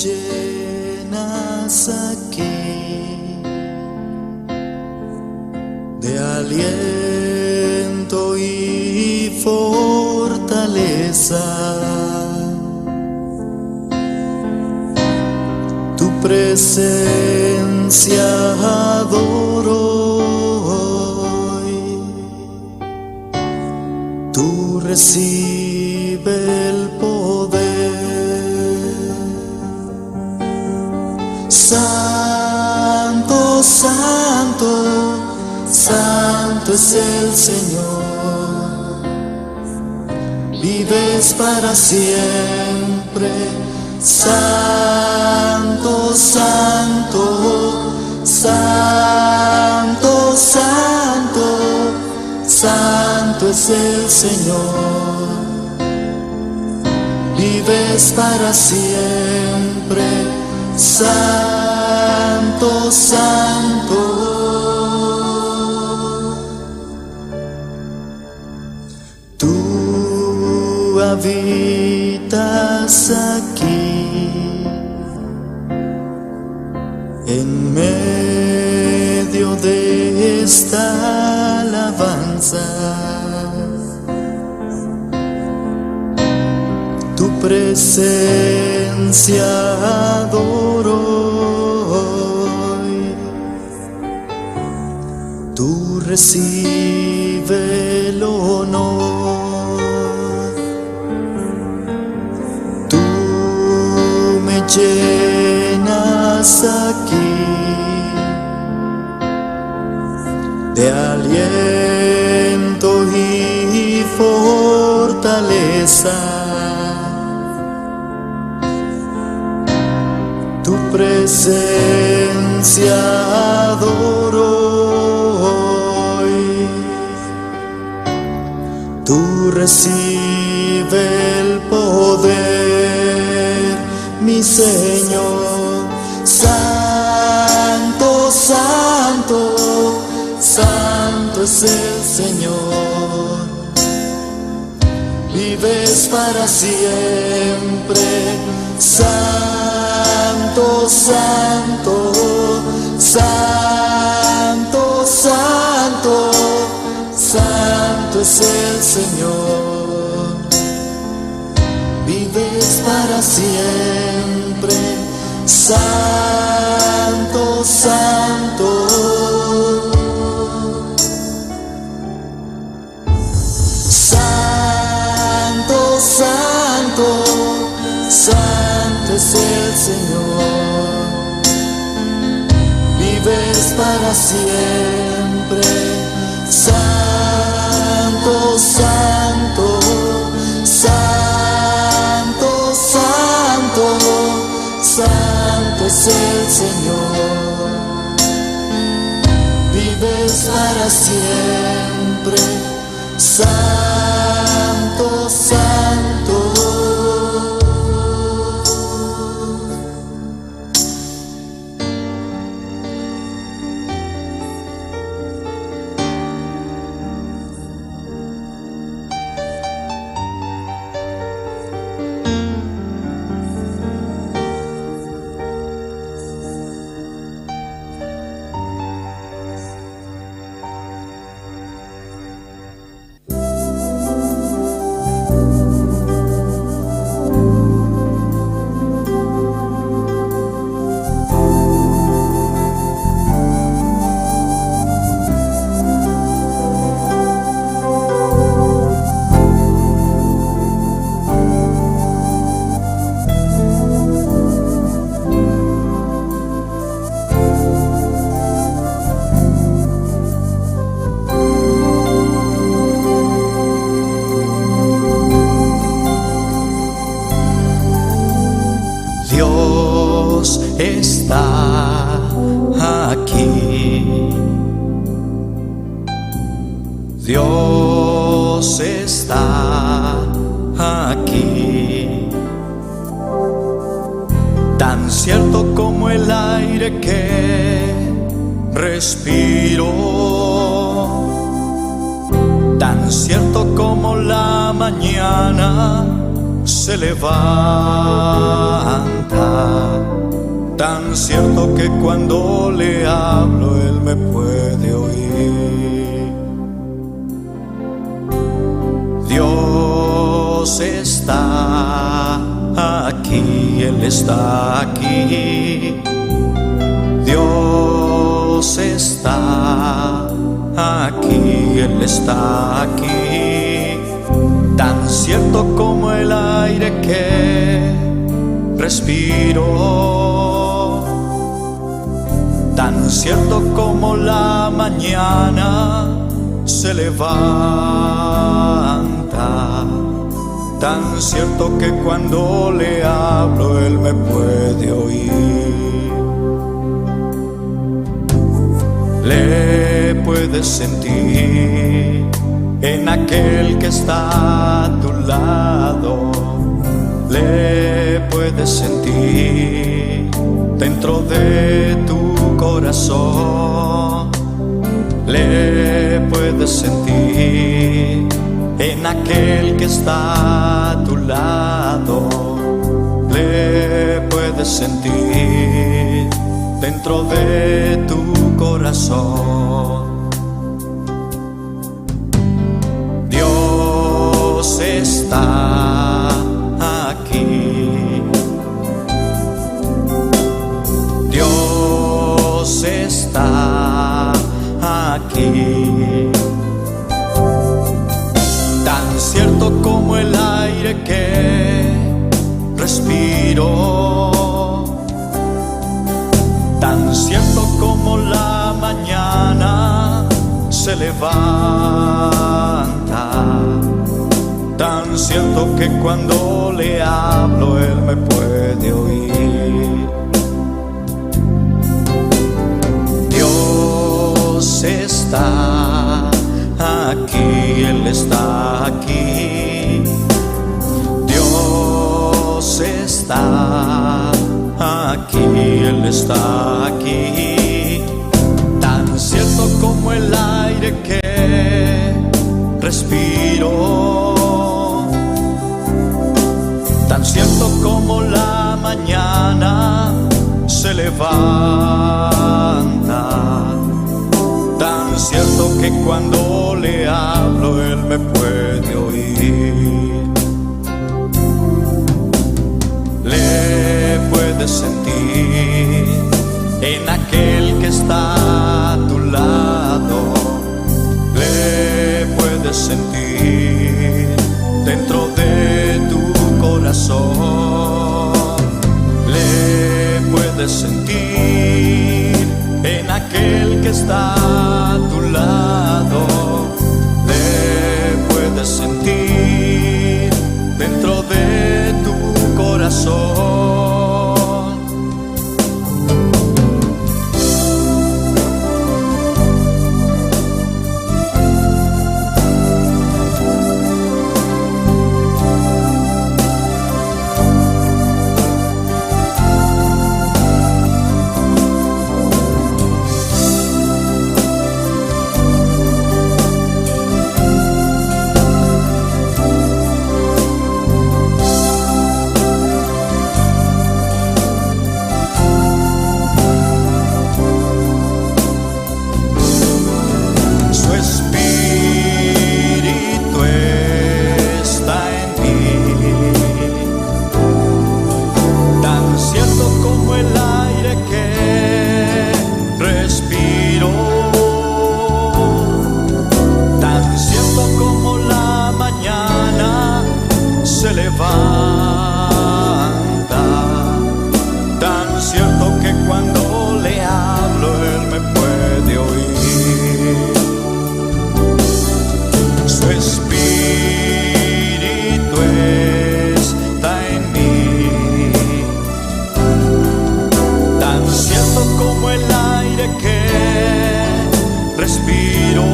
llenas aquí de aliento y fortaleza. Tu presencia adoro hoy. Tú recibe el poder. Santo, santo, santo es el Señor. Vives para siempre. Santo, santo, santo, santo, santo es el Señor. Vives para siempre, santo, santo. Tú habitas aquí en medio de esta alabanza. Tu presencia adoro hoy. Tú recibe el honor. Tú me llenas aquí de aliento y fortaleza. Tu presencia adoro hoy. Tú recibe el poder, mi Señor. Santo, santo, santo es el Señor. Vives para siempre. Santo, santo, santo, santo, santo es el Señor. Vives para siempre. Santo, santo. Santo, santo, santo es el Señor. Vives para siempre. Santo, santo, santo, santo, santo es el Señor. Vives para siempre. Santo, santo. Dios está aquí. Dios está aquí. Tan cierto como el aire que respiro. Tan cierto como la mañana se levanta. Tan cierto que cuando le hablo él me puede oír. Dios está aquí, Él está aquí. Dios está aquí, Él está aquí. Tan cierto como el aire que respiro. Tan cierto como la mañana se levanta. Tan cierto que cuando le hablo él me puede oír. Le puedes sentir en aquel que está a tu lado. Le puedes sentir dentro de tu corazón. Le puedes sentir en aquel que está a tu lado. Le puedes sentir dentro de tu corazón. Dios está aquí. Dios está aquí. Tan cierto como el aire que respiro. Tan cierto como la mañana se levanta. Tan cierto que cuando le hablo él me puede oír. Dios está aquí, Él está aquí. Dios está aquí, Él está aquí. Tan cierto como el aire que respiro. Tan cierto como la mañana se levanta. Tan cierto que cuando le hablo él me puede oír. Le puedes sentir en aquel que está a tu lado. Le puedes sentir dentro de tu corazón. Le puedes sentir en aquel que está a tu lado. Le puedes sentir dentro de tu corazón. Su espíritu está en mí, tan cierto como el aire que respiro, tan cierto como la mañana se levanta, tan cierto que cuando le hablo él me puede oír. Su espíritu está en mí, tan cierto como el aire que respiro,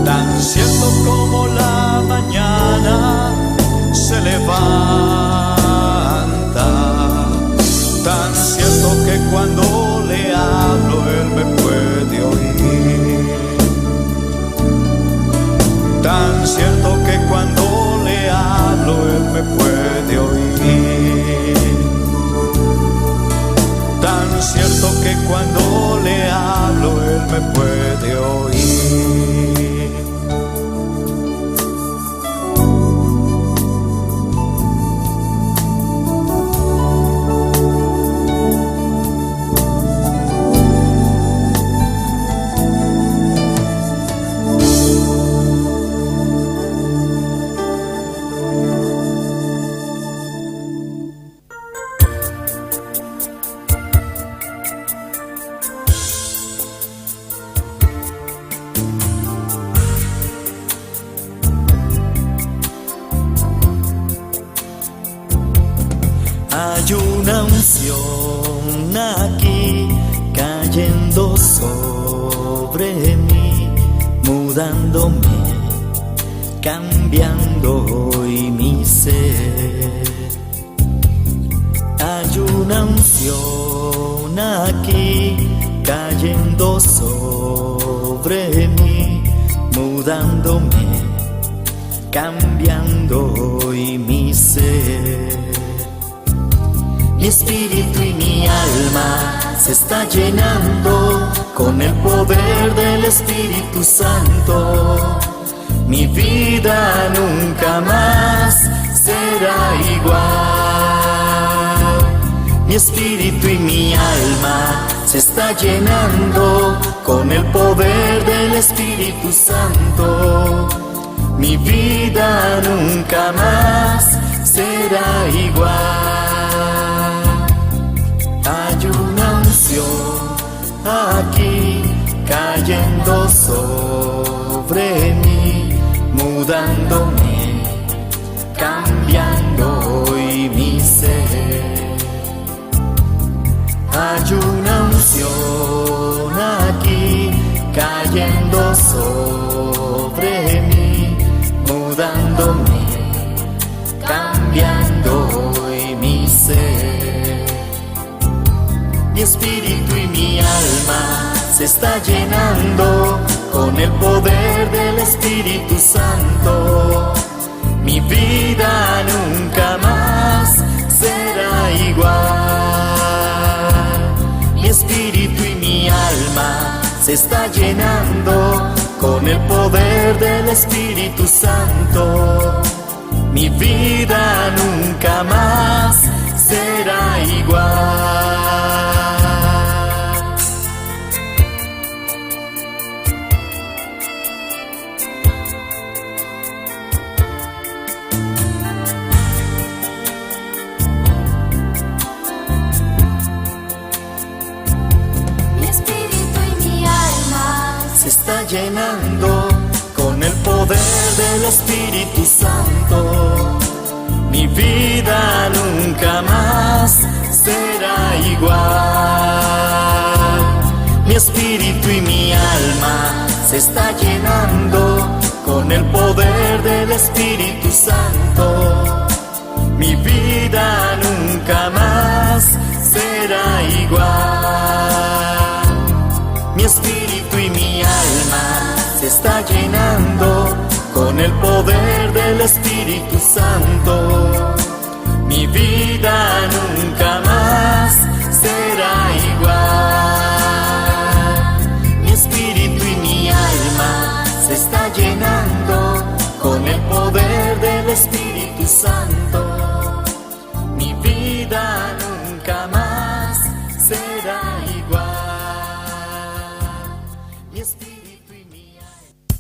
tan cierto como la mañana se levanta, tan cierto que cuando le hablo él me puede oír. Tan cierto que cuando le hablo él me puede oír. Hay una unción aquí cayendo sobre mí, mudándome, cambiando hoy mi ser. Hay una unción aquí cayendo sobre mí, mudándome, cambiando hoy mi ser. Mi espíritu y mi alma se está llenando con el poder del Espíritu Santo. Mi vida nunca más será igual. Mi espíritu y mi alma se está llenando con el poder del Espíritu Santo. Mi vida nunca más será igual. Hay una unción aquí cayendo sobre mí, mudándome, cambiando hoy mi ser. Hay una unción aquí cayendo sobre mí, mudándome, cambiando hoy mi ser. Mi espíritu y mi alma se está llenando con el poder del Espíritu Santo. Mi vida nunca más será igual. Mi espíritu y mi alma se está llenando con el poder del Espíritu Santo. Mi vida nunca más será igual. Mi espíritu y mi alma se está llenando con el poder del Espíritu Santo. Mi vida nunca más será igual. Mi espíritu y mi alma se está llenando con el poder del Espíritu Santo. Mi vida nunca más será igual. Mi espíritu y mi alma se está llenando con el poder del Espíritu Santo. Mi vida nunca más será igual. Mi espíritu y mi alma se está llenando con el poder del Espíritu Santo. Mi vida nunca más será igual. Mi espíritu y mi alma.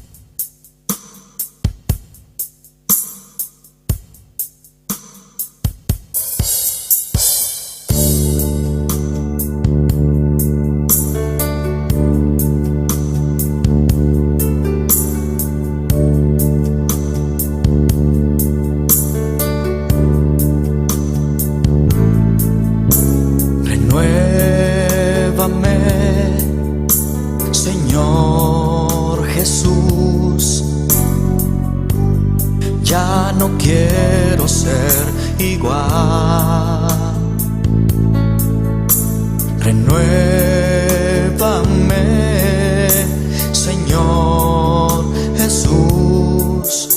Renuévame, Señor Jesús. Ya no quiero ser igual. Renuévame, Señor Jesús.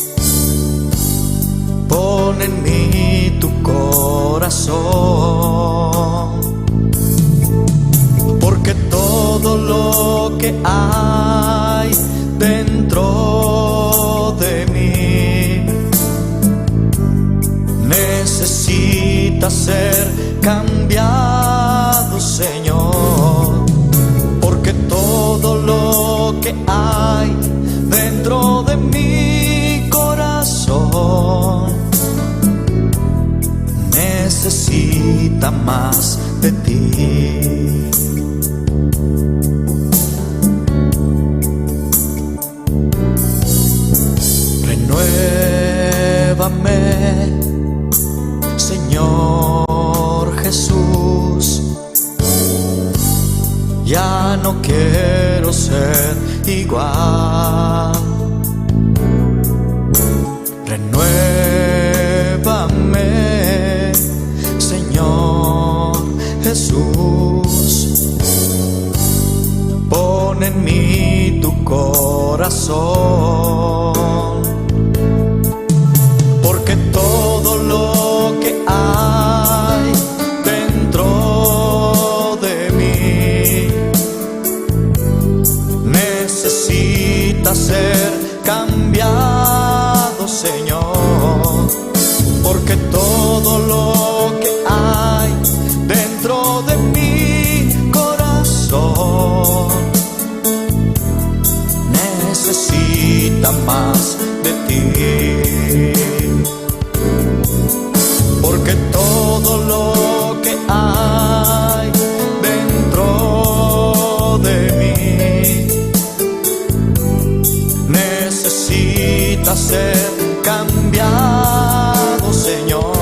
Pon en mí tu corazón, porque todo lo que hay dentro de mí necesita ser cambiado, Señor, porque todo lo que hay dentro de mi corazón necesita más de ti. Renuévame, Señor. Jesús. Ya no quiero ser igual. Renuévame, Señor Jesús. Pon en mí tu corazón. Porque todo lo que hay dentro de mí necesita ser cambiado, Señor. Porque todo lo que hay dentro de mi corazón necesita más de ti. Porque todo lo que hay dentro de mí necesita ser cambiado, Señor.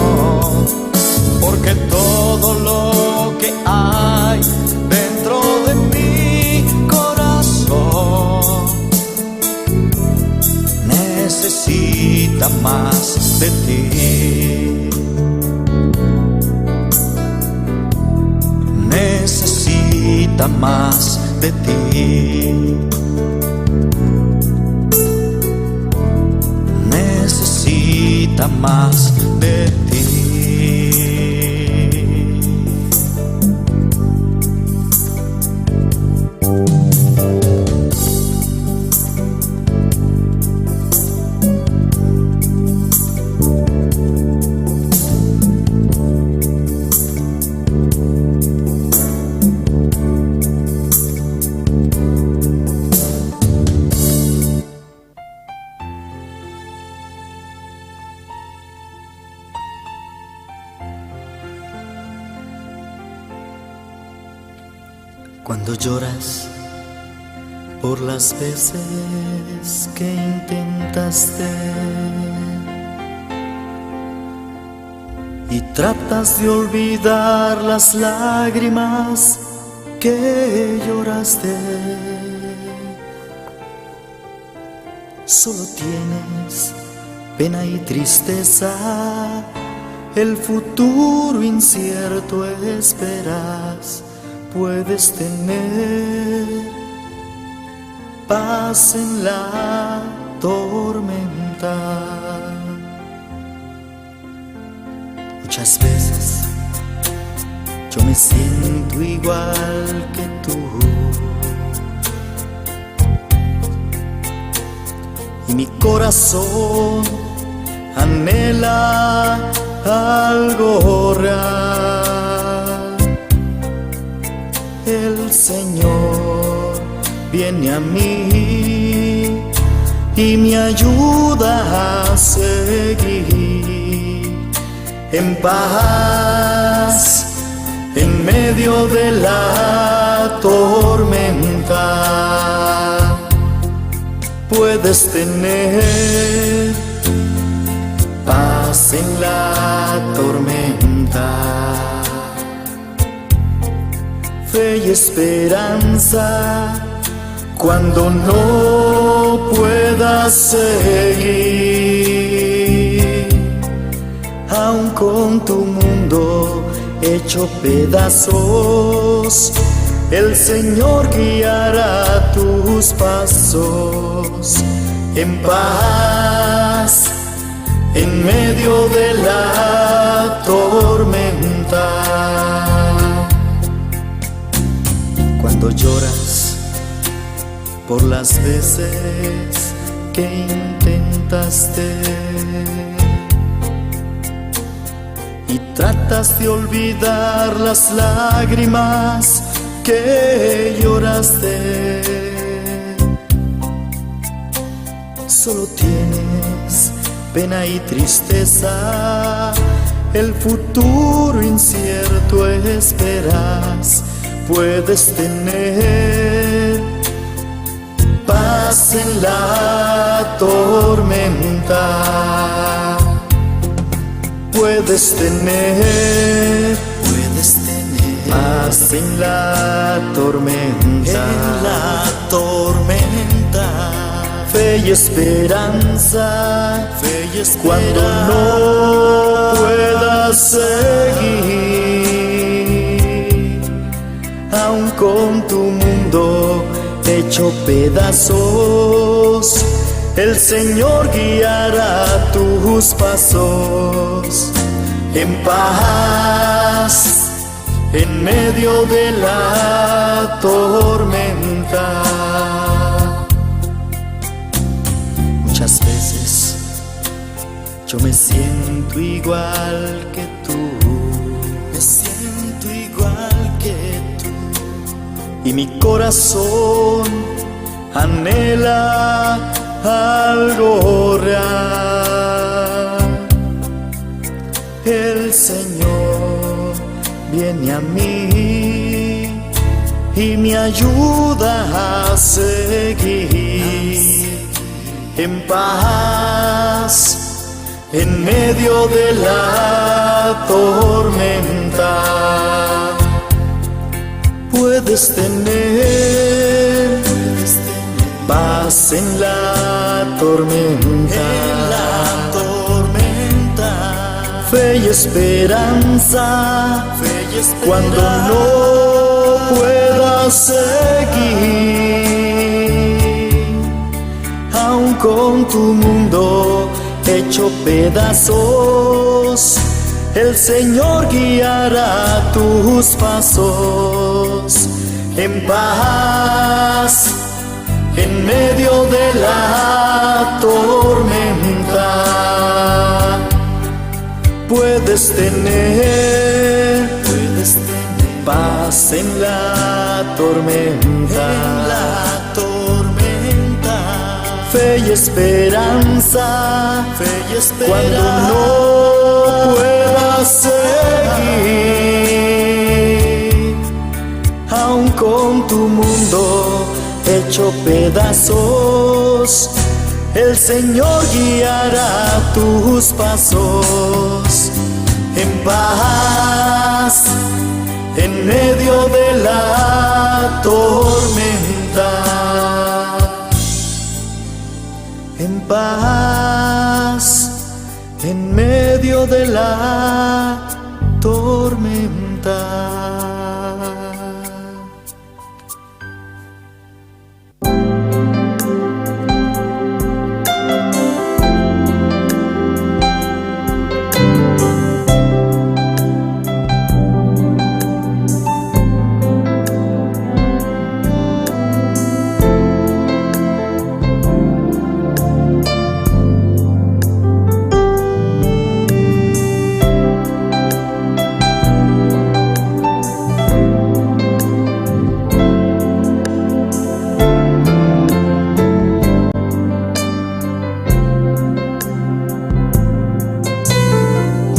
Porque todo lo que hay dentro de mi corazón necesita más de ti. Necesita más de ti. Necesita más de ti. Cuando lloras por las veces que intentaste y tratas de olvidar las lágrimas que lloraste, solo tienes pena y tristeza, el futuro incierto esperas. Puedes tener paz en la tormenta. Muchas veces yo me siento igual que tú. Y mi corazón anhela algo real. El Señor viene a mí y me ayuda a seguir en paz en medio de la tormenta. Puedes tener paz en la tormenta, fe y esperanza cuando no puedas seguir, aun con tu mundo hecho pedazos, el Señor guiará tus pasos en paz en medio de la tormenta. Cuando lloras por las veces que intentaste y tratas de olvidar las lágrimas que lloraste, solo tienes pena y tristeza, el futuro incierto esperas. Puedes tener paz en la tormenta. Puedes tener, Puedes tener paz en la tormenta, en la tormenta. Fe y esperanza, fe y esperanza. Cuando no puedas seguir, aun con tu mundo hecho pedazos, el Señor guiará tus pasos en paz en medio de la tormenta. Muchas veces yo me siento igual que tú, me siento igual que tú, y mi corazón anhela algo real. El Señor viene a mí y me ayuda a seguir en paz en medio de la tormenta. Puedes tener paz en la tormenta, en la tormenta. Fe y esperanza, fe y esperanza. Cuando no puedas seguir, aun con tu mundo hecho pedazos, el Señor guiará tus pasos en paz en medio de la tormenta. Puedes tener paz en la tormenta, en la tormenta. Fe y esperanza, fe y esperanza. Cuando no puedas seguir, aun con tu mundo hecho pedazos, el Señor guiará tus pasos en paz en medio de la tormenta. En paz en medio de la tormenta.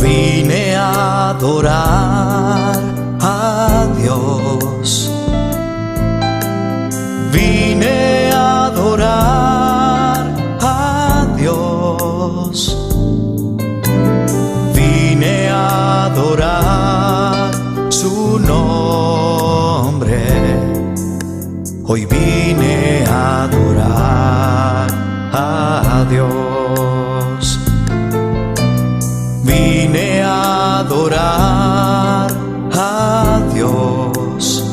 Vine a adorar a Dios. Vine a adorar a Dios. Vine a adorar su nombre. Hoy vine a adorar a Dios. Vine a adorar a Dios.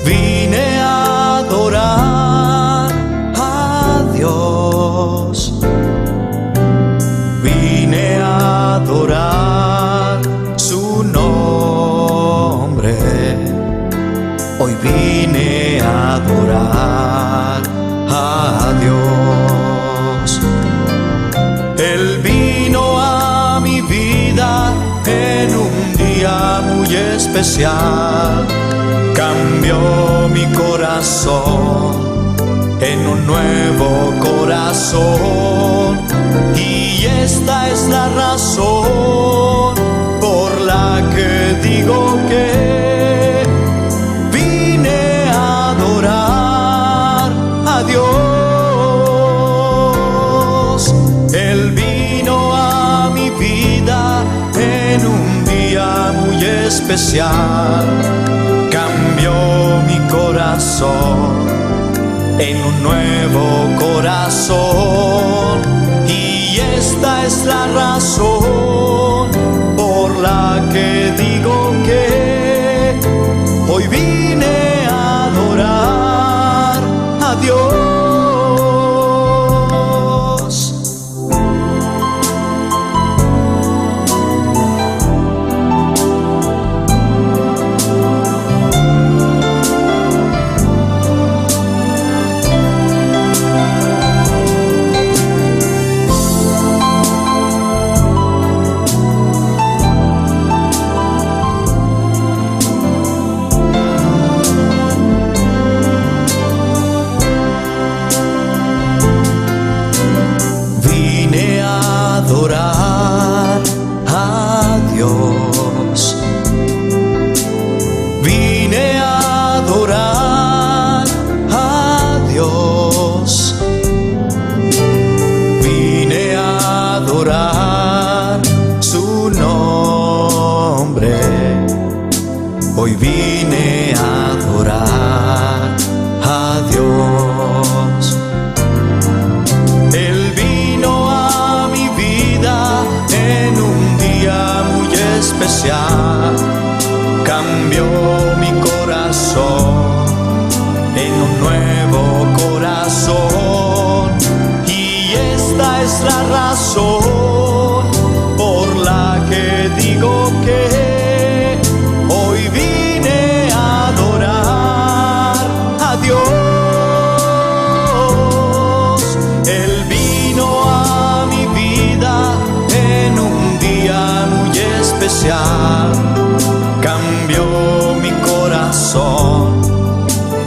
Vine a adorar a Dios. Vine a adorar su nombre. Hoy vine a adorar a Dios. Él vino a mi vida en un día muy especial. Cambió mi corazón en un nuevo corazón. Y esta es la razón por la que digo que vine a adorar a Dios. Él vino a mi vida en un día muy especial. Cambió mi corazón en un nuevo corazón. Y esta es la razón por la que digo que hoy vine a adorar a Dios. Vine a adorar a Dios. Vine a adorar a Dios. Vine a adorar su nombre. Hoy vine a adorar a Dios. Él vino a mi vida en un día muy especial. Cambió mi corazón en un nuevo corazón. Y esta es la razón por la que digo que hoy vine a adorar a Dios. Él vino a mi vida en un día muy especial. Cambió mi corazón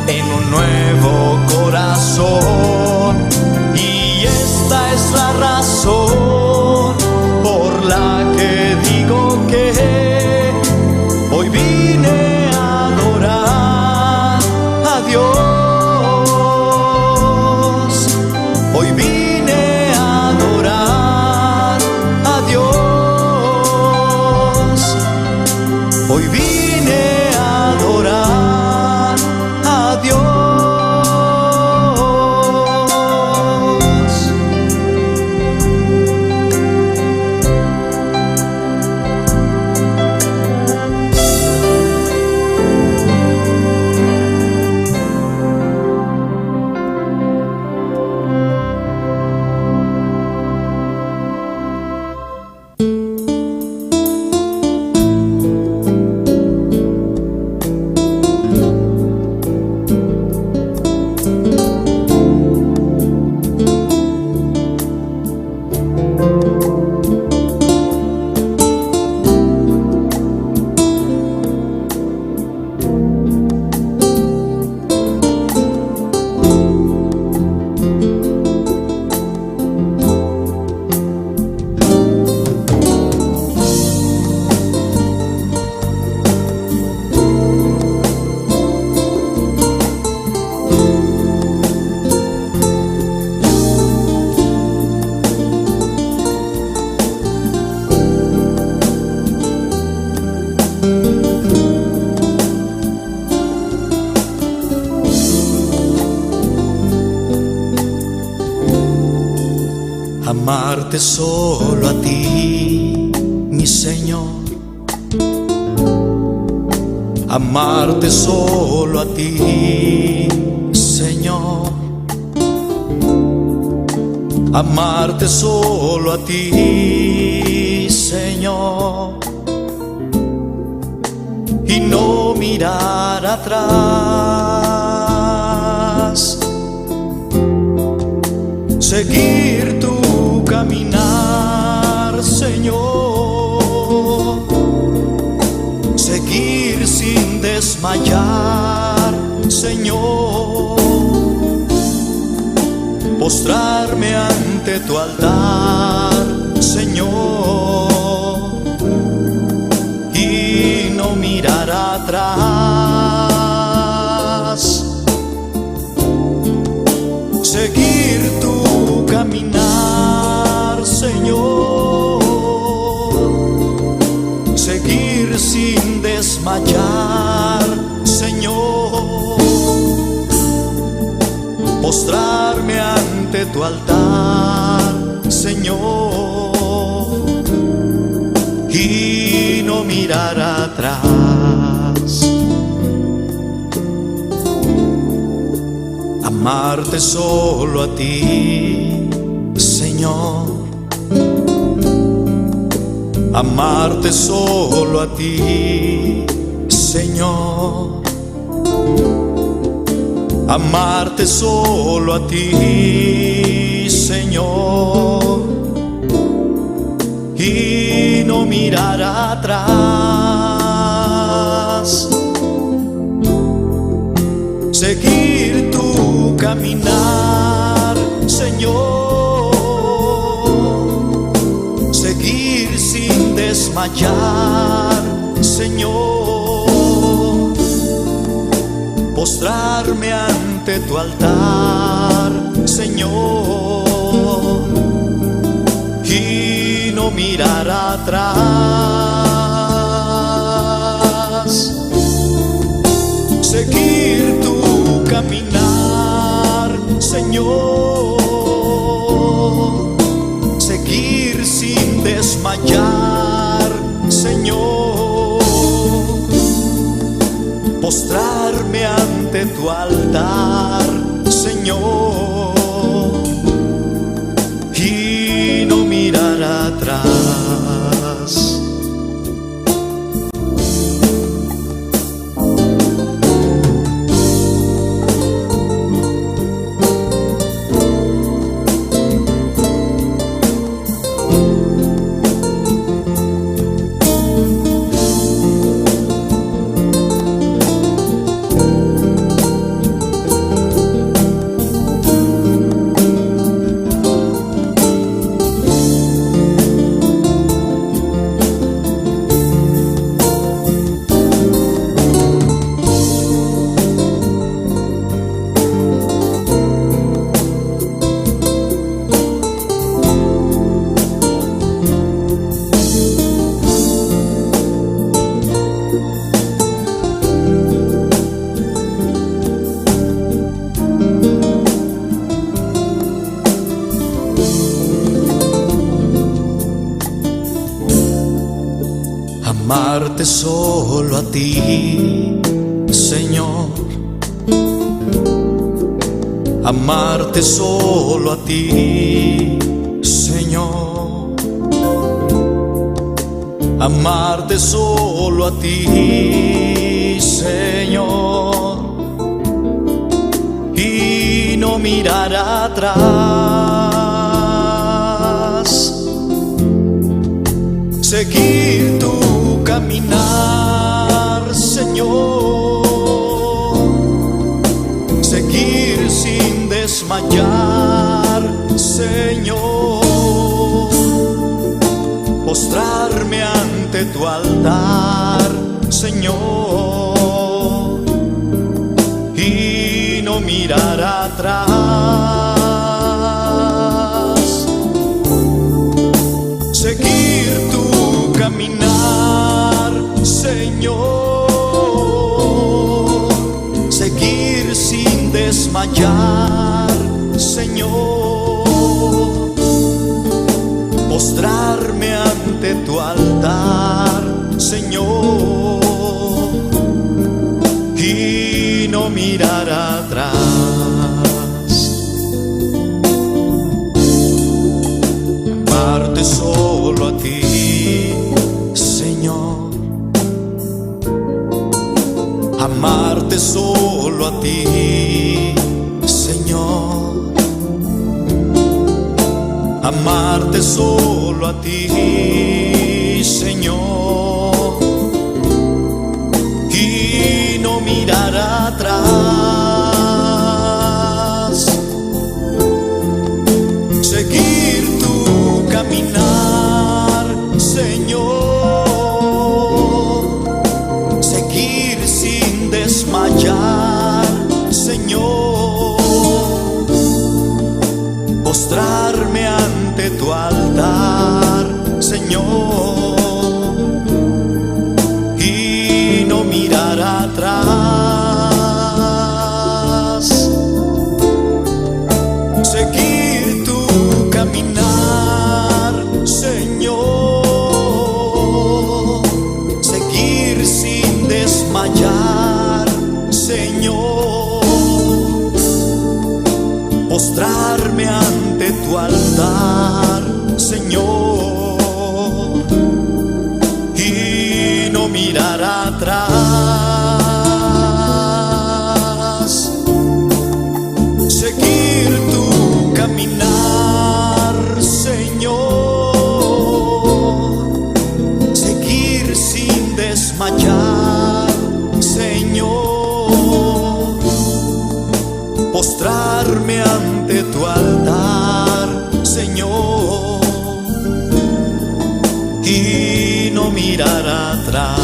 en un nuevo corazón. Y esta es la razón por la que digo que hoy vine a adorar a Dios. Hoy vine a adorar a Dios. Hoy vine a adorar a Dios. Amarte solo a ti, mi Señor. Amarte solo a ti, Señor. Amarte solo a ti, Señor. Y no mirar atrás. Seguir tu caminar, Señor. Seguir sin desmayar, Señor. Postrarme ante tu altar, Señor, y no mirar atrás. Seguir tu caminar, Señor. Seguir sin desmayar. desmayar, Señor. Postrarme ante tu altar, Señor, y no mirar atrás. Amarte solo a ti, Señor. Amarte solo a ti, Señor. Amarte solo a ti, Señor. Y no mirar atrás. Seguir tu caminar, Señor. Seguir sin desmayar, Señor. Postrarme ante tu altar, Señor, y no mirar atrás. Seguir tu caminar, Señor. Seguir sin desmayar, Señor. Postrarme ante tu altar, Señor, y no mirar atrás. Amarte solo a ti, Señor. Amarte solo a ti, Señor. Amarte solo a ti, Señor. Y no mirar atrás. Seguir tu caminar, Señor. Seguir sin desmayar, Señor. Postrarme ante tu altar, Señor, y no mirar atrás. Seguir tu caminar, Señor. Seguir sin desmayar, Señor. Postrarme ante tu altar, Señor, y no mirar atrás. Amarte solo a ti, Señor. Amarte solo a ti, Señor. Amarte solo a ti, Señor, y no mirar atrás. Seguir tu caminar, Señor. Seguir sin desmayar, Señor. Postrarme ante tu altar, Señor, y no mirar atrás. Seguir tu caminar, Señor. Seguir sin desmayar, Señor. Postrarme ante tu altar, Señor. Y no mirar atrás.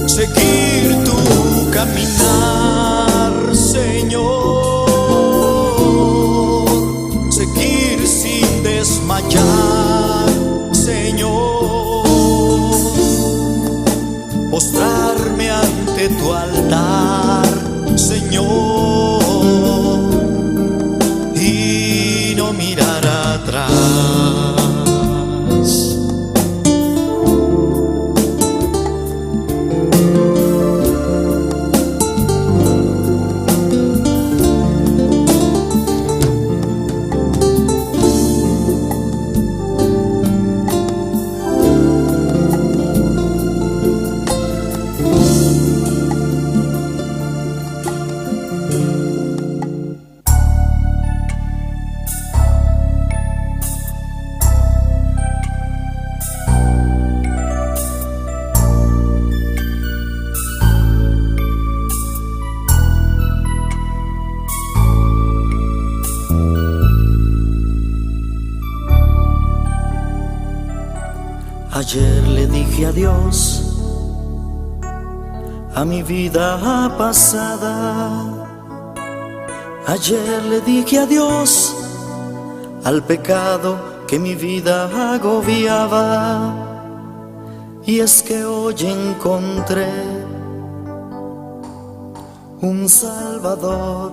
Seguir tu caminar, Señor. Seguir sin desmayar, Señor. Postrarme ante tu altar, Señor. Y no mirar atrás. Ayer le dije adiós a mi vida pasada. Ayer le dije adiós al pecado que mi vida agobiaba. Y es que hoy encontré un Salvador.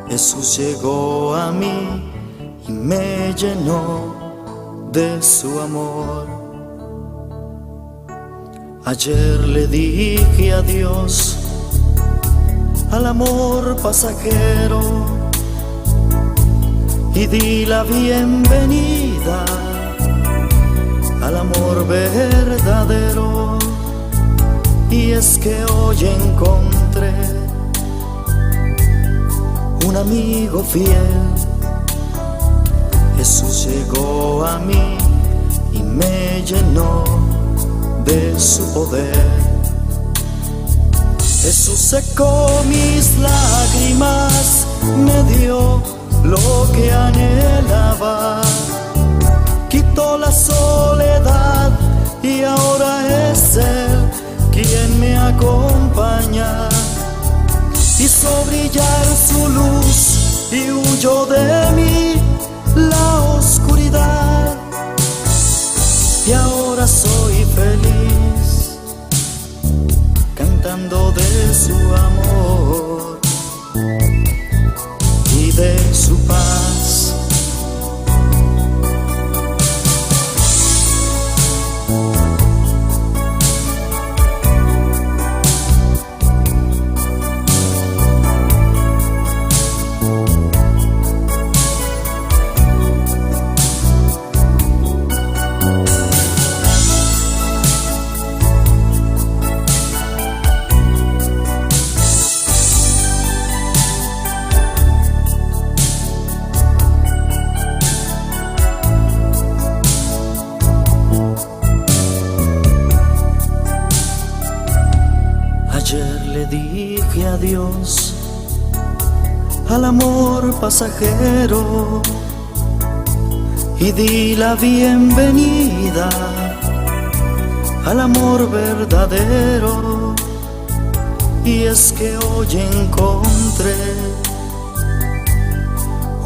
Jesús llegó a mí y me llenó de su amor. Ayer le dije adiós al amor pasajero y di la bienvenida al amor verdadero. Y es que hoy encontré un amigo fiel. Jesús llegó a mí y me llenó de su poder. Jesús secó mis lágrimas, me dio lo que anhelaba, quitó la soledad y ahora es Él quien me acompaña. Hizo brillar su luz y huyó de mí la oscuridad. Y ahora soy feliz, cantando de su amor y de su paz. Ayer le dije adiós al amor pasajero y di la bienvenida al amor verdadero. Y es que hoy encontré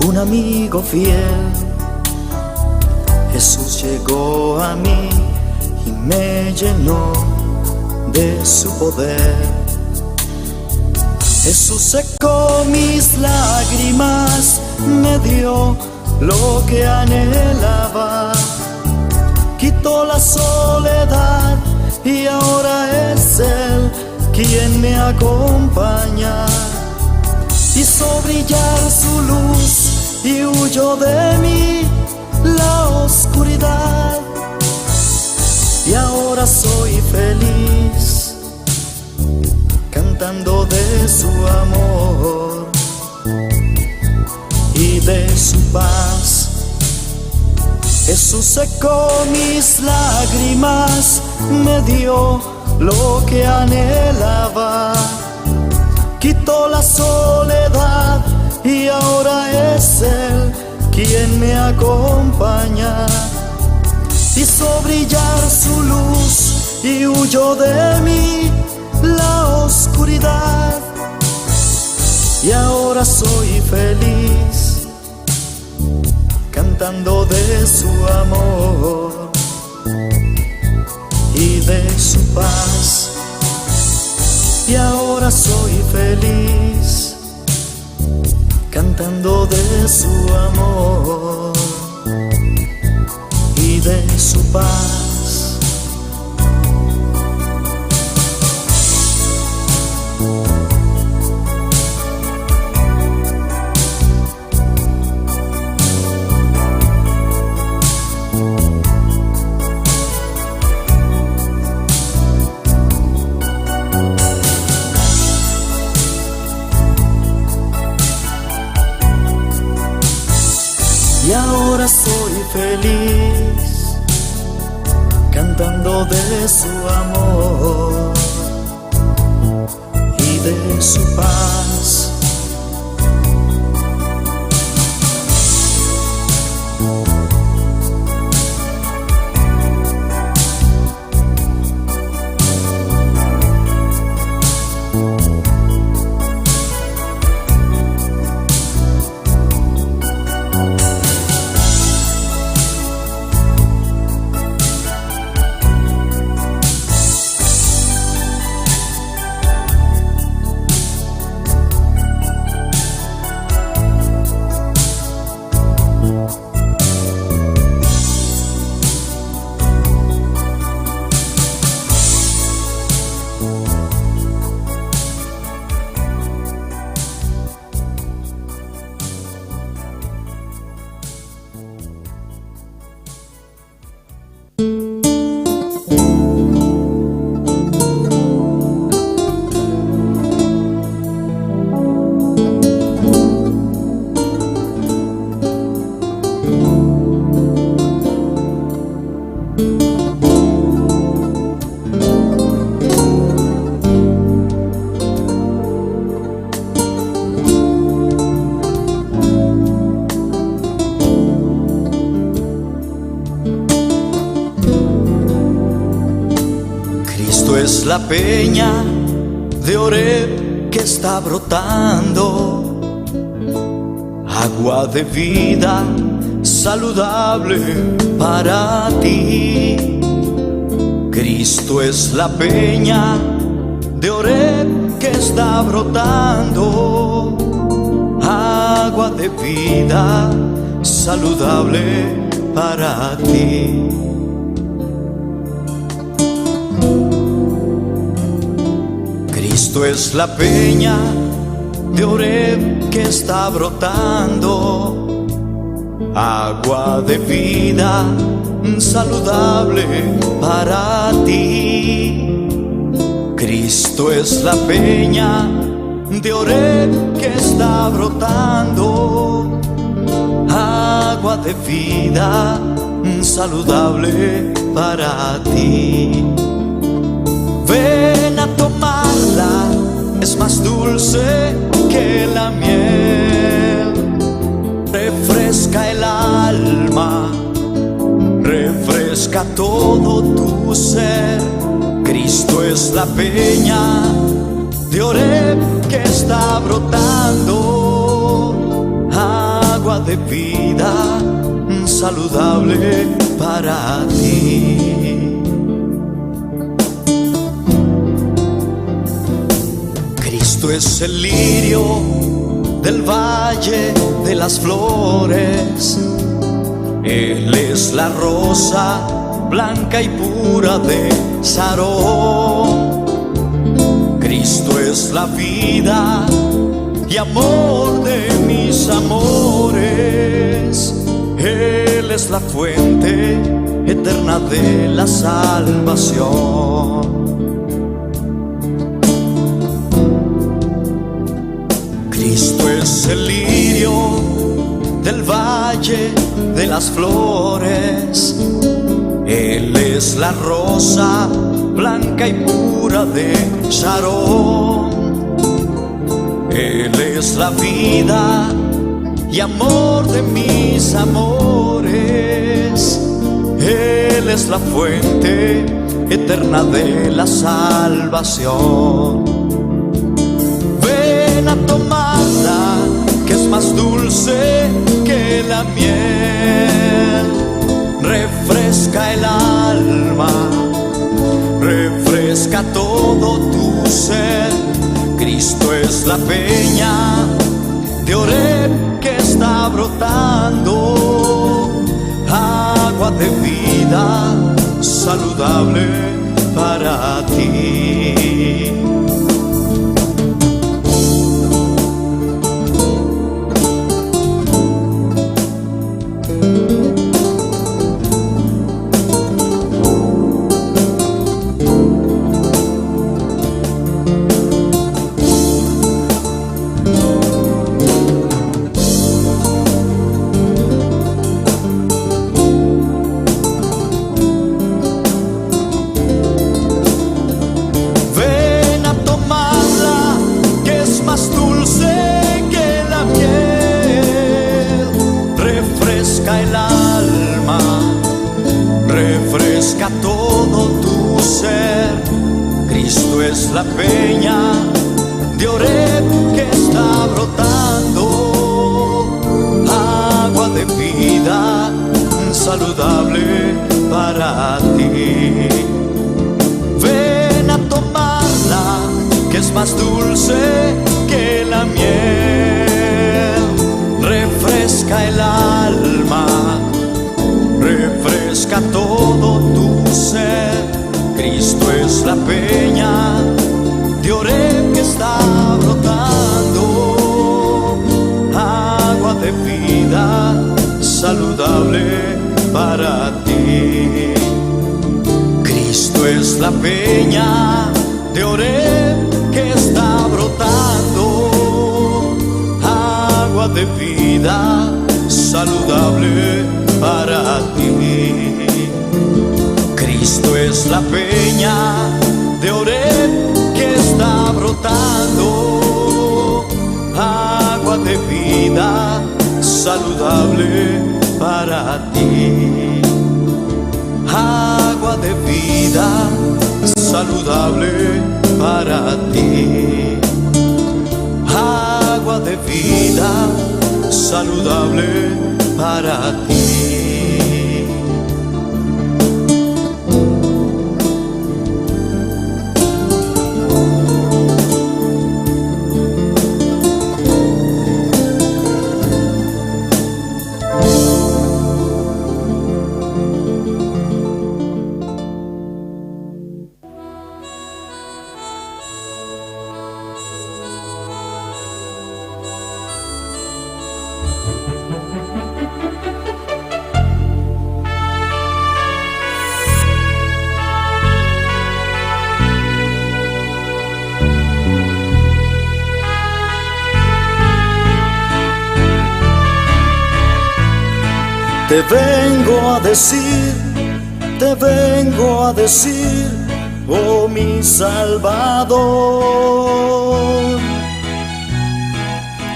un amigo fiel. Jesús llegó a mí y me llenó de su poder. Jesús secó mis lágrimas, me dio lo que anhelaba, quitó la soledad y ahora es Él quien me acompaña. Hizo brillar su luz y huyó de mí la oscuridad. feliz, cantando de su amor y de su paz. Jesús secó mis lágrimas, me dio lo que anhelaba, quitó la soledad y ahora es Él quien me acompaña. Hizo brillar su luz y huyó de mí la oscuridad. Y ahora soy feliz, cantando de su amor y de su paz. Y ahora soy feliz, cantando de su amor y de su paz. Y ahora soy feliz, cantando de su amor y de su paz. Cristo es la peña de Oreb que está brotando, agua de vida saludable para ti. Cristo es la peña de Oreb que está brotando, agua de vida saludable para ti. Cristo es la peña de Oreb que está brotando, agua de vida saludable para ti. Cristo es la peña de Oreb que está brotando, agua de vida saludable para ti. Ven a tomarla, es más dulce que la miel. Refresca el alma, refresca todo tu ser. Cristo es la peña de Oreb que está brotando, agua de vida saludable para ti. Cristo es el lirio del valle de las flores. Él es la rosa blanca y pura de Sarón. Cristo es la vida y amor de mis amores. Él es la fuente eterna de la salvación. Cristo es el lirio del valle de las flores. Él es la rosa blanca y pura de Sharon. Él es la vida y amor de mis amores. Él es la fuente eterna de la salvación. Ven a tomarla, que es más dulce que la miel. Refresca el alma, refresca todo tu ser. Cristo es la peña de Oreb que está brotando, agua de vida saludable para ti. Ven a tomarla, que es más dulce que la miel. Refresca el alma, refresca todo tu ser. Cristo es la peña de Oreb que está brotando, agua de vida saludable para ti. Ven a tomarla, que es más dulce que la miel. Refresca el alma, refresca todo tu ser. Cristo es la peña de Oreb que está brotando, agua de vida saludable para ti. Cristo es la peña de Oreb que está brotando, agua de vida saludable para ti. Cristo es la peña de Oreb que está brotando, agua de vida saludable para ti. Agua de vida saludable para ti. Agua de vida saludable para ti. Te vengo a decir, te vengo a decir, oh mi Salvador,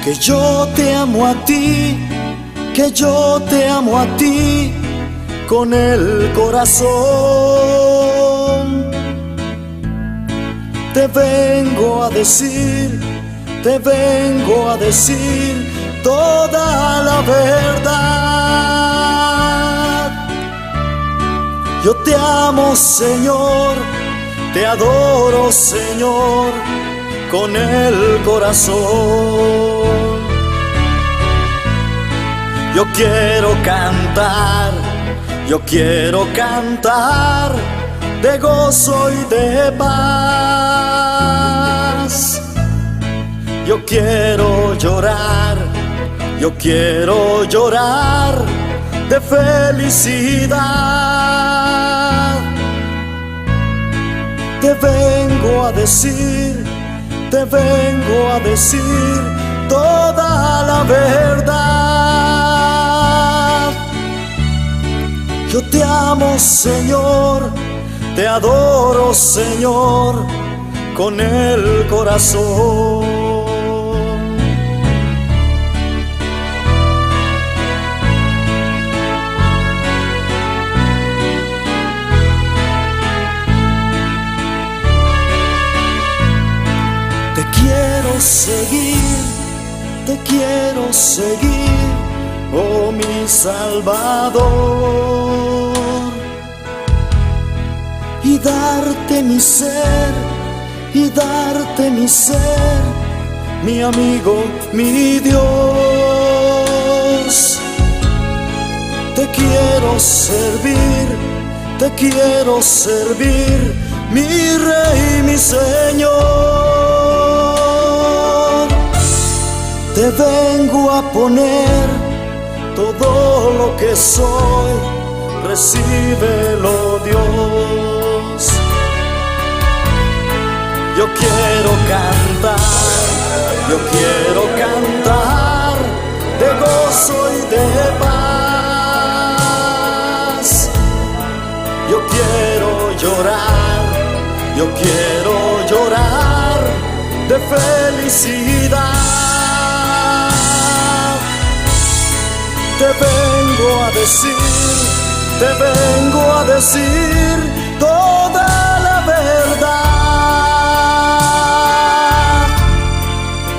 que yo te amo a ti, que yo te amo a ti con el corazón. Te vengo a decir, te vengo a decir toda la verdad. Yo te amo, Señor, te adoro, Señor, con el corazón. Yo quiero cantar, yo quiero cantar de gozo y de paz. Yo quiero llorar, yo quiero llorar de felicidad. Te vengo a decir, te vengo a decir toda la verdad. Yo te amo, Señor, te adoro, Señor, con el corazón. Te quiero seguir, te quiero seguir, oh mi Salvador, y darte mi ser, y darte mi ser, mi amigo, mi Dios. Te quiero servir, te quiero servir, mi Rey, mi Señor. Te vengo a poner todo lo que soy, recíbelo Dios. Yo quiero cantar, yo quiero cantar de gozo y de paz. Yo quiero llorar, yo quiero llorar de felicidad. Te vengo a decir, te vengo a decir toda la verdad.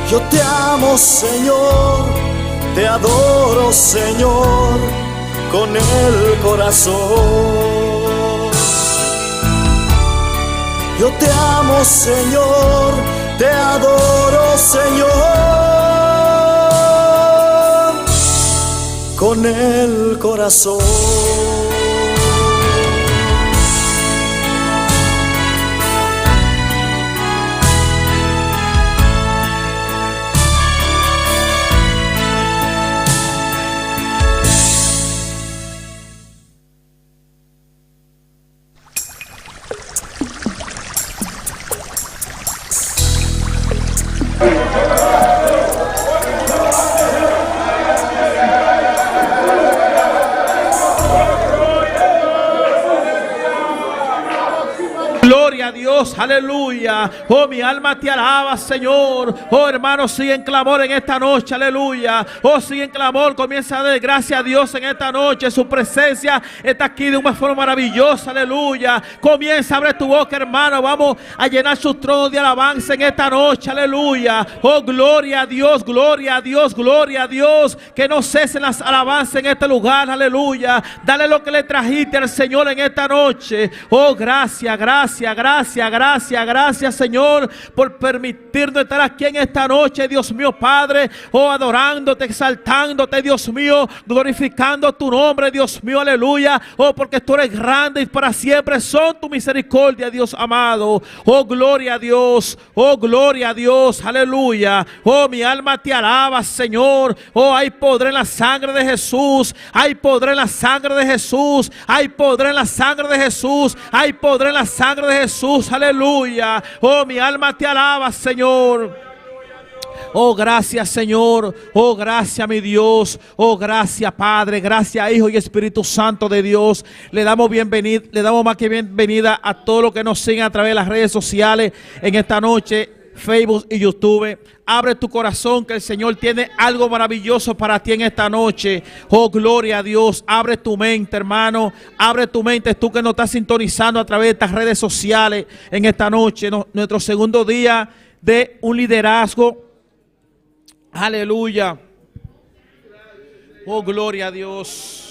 Yo te amo, Señor, te adoro, Señor, con el corazón. Yo te amo, Señor, te adoro, Señor, con el corazón. Gloria a Dios, aleluya. Oh, mi alma te alaba, Señor. Oh, hermano, sigue en clamor en esta noche, aleluya. Oh, sigue en clamor, comienza a dar gracias a Dios en esta noche. Su presencia está aquí de una forma maravillosa, aleluya. Comienza, abre tu boca, hermano. Vamos a llenar su trono de alabanza en esta noche, aleluya. Oh, gloria a Dios, gloria a Dios, gloria a Dios. Que no cesen las alabanzas en este lugar, aleluya. Dale lo que le trajiste al Señor en esta noche. Oh, gracias, gracias, gracias, gracias, gracias, Señor, por permitirnos estar aquí en esta noche, Dios mío, Padre. Oh, adorándote, exaltándote, Dios mío, glorificando tu nombre, Dios mío, aleluya. Oh, porque tú eres grande y para siempre son tu misericordia, Dios amado. Oh, gloria a Dios. Oh, gloria a Dios, aleluya. Oh, mi alma te alaba, Señor. Oh, hay poder en la sangre de Jesús. Hay poder en la sangre de Jesús. Hay poder en la sangre de Jesús. Hay poder en la sangre de Jesús. Aleluya. Oh, mi alma te alaba, Señor. Oh, gracias, Señor. Oh, gracias, mi Dios. Oh, gracias, Padre. Gracias, Hijo y Espíritu Santo de Dios. Le damos bienvenida, le damos más que bienvenida a todos los que nos siguen a través de las redes sociales en esta noche, Facebook y YouTube. Abre tu corazón, que el Señor tiene algo maravilloso para ti en esta noche. Oh, gloria a Dios. Abre tu mente, hermano. Abre tu mente, tú que nos estás sintonizando a través de estas redes sociales en esta noche. Nuestro segundo día de un liderazgo. Aleluya. Oh, gloria a Dios.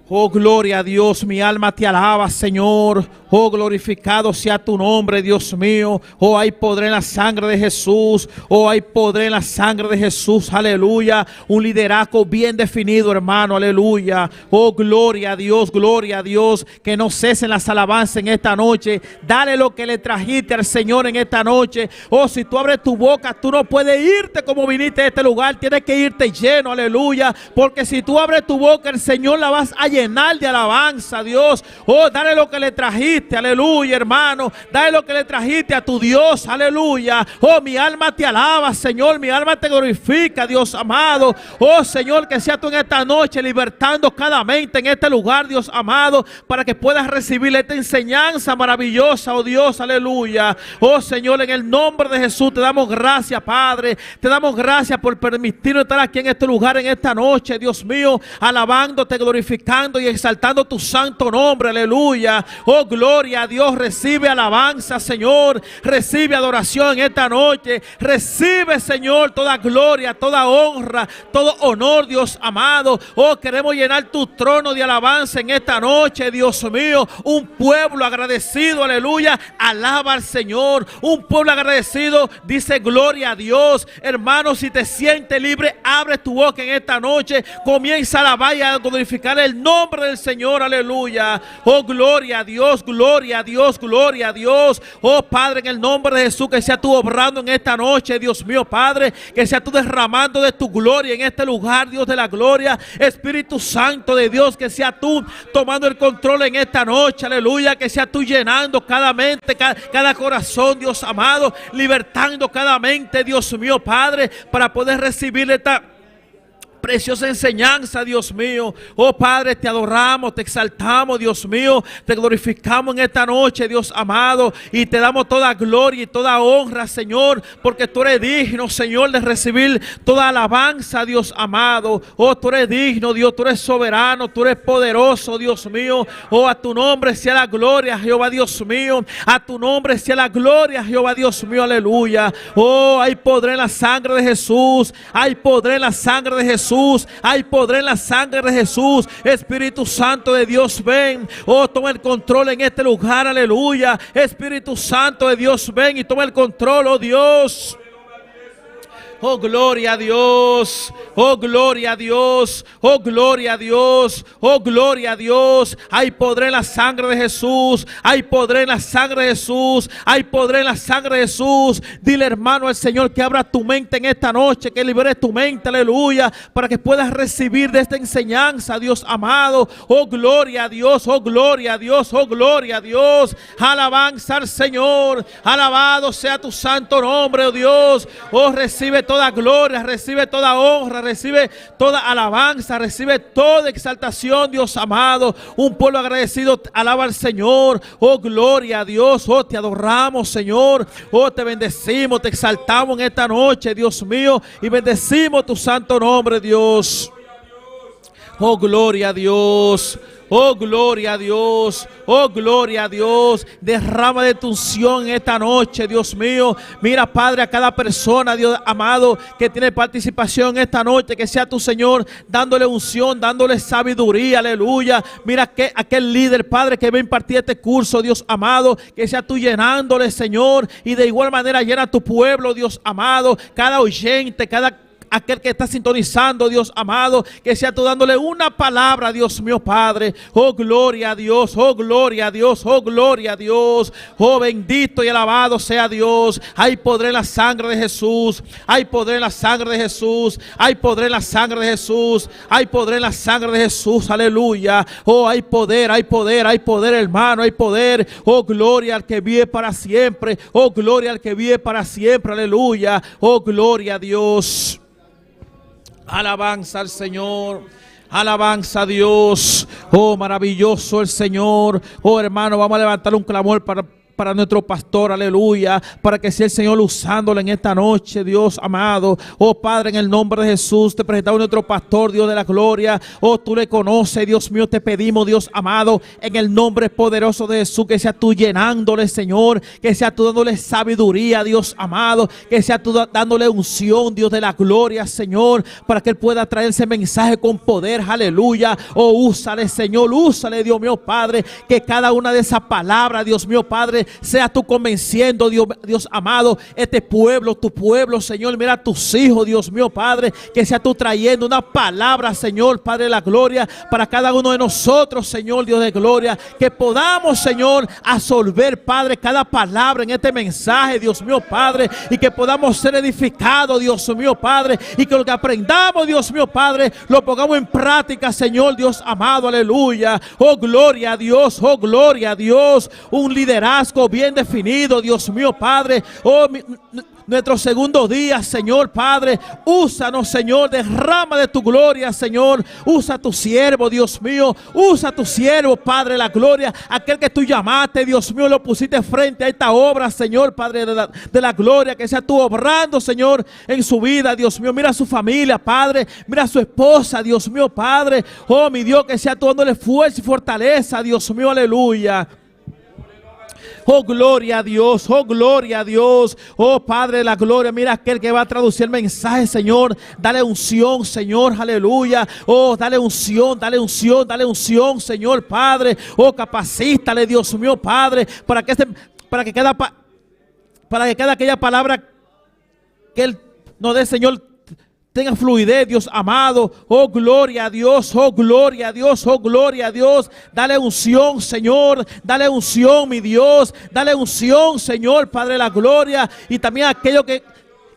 Oh, gloria a Dios, mi alma te alaba, Señor. Oh, glorificado sea tu nombre, Dios mío. Oh, hay poder en la sangre de Jesús. Oh, hay poder en la sangre de Jesús. Aleluya. Un liderazgo bien definido, hermano. Aleluya. Oh, gloria a Dios, gloria a Dios. Que no cesen las alabanzas en esta noche. Dale lo que le trajiste al Señor en esta noche. Oh, si tú abres tu boca, tú no puedes irte como viniste a este lugar. Tienes que irte lleno, aleluya. Porque si tú abres tu boca, el Señor la vas a llenar de alabanza, Dios. Oh, dale lo que le trajiste. trajiste, aleluya, hermano. Dale lo que le trajiste a tu Dios, aleluya. Oh, mi alma te alaba, Señor. Mi alma te glorifica, Dios amado. Oh, Señor, que sea tú en esta noche libertando cada mente en este lugar, Dios amado, para que puedas recibir esta enseñanza maravillosa, oh Dios, aleluya. Oh, Señor, en el nombre de Jesús te damos gracias, Padre. Te damos gracias por permitirnos estar aquí en este lugar en esta noche, Dios mío, alabándote, glorificando y exaltando tu santo nombre, aleluya. Oh, gloria a Dios, recibe alabanza, Señor. Recibe adoración en esta noche. Recibe, Señor, toda gloria, toda honra, todo honor, Dios amado. Oh, queremos llenar tu trono de alabanza en esta noche, Dios mío. Un pueblo agradecido, aleluya. Alaba al Señor. Un pueblo agradecido dice gloria a Dios. Hermano, si te sientes libre, abre tu boca en esta noche. Comienza a alabar y a glorificar el nombre del Señor, aleluya. Oh, gloria a Dios, gloria a Dios, gloria a Dios. Oh, Padre, en el nombre de Jesús, que sea tú obrando en esta noche, Dios mío, Padre, que sea tú derramando de tu gloria en este lugar, Dios de la gloria. Espíritu Santo de Dios, que sea tú tomando el control en esta noche, aleluya. Que sea tú llenando cada mente, cada corazón, Dios amado, libertando cada mente, Dios mío, Padre, para poder recibir esta preciosa enseñanza, Dios mío. Oh Padre, te adoramos, te exaltamos, Dios mío. Te glorificamos en esta noche, Dios amado. Y te damos toda gloria y toda honra, Señor, porque tú eres digno, Señor, de recibir toda alabanza, Dios amado. Oh, tú eres digno, Dios, tú eres soberano, tú eres poderoso, Dios mío. Oh, a tu nombre sea la gloria, Jehová Dios mío. A tu nombre sea la gloria, Jehová Dios mío, aleluya. Oh, hay poder en la sangre de Jesús. Hay poder en la sangre de Jesús. Hay poder en la sangre de Jesús. Espíritu Santo de Dios, ven. Oh, toma el control en este lugar, aleluya. Espíritu Santo de Dios, ven y toma el control, oh Dios. Oh, gloria a Dios. Oh, gloria a Dios. Oh, gloria a Dios. Oh, gloria a Dios. Hay poder en la sangre de Jesús. Hay poder en la sangre de Jesús. Hay poder en la sangre de Jesús. Dile, hermano, al Señor que abra tu mente en esta noche, que libere tu mente, aleluya, para que puedas recibir de esta enseñanza, Dios amado. Oh, gloria a Dios. Oh, gloria a Dios. Oh, gloria a Dios. Alabanza al Señor. Alabado sea tu santo nombre, oh Dios. Oh, recibe toda gloria, recibe toda honra, recibe toda alabanza, recibe toda exaltación, Dios amado. Un pueblo agradecido alaba al Señor. Oh, gloria a Dios. Oh, te adoramos, Señor. Oh, te bendecimos, te exaltamos en esta noche, Dios mío, y bendecimos tu santo nombre, Dios. Oh, gloria a Dios. Oh, gloria a Dios. Oh, gloria a Dios. Derrama de tu unción en esta noche, Dios mío. Mira, Padre, a cada persona, Dios amado, que tiene participación esta noche, que sea tu Señor dándole unción, dándole sabiduría, aleluya. Mira que aquel líder, Padre, que va a impartir este curso, Dios amado, que sea tú llenándole, Señor. Y de igual manera llena a tu pueblo, Dios amado, cada oyente, cada aquel que está sintonizando, Dios amado, que sea tú dándole una palabra, Dios mío, Padre. Oh, gloria a Dios, oh, gloria a Dios, oh, gloria a Dios. Oh, bendito y alabado sea Dios. Hay poder en la sangre de Jesús. Hay poder en la sangre de Jesús. Hay poder en la sangre de Jesús. Hay poder en la sangre de Jesús. Aleluya. Oh, hay poder, hay poder, hay poder, hermano, hay poder. Oh, gloria al que vive para siempre. Oh, gloria al que vive para siempre. Aleluya. Oh, gloria a Dios. Alabanza al Señor. Alabanza a Dios. Oh, maravilloso el Señor. Oh, hermano, vamos a levantar un clamor para nuestro pastor, aleluya, para que sea el Señor usándolo en esta noche, Dios amado. Oh Padre, en el nombre de Jesús, te presentamos a nuestro pastor, Dios de la gloria. Oh, tú le conoces, Dios mío, te pedimos, Dios amado, en el nombre poderoso de Jesús, que sea tú llenándole, Señor, que sea tú dándole sabiduría, Dios amado, que sea tú dándole unción, Dios de la gloria, Señor, para que él pueda traer ese mensaje con poder, aleluya. Oh, úsale, Señor, úsale, Dios mío, Padre, que cada una de esas palabras, Dios mío, Padre, Padre, sea tú convenciendo, Dios, Dios amado, este pueblo, tu pueblo, Señor. Mira a tus hijos, Dios mío, Padre, que sea tú trayendo una palabra, Señor, Padre de la gloria, para cada uno de nosotros, Señor, Dios de gloria. Que podamos, Señor, absolver, Padre, cada palabra en este mensaje, Dios mío, Padre, y que podamos ser edificados, Dios mío, Padre, y que lo que aprendamos, Dios mío, Padre, lo pongamos en práctica, Señor, Dios amado, aleluya. Oh, gloria a Dios, oh, gloria a Dios. Un liderazgo bien definido, Dios mío, Padre. Oh, nuestro segundo día, Señor Padre. Úsanos, Señor. Derrama de tu gloria, Señor. Usa tu siervo, Dios mío. Usa tu siervo, Padre, la gloria. Aquel que tú llamaste, Dios mío, lo pusiste frente a esta obra, Señor, Padre de la gloria. Que sea tú obrando, Señor, en su vida, Dios mío. Mira a su familia, Padre. Mira a su esposa, Dios mío, Padre. Oh, mi Dios, que sea tú dándole fuerza y fortaleza, Dios mío, aleluya. Oh, gloria a Dios, oh, gloria a Dios. Oh, Padre de la gloria, mira aquel que va a traducir el mensaje, Señor. Dale unción, Señor, aleluya. Oh, dale unción, dale unción, dale unción, Señor, Padre. Oh, capacítale, Dios mío, Padre, para que cada aquella palabra que Él nos dé, Señor, tenga fluidez, Dios amado. Oh, gloria a Dios, oh, gloria a Dios, oh, gloria a Dios. Dale unción, Señor. Dale unción, mi Dios. Dale unción, Señor, Padre de la gloria. Y también aquello que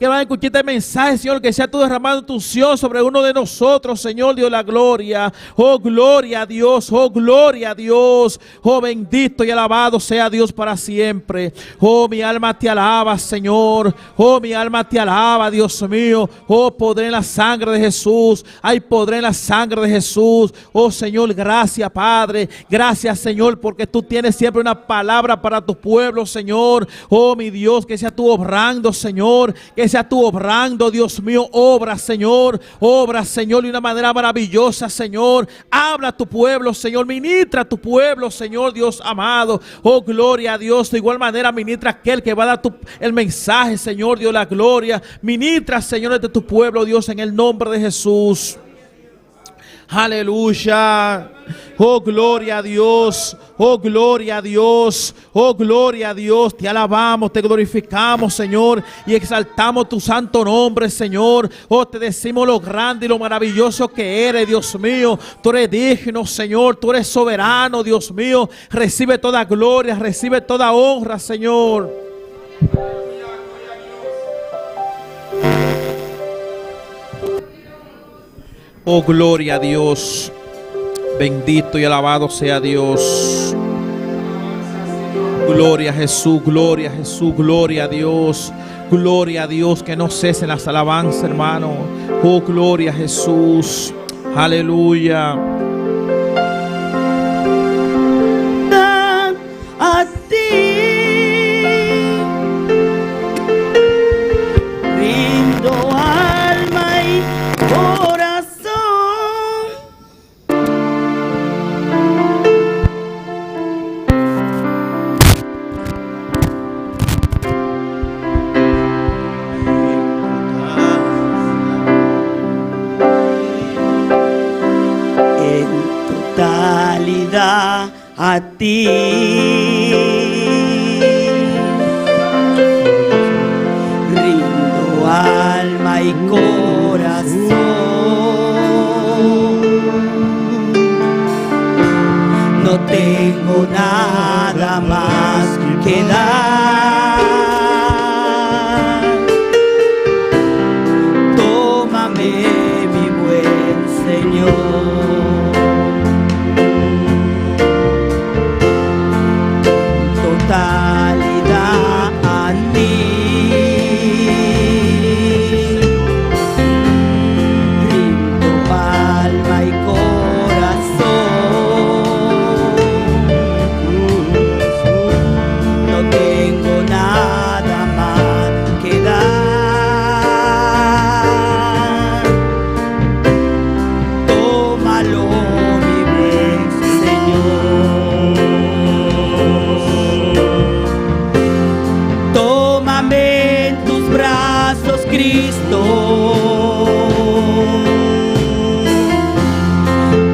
van a escuchar este mensaje, Señor, que sea tú derramando tu unción sobre uno de nosotros, Señor, Dios la gloria. Oh, gloria a Dios, oh, gloria a Dios. Oh, bendito y alabado sea Dios para siempre. Oh, mi alma te alaba, Señor. Oh, mi alma te alaba, Dios mío. Oh, poder en la sangre de Jesús. Hay poder en la sangre de Jesús. Oh, Señor, gracias, Padre. Gracias, Señor, porque tú tienes siempre una palabra para tu pueblo, Señor. Oh, mi Dios, que sea tú obrando, Señor. Que sea tú obrando, Dios mío. Obra, Señor. Obra, Señor, de una manera maravillosa, Señor. Habla a tu pueblo, Señor. Ministra a tu pueblo, Señor, Dios amado. Oh, gloria a Dios. De igual manera, ministra aquel que va a dar el mensaje, Señor, Dios la gloria. Ministra, Señor, de tu pueblo, Dios, en el nombre de Jesús. Aleluya. Oh, gloria a Dios. Oh, gloria a Dios. Oh, gloria a Dios. Te alabamos, te glorificamos, Señor, y exaltamos tu santo nombre, Señor. Oh, te decimos lo grande y lo maravilloso que eres, Dios mío. Tú eres digno, Señor. Tú eres soberano, Dios mío. Recibe toda gloria, recibe toda honra, Señor. Oh, gloria a Dios. Bendito y alabado sea Dios. Gloria a Jesús, gloria a Jesús, gloria a Dios. Gloria a Dios, que no cesen las alabanzas, hermano. Oh, gloria a Jesús. Aleluya. A ti rindo alma y corazón. En totalidad a ti. Rindo alma y corazón. No tengo nada más que dar. Tómame, mi buen Señor. Totalidad a ti. Rindo alma y corazón. No tengo nada más que dar. Tómalo, mi buen Señor. Tómame en tus brazos, Cristo.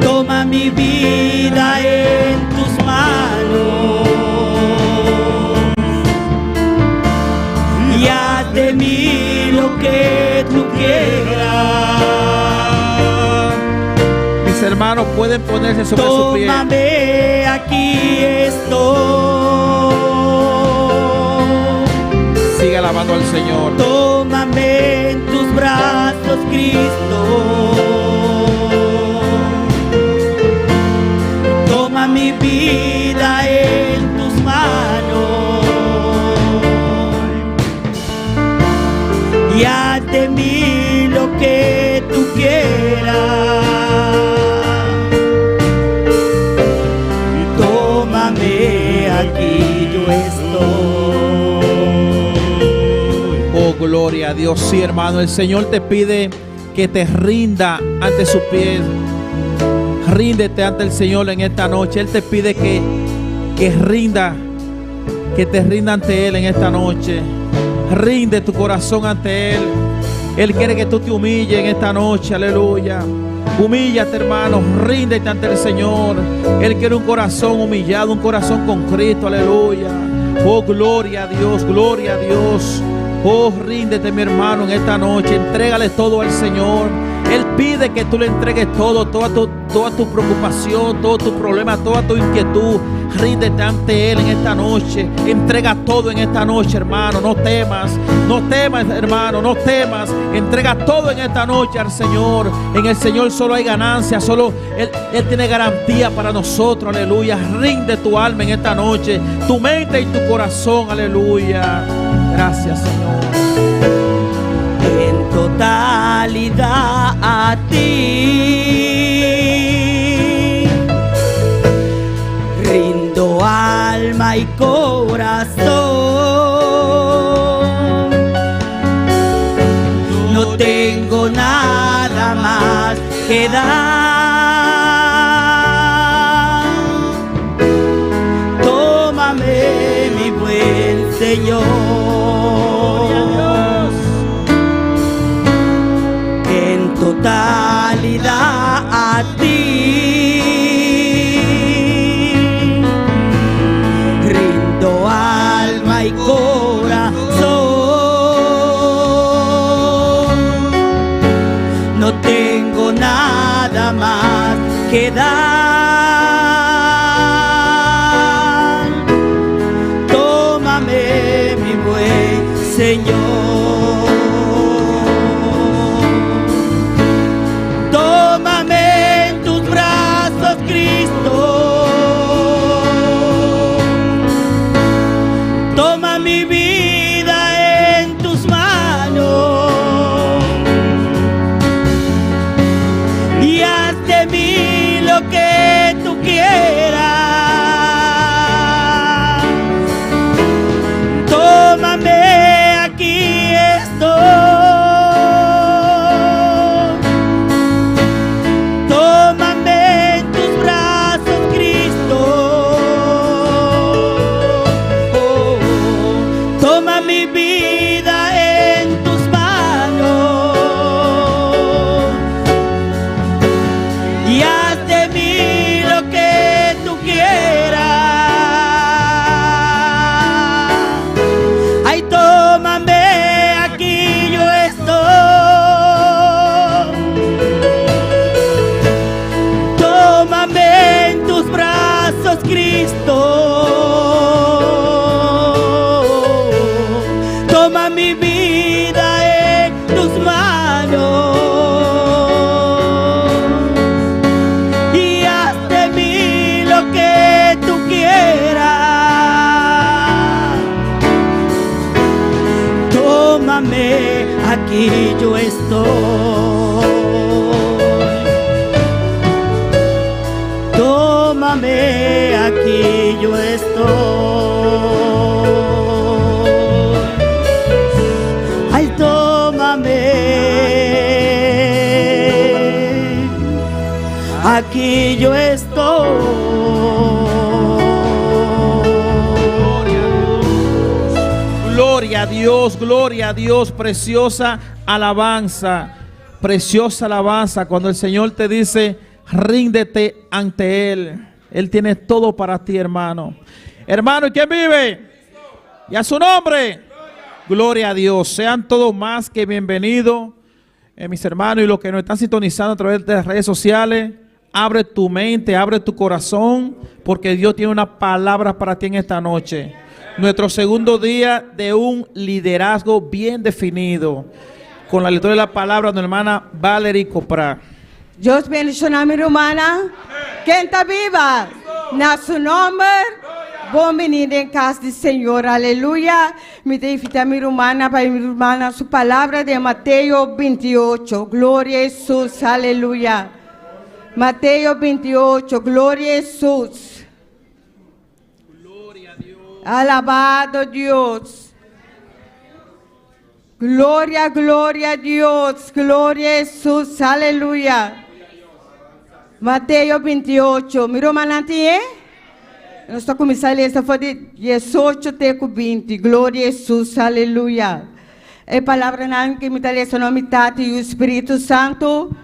Toma mi vida en tus manos. Hermanos, pueden ponerse sobre su pie. Tómame, aquí estoy. Sigue alabando al Señor. Tómame en tus brazos, Cristo. Toma mi vida en tus manos. Y haz de mí lo que tú quieras. Tómame, aquí yo estoy. Oh, gloria a Dios. Sí, hermano, el Señor te pide que te rinda ante sus pies. Ríndete ante el Señor en esta noche. Él te pide que rinda, que te rinda ante Él en esta noche. Rinde tu corazón ante Él. Él quiere que tú te humilles en esta noche. Aleluya. Humíllate, hermano. Ríndete ante el Señor. Él quiere un corazón humillado, un corazón con Cristo. Aleluya. Oh, gloria a Dios, gloria a Dios. Oh, ríndete, mi hermano, en esta noche. Entrégale todo al Señor. Él pide que tú le entregues todo, toda tu preocupación, todo tu problema, toda tu inquietud. Ríndete ante Él en esta noche. Entrega todo en esta noche, hermano. No temas, no temas, hermano, no temas. Entrega todo en esta noche al Señor. En el Señor solo hay ganancia, solo Él tiene garantía para nosotros. Aleluya. Rinde tu alma en esta noche, tu mente y tu corazón. Aleluya. Gracias, Señor. En totalidad a ti rindo alma y corazón. No tengo nada más que dar. Tómame, mi buen Señor. En totalidad a ti rindo alma y corazón. No tengo nada más que dar. Tómame, mi buen Señor. Tómame en tus brazos, Cristo. Toma mi vida en tus manos y haz de mí lo que tú quieras. Tómame, aquí estoy. Tómame en tus brazos, Cristo. Oh, toma mi vida en tus manos y haz de mí lo que tú quieras. Ay, tómame, aquí yo estoy. Tómame en tus brazos, Cristo. Toma mi vida en tus manos y haz de mí lo que tú quieras. Tómame, aquí yo estoy. Tómame, aquí yo estoy. Ay, tómame, aquí yo estoy. Gloria a Dios, gloria a Dios, preciosa alabanza, preciosa alabanza. Cuando el Señor te dice, ríndete ante Él. Él tiene todo para ti, hermano. Hermano, ¿y quién vive? Y a su nombre. Gloria a Dios. Sean todos más que bienvenidos, mis hermanos, y los que nos están sintonizando a través de las redes sociales. Abre tu mente, abre tu corazón, porque Dios tiene una palabra para ti en esta noche. Nuestro segundo día de un liderazgo bien definido. Con la lectura de la palabra de nuestra hermana Valerie Copra. Dios bendishoná mi rumannan. Ken ta biba? Na su nòmber. Bon biní den kas di Señor. Aleluya. Mi ta invitá mi rumannan pa mi rumannan su palabra den Mateo 28. Gloria a Hesus. Aleluya. Mateo 28. Gloria a Hesus. Alabado Dios. Gloria, gloria a Dios, gloria a Hesus, aleluya. Mateo 28, mi rumannan tin e? Nos ta kuminsá lesa for di 18 te ku 20, gloria a Hesus, aleluya. E palabranan ku mi ta lesa na mi Tata i Spiritu Santu,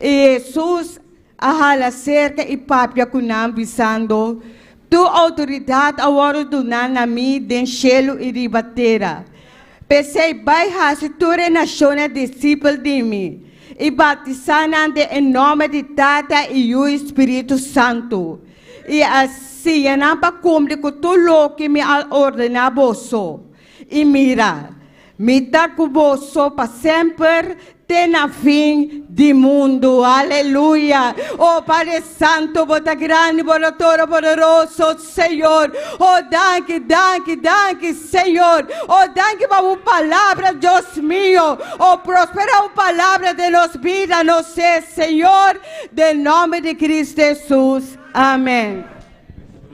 i Hesus a hala serka i papia ku nan, bisando, Tur outoridat a wòrdu duná na mi den shelu i riba tera. P'esei bai hasi tur e nashonnan disipel di mi, i batisá nan den e nòmber di Tata i Yu i Spiritu Santu, i a siña nan pa kumpli ku tur loke mi a ordená boso. I mira, Mi ta ku boso pa semper te na fin di mundu. Aleluya! O Padre Santo, bo ta grandi, bo ta todopoderoso, Señor. O danki, danki, danki, Señor. O danki pa bo palabra, Dios mio. O prospera bo palabra den nos bida, nos ser, Señor, den nomber di Cristo Hesus. Amen.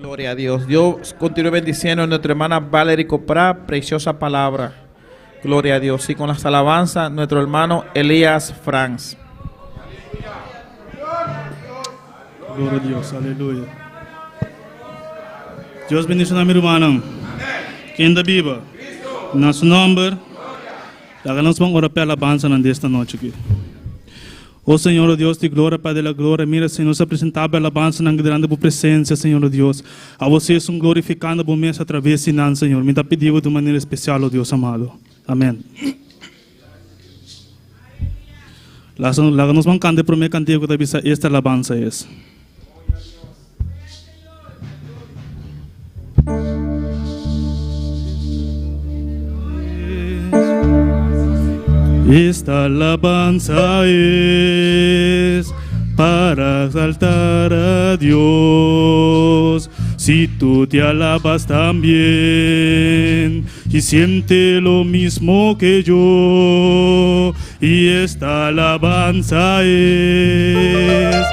Gloria a Dios. Dios continúe bendiciendo a nuestra hermana Valerie Copra. Preciosa palabra. Gloria a Dios. Y con las alabanzas, nuestro hermano Elías Franz. Gloria a Dios, aleluya. Dios bendishoná mi rumannan. Ken ta biba? Na su nòmber. Laga nos ban ora p'e alabansanan di esta nochi aki. O Señor, o Dios di gloria, Padre di la gloria, mira, Señor, nos a presentá bo e alabansanan aki delante bo presencia, Señor, o Dios. Abo si esun glorificando bo mes atraves di nan, Señor. Mi ta pidi bo di un manera especial, o Dios amado. Amen. Laga nos ban canta e prome cantiga cu ta bisa Esta alabanza es. Esta alabanza es para exaltar a Dios. Si tú te alabas también y siente lo mismo que yo, y esta alabanza es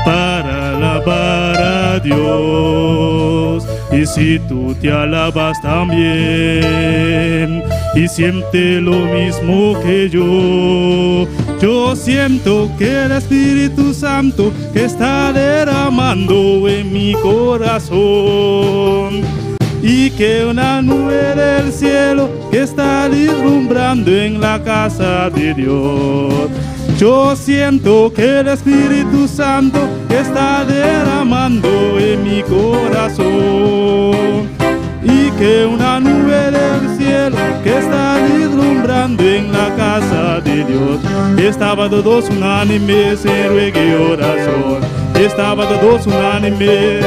para alabar a Dios. Y si tú te alabas también y siente lo mismo que yo, yo siento que el Espíritu Santo está derramando en mi corazón y que una nube del cielo que está deslumbrando en la casa de Dios. Yo siento que el Espíritu Santo está derramando en mi corazón y que una nube del cielo que está deslumbrando en la casa de Dios. Estaba todos unánimes en ruego y oración. Estaba todos unánimes.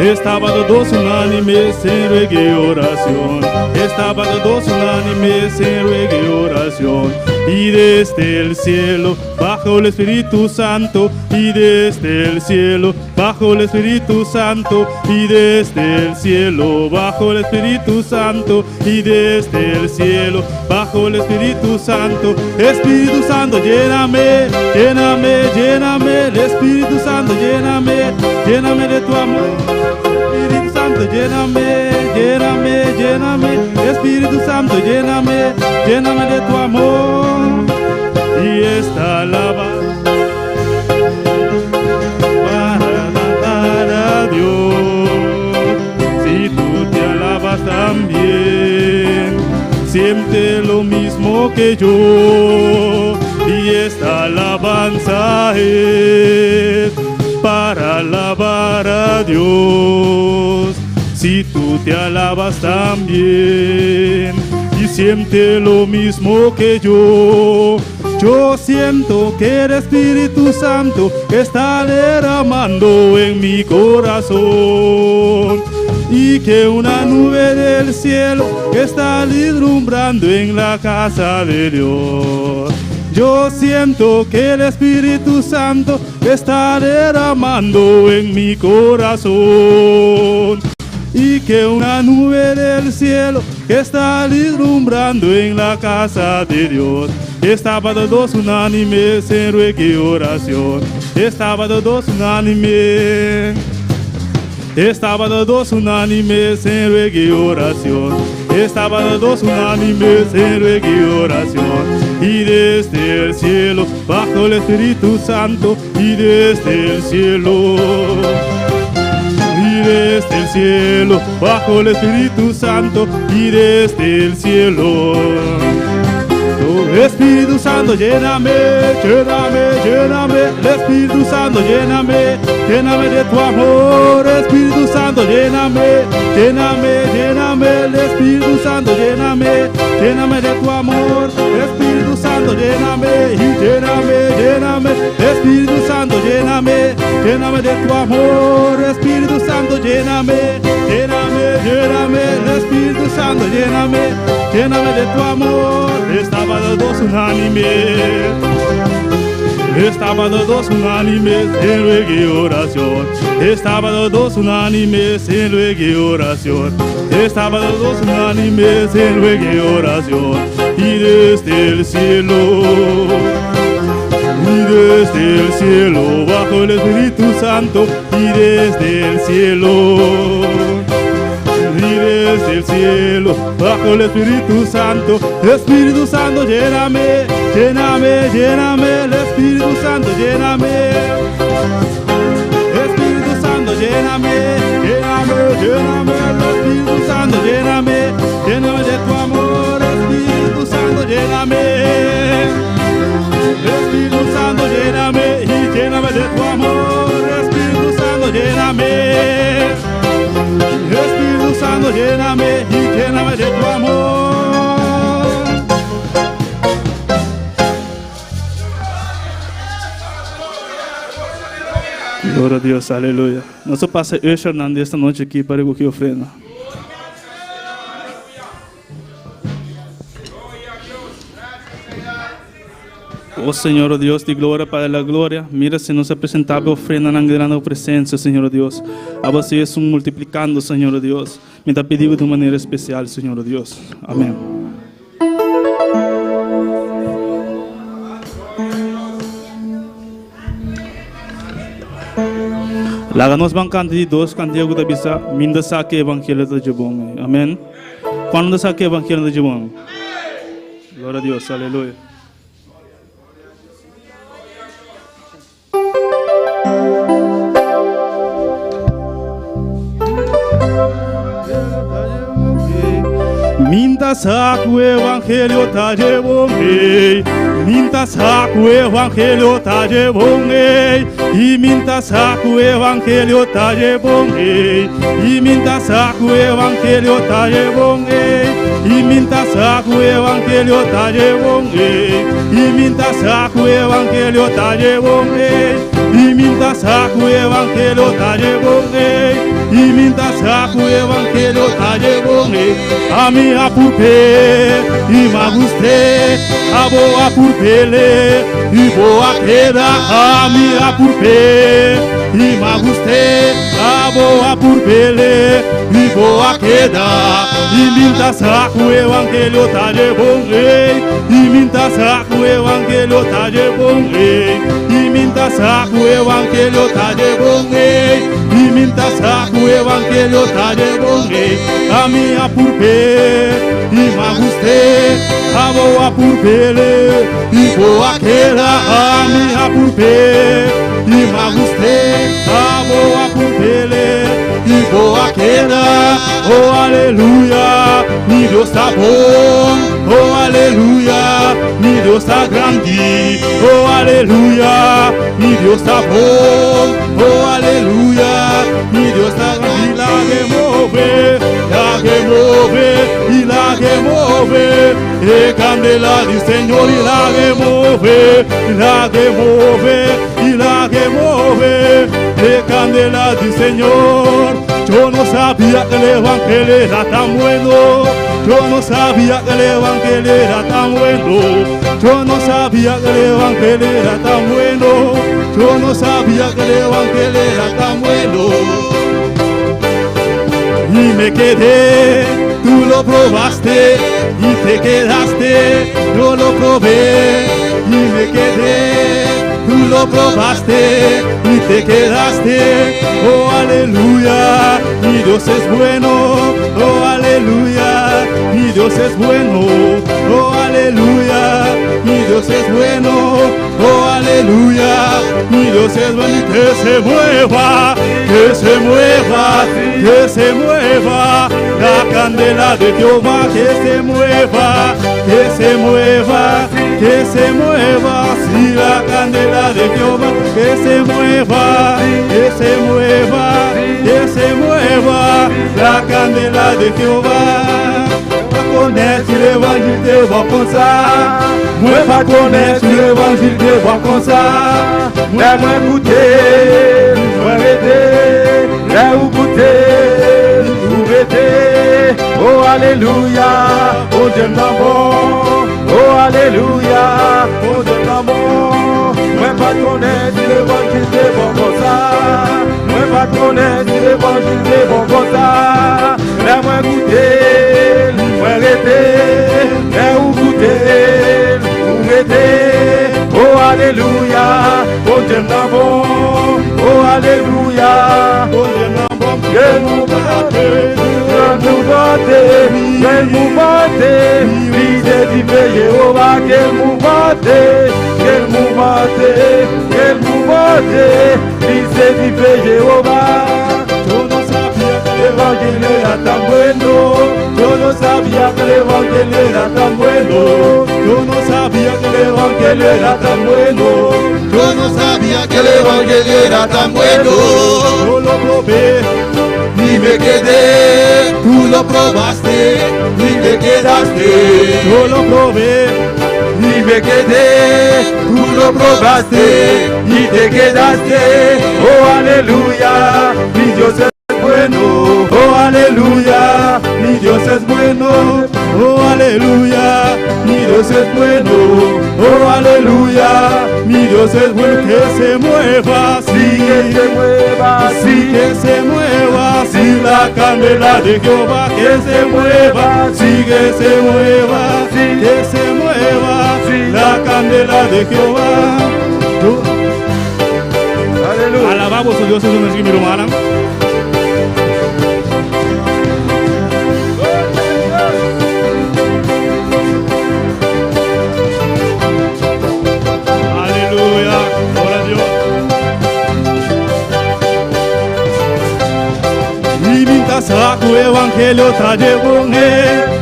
Estaba todos unánimes en ruego y oración. Estaba todos unánimes en ruego y oración. Y desde el cielo bajo el Espíritu Santo. Y desde el cielo bajo el Espíritu Santo. Y desde el cielo bajo el Espíritu Santo. Y desde el cielo bajo el Espíritu Santo. Espíritu Santo, lléname, lléname, lléname. El Espíritu Santo, lléname, lléname de tu amor. Espíritu Santo, lléname, lléname, lléname. Espíritu Santo, lléname, lléname de tu amor. Y esta alabanza para alabar a Dios. Si tú te alabas también, siente lo mismo que yo. Y esta alabanza es para alabar a Dios. Si tú te alabas también y siente lo mismo que yo. Yo siento que el Espíritu Santo está derramando en mi corazón y que una nube del cielo está deslumbrando en la casa de Dios. Yo siento que el Espíritu Santo está derramando en mi corazón y que una nube del cielo está deslumbrando en la casa de Dios. Estaban todos unánimes en ruego y oración. Estaban todos unánimes. Estaban todos unánimes en ruego y oración. Estaban todos unánimes en ruego y oración. Y desde el cielo bajó el Espíritu Santo. Y desde el cielo. Y desde el cielo bajó el Espíritu Santo. Y desde el cielo. Oh, Espíritu Santo, lléname, lléname, lléname. Espíritu Santo, lléname, lléname de tu amor. Espíritu Santo, lléname, lléname, lléname. Espíritu Santo, lléname, lléname de tu amor. Espíritu Santo, lléname y lléname, lléname. Espíritu Santo, lléname, lléname de tu amor. Espíritu Santo, lléname, lléname, lléname. Espíritu Santo, lléname, lléname de tu amor. Estaban todos unánimes. Estaban todos unánimes en ruego y oración. Estaban todos unánimes en ruego y oración. Estaban todos unánimes en ruego y oración. Y desde el cielo, y desde el cielo, bajo el Espíritu Santo, y desde el cielo. Y desde el cielo, bajo el Espíritu Santo, Espíritu Santo, lléname, lléname, lléname, el Espíritu Santo, lléname. Espíritu Santo, lléname, lléname, lléname, el Espíritu Santo, lléname, lléname de tu amor, Espíritu Santo, lléname. Espíritu Santo, lléname y lléname de tu amor, Espíritu Santo, lléname. Espíritu Santo, lléname y lléname de tu amor. Gloria a Dios, aleluya. Nos ta pasa ushernan esta nochi aki pa recoge ofrenda. Oh Señor, oh Dios di gloria, Padre di la gloria, mira si nos a presenta e ofrendanan den bo presencia, Señor oh Dios. Abo sea multiplicando, Señor oh Dios. Mi ta pidi di un manera especial, Señor oh Dios. Amén. Laga nos ban canta di dos cantica cu ta bisa, Mi'n ta sa cu evangelio ta dje bon. Amén. Cuanto ta sa cu evangelio ta dje bon? Gloria a Dios, aleluya. Mi'n ta sa cu evangelio ta dje bon, ey. Mi'n ta sa cu evangelio ta dje bon, ey. Y mi'n ta sa cu evangelio ta dje bon, ey. Y mi'n ta sa cu evangelio ta dje bon, ey. Y mi'n ta sa cu evangelio ta dje bon, ey. Y mi'n ta sa cu evangelio ta dje bon, ey. Y mi'n ta sa cu evangelio ta dje bon, ey. Y mi'n ta sa cu evangelio ta dje bon, ey. Ami a purb'e y m'a gust'e, abo a purb'ele y bo a keda. Ami a purb'e y m'a gust'e, abo a purb'ele y bo a keda. Y mi'n ta sa cu evangelio ta dje bon, ey. Y mi'n ta sa cu evangelio ta dje bon, ey. Y mi'n ta sa cu evangelio ta dje bon, ey. Y mi'n ta sa cu evangelio ta dje bon, ey. Ami a purb'e y m'a gust'e, abo a purb'ele y bo a keda. Ami a purb'e y m'a gust'e, abo a purb'ele y bo a keda. Oh aleluya, mi Dios ta bon. Oh aleluya, mi Dios ta grandi. Oh aleluya, mi Dios ta bon. Oh aleluya, mi Dios ta grandi. Lag'e move, lag'e move, y lag'e. que move, e candela di Señor y la que move, y la que move, y la que move, e candela di Señor. Yo no sabía que el evangelio era tan bueno. Yo no sabía que el evangelio era tan bueno. Yo no sabía que el evangelio era tan bueno. Yo no sabía que el evangelio era tan bueno. Y me quedé, tú lo probaste y te quedaste. Yo lo probé y me quedé, tú lo probaste y te quedaste. Oh, aleluya, mi Dios es bueno. Oh, aleluya, mi Dios es bueno. Oh, aleluya, mi Dios es bueno. Oh, aleluya, mi Dios es bueno. Y que se mueva, que se mueva, que se mueva. La candela de Jehová, que se mueva, que se mueva, que se mueva. Sí, la candela de Jehová, que se mueva, que se mueva, que se mueva. La candela de Jehová. Pa konnen si levanjil te bon konsa. Mwen pa konnen si levanjil te bon konsa. Lè mwen goute, mwen rete. Lè ou goute, ou rete. Oh alelouya, Bondye m nan bon. Oh alelouya, Bondye m nan bon. Mwen pa konnen si levanjil te bon konsa. Mwen pa konnen si levanjil te bon konsa. Lè mwen goute, mwen rete. Lè ou goute, ou rete. Oh alelouya, Bondye m nan bon. Oh alelouya, Bondye m nan bon. Ke nou bate, ke nou bate, ke nou bate. Li se dife Jewova, ke nou bate, ke nou bate, ke nou bate. Li se dife Jewova. Yo no sabía que el evangelio era tan bueno. Yo no sabía que el evangelio era tan bueno. Yo no sabía que el evangelio era tan bueno. Yo no sabía que el evangelio era tan bueno. Yo lo probé y me quedé. Tú lo probaste y te quedaste. Yo lo probé y me quedé. Tú lo probaste y te quedaste. Oh aleluya, mi Dios es bueno. Oh aleluya, mi Dios es bueno. Oh aleluya, mi Dios es bueno. Oh aleluya, mi Dios es bueno. Que se mueva, sí, que se mueva, sí, que se mueva, sí, la candela de Jehová, que se mueva, sí, que se mueva, sí, que se mueva, sí, la candela de Jehová. Aleluya. Alabamos a Dios, es mi hermana. Aleluya, gloria a Dios. Y mientras saco evangelio ta llevone,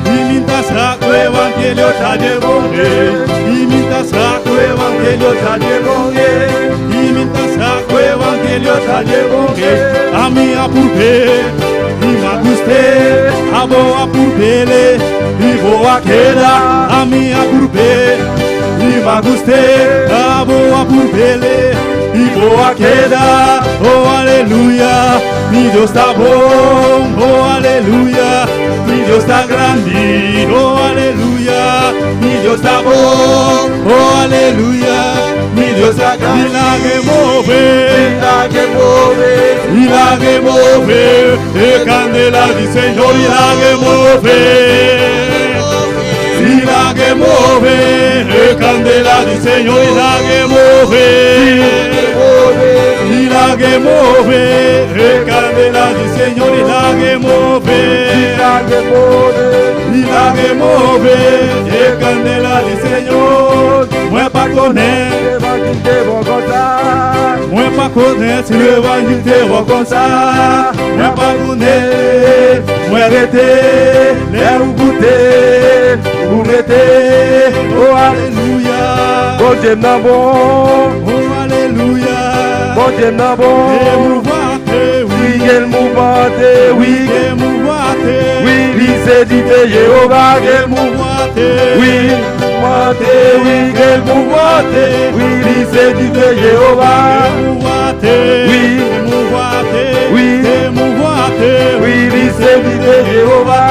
y mientras saco evangelio ta llevone, y mientras saco evangelio ta llevone, y mientras saco evangelio ta llevone, a mi apurpe, y me guste, a boa apurpele, y boa queda, a mi apurpe, y me guste, a boa apurpele, y boa queda, oh aleluya, mi Dios está bom, oh aleluya, mi Dios está grande, oh aleluya, mi Dios está bom, oh aleluya, mi Dios está grande, y la que move, y la que move, y la que move, e candela di Señor, y la que move, y la que move, e candela di Señor, y la que move, y la que move, e candela di Señor, y la que move, y la que move, y la que move, e candela di Señor, mwen pa konnen, Levanjil te bon konsa, mwen pa konnen si levanjil te bon konsa, mwen pa konnen, mwen rete, lè ou goute, ou rete, oh aleluya, Bondye m nan bon, oh aleluya, Bondye m nan bon, e mouvante, oui, el mouvante, oui, e mouvante, Wi, li se dife Jewova ke l mouvmante. Wi, mouvmante, wi, ke l mouvmante. Wi, li se dife Jewova. Wi, wi, wi, li se dife Jewova.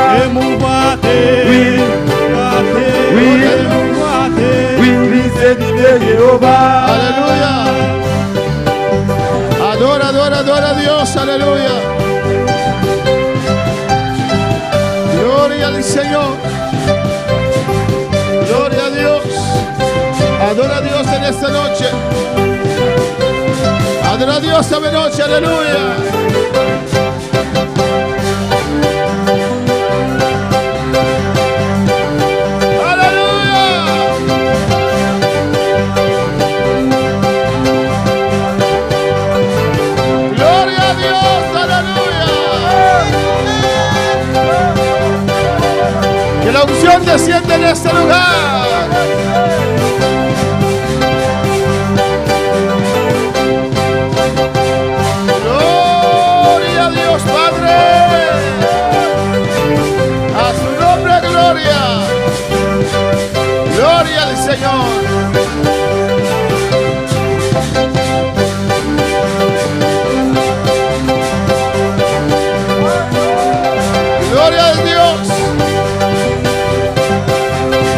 Wi, wi, wi, li se dife Jewova. Aleluya. Adora, adora, adora a Dios. Aleluya. Gloria al Señor. Gloria a Dios. Adora a Dios en esta noche. Adora a Dios esta noche. Aleluya. Aleluya. Gloria a Dios, aleluya. Que la unción descienda en este lugar. Gloria a Dios Padre. A su nombre, gloria. Gloria al Señor. Gloria a Dios.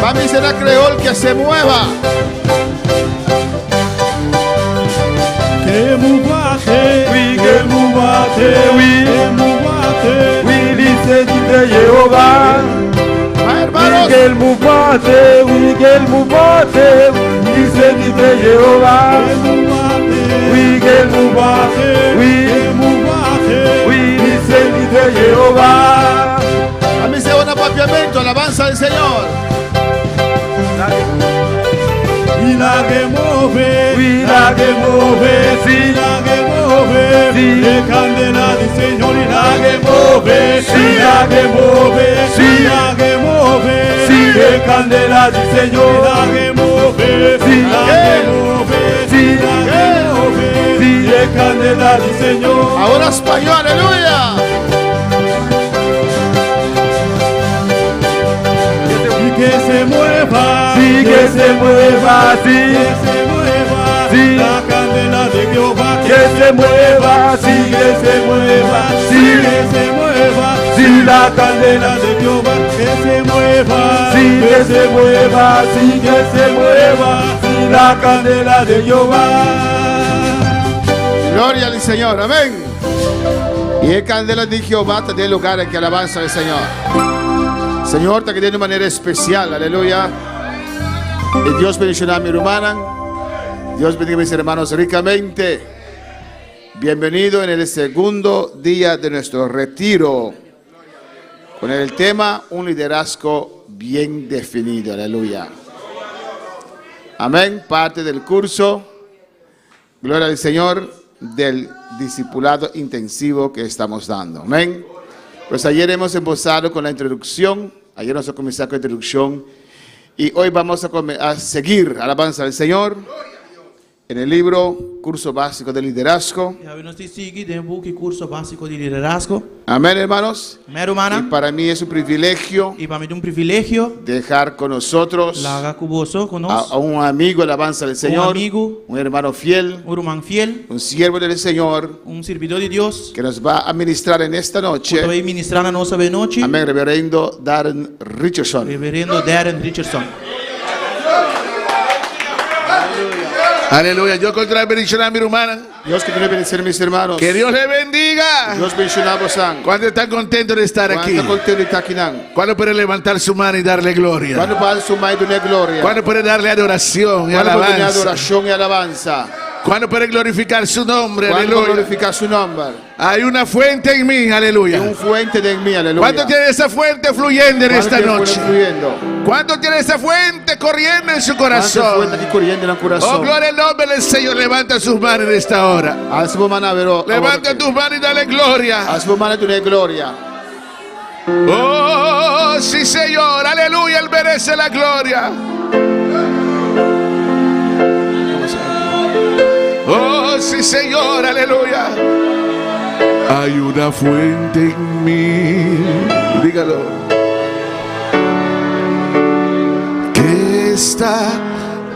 Mami será creol que se mueva. Que mouvante, Oui, que mouvante, oui. que mouvante. Wi, li se dife Jewova. Ah, Wi, hermanos. ke l mouvmante, wi, ke l mouvmante. Li se dife Jewova. Wi, ke l mouvmante, wi, wi, li se dife Jewova. A mí se un apapiamiento, alabanza al Señor. Y la que move, Oui, la que move, sí. la que move, Sí. de candela del Señor y la que move, Sí. la que move, Sí. la que move, Sí. de candela del Señor y la que move, Sí. la que move, Sí. la que move, Sí. de candela del Señor. Ahora español, aleluya. Y que se mueva, Sí, que se mueva, sí. que se mueva, Sí. la candela de Jehová, Que se mueva, sí, que se mueva, sí. que se mueva, Sí, la candela de Jehová, que se mueva, Sí, que se mueva, sí, que se mueva, sí, la candela de Jehová. Gloria al Señor, amén. Y el candela de Jehová te dé lugar en que alabanza al Señor. Señor, te de una manera especial, aleluya. Y Dios bendiga a mi hermana. Dios bendiga a mis hermanos ricamente. Bienvenido en el segundo día de nuestro retiro. Con el tema, un liderazgo bien definido, aleluya. Amén, parte del curso. Gloria al Señor del discipulado intensivo que estamos dando. Amén. Pues ayer hemos empezado con la introducción. Ayer nos comenzado con la introducción. Y hoy vamos a seguir alabanza al Señor en el libro Curso Básico de Liderazgo. I nos ta sigui den buki Kurso Básiko di Liderazgo. Amén, hermanos. Amèn, rumannan. Y para mí es un privilegio I pa mi ta un privilegio dejar con nosotros laga ku boso, ku nos, a un amigo, alabanza del Señor, amigo. un hermano fiel, un ruman fiel, un siervo del Señor un sirbidó di Dios, que nos va a ministrar en esta ku ta noche. bai ministrá na nos awe nochi, Amén, reverendo Darren Richardson. Reverendo Darren Richardson. Aleluya. Dios continúe bendiciendo a mi hermana. Dios continúe bendiciendo a mis hermanos. Que Dios le bendiga. Dios bendiciona boso. ¿Cuántos están contentos de estar aquí? Kuantu kontentu di ta akinan? ¿Cuándo puede levantar su mano y darle gloria? Kuantu por alsa man i dun'é gloria? ¿Cuándo puede darle adoración y Kuantu por duna alabanza? adorashon i alabansa? ¿Cuándo puede glorificar su nombre? Kuantu por Aleluya. glorifiká su nòmber? Hay una fuente en mí, aleluya. Tin un fuente den mi, aleluya. ¿Cuánto tiene esa fuente fluyendo en ¿Cuánto esta tiene noche? fuente fluyendo? ¿Cuánto tiene esa fuente corriendo en su Kuantu corazón? fuente aki koriendo den kurason? Oh, gloria al nombre del Señor. Levanta sus manos en esta hora. Alsa bo man awor. Levanta tus manos y dale gloria. Alsa bo man i dun'é gloria. Oh, sí, Señor. Aleluya. Él merece la gloria. Oh, sí, Señor. Aleluya. Hay una fuente en mí, dígalo, que está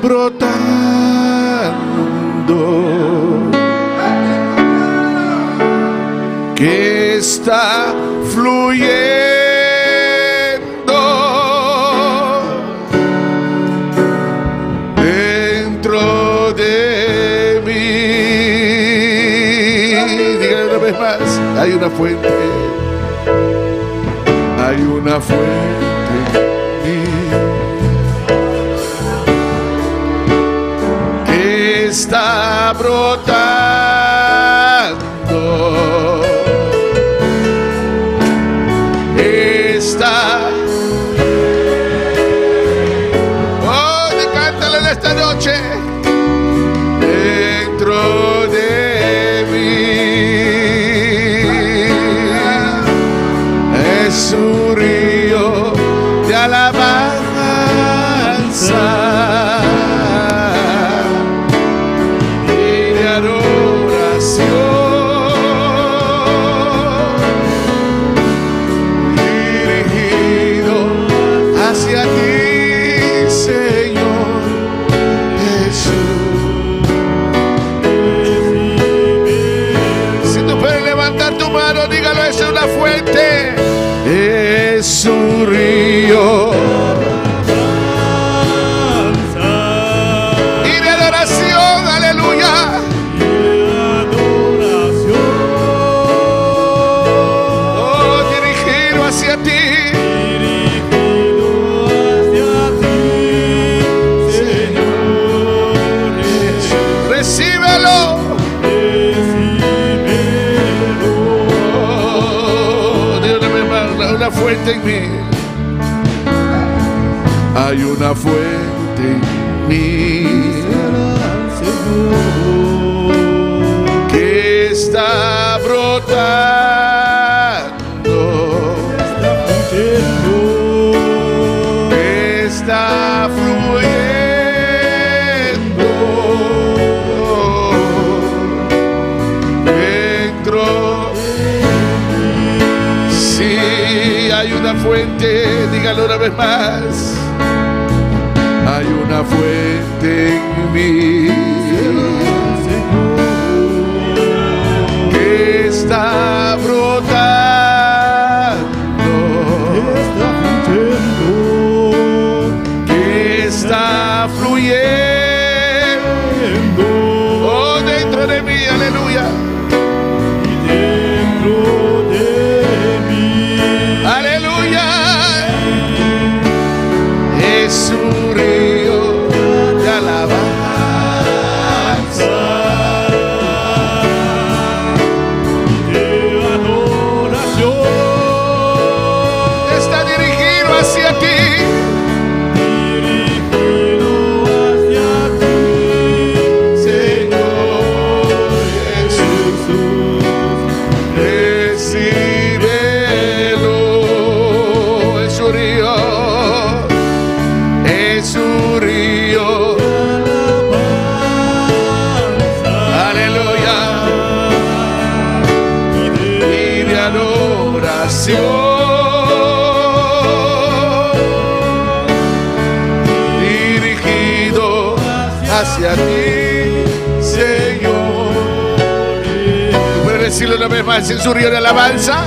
brotando, que está fluyendo dentro de mí. Dígalo una vez más, hay una fuente, hay una fuente en mí que está brotando, está. Oh, cántalo en esta noche. Dentro de mí es un río de alabanza y de adoración, dirigido hacia ti, Señor Jesús. Si tú puedes levantar tu mano, dígalo, es una fuente. Es un río y de adoración, aleluya. Oh, dirigido hacia ti, Recíbelo. Oh, Dios, dame una fuente en mí. Hay una fuente en mí que está brotando, que está fluyendo dentro. Sí, hay una fuente, dígalo una vez más. Hay una fuente en mí que está brotando, que está fluyendo, oh, dentro de mí, aleluya. Aleluya. Es un río de alabanza Está dirigido hacia ti. Señor Jesús. Recíbelo, es un río, es un río. Aleluya. Y de adoración. Dirigido hacia ti, Señor. ¿Puedes decirlo una vez más? Es un río de alabanza.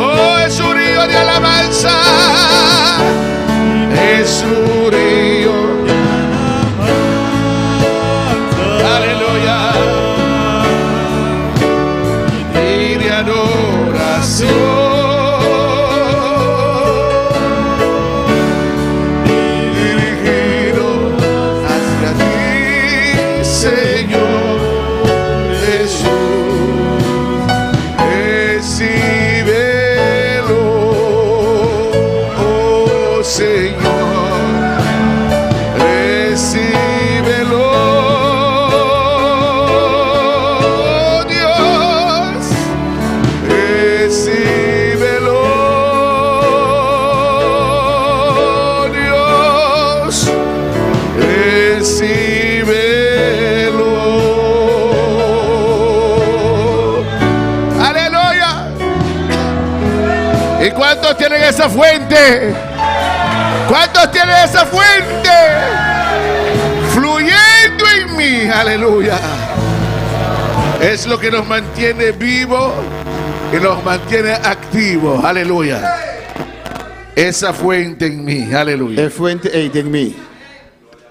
Oh, es un río de alabanza. Es un río. Aleluya. Y de adoración. Dirigido hacia ti, Señor Jesús. Recíbelo, oh Señor. Recíbelo, Dios. Recíbelo. esa fuente? ¿Cuántos tienen esa fuente? Fluyendo en mí, aleluya. Es lo que nos mantiene vivo y nos mantiene activos, aleluya. Esa fuente en mí, aleluya. E fuente ei den mi.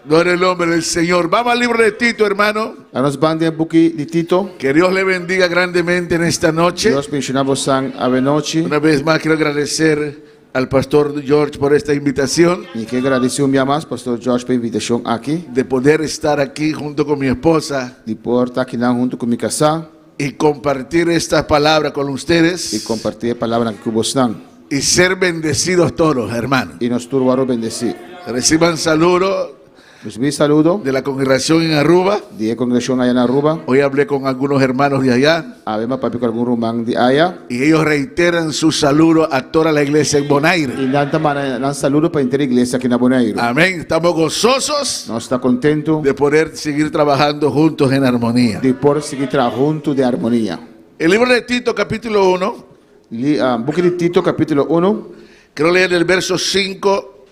Gloria al nombre del Señor. Vamos al libro de Tito, hermano. Laga nos ban den buki di Tito. Que Dios le bendiga grandemente en esta noche. Dios bendiciona bosan awe nochi. Una vez más quiero agradecer al pastor George por esta invitación. Mi ke gradisi un bia mas pastor George pa e invitacion aki. De poder estar aquí junto con mi esposa. Di por ta akinan hunto cu mi casá. Y compartir esta palabra con ustedes. Y comparti e palabra aki cu bosnan. Y ser bendecidos todos, hermano. Y nos tur wòrdu bendesí. Reciban saludo. Recibi saludo. De la congregación en Aruba. Di e congregacion aya na Aruba. Hoy hablé con algunos hermanos de allá. Awe mi a papia cu algun ruman di aya. Y ellos reiteran su saludo a toda la iglesia en Bonaire. Y nan ta manda nan saludo pa henter iglesia aki na Boneiru. Amén. Estamos gozosos. Nos ta contento. De poder seguir trabajando juntos en armonía. Di por sigui traha hunto den armonia. El libro de Tito capítulo 1. Buki di Tito capítulo 1. Quiero leer el verso 5.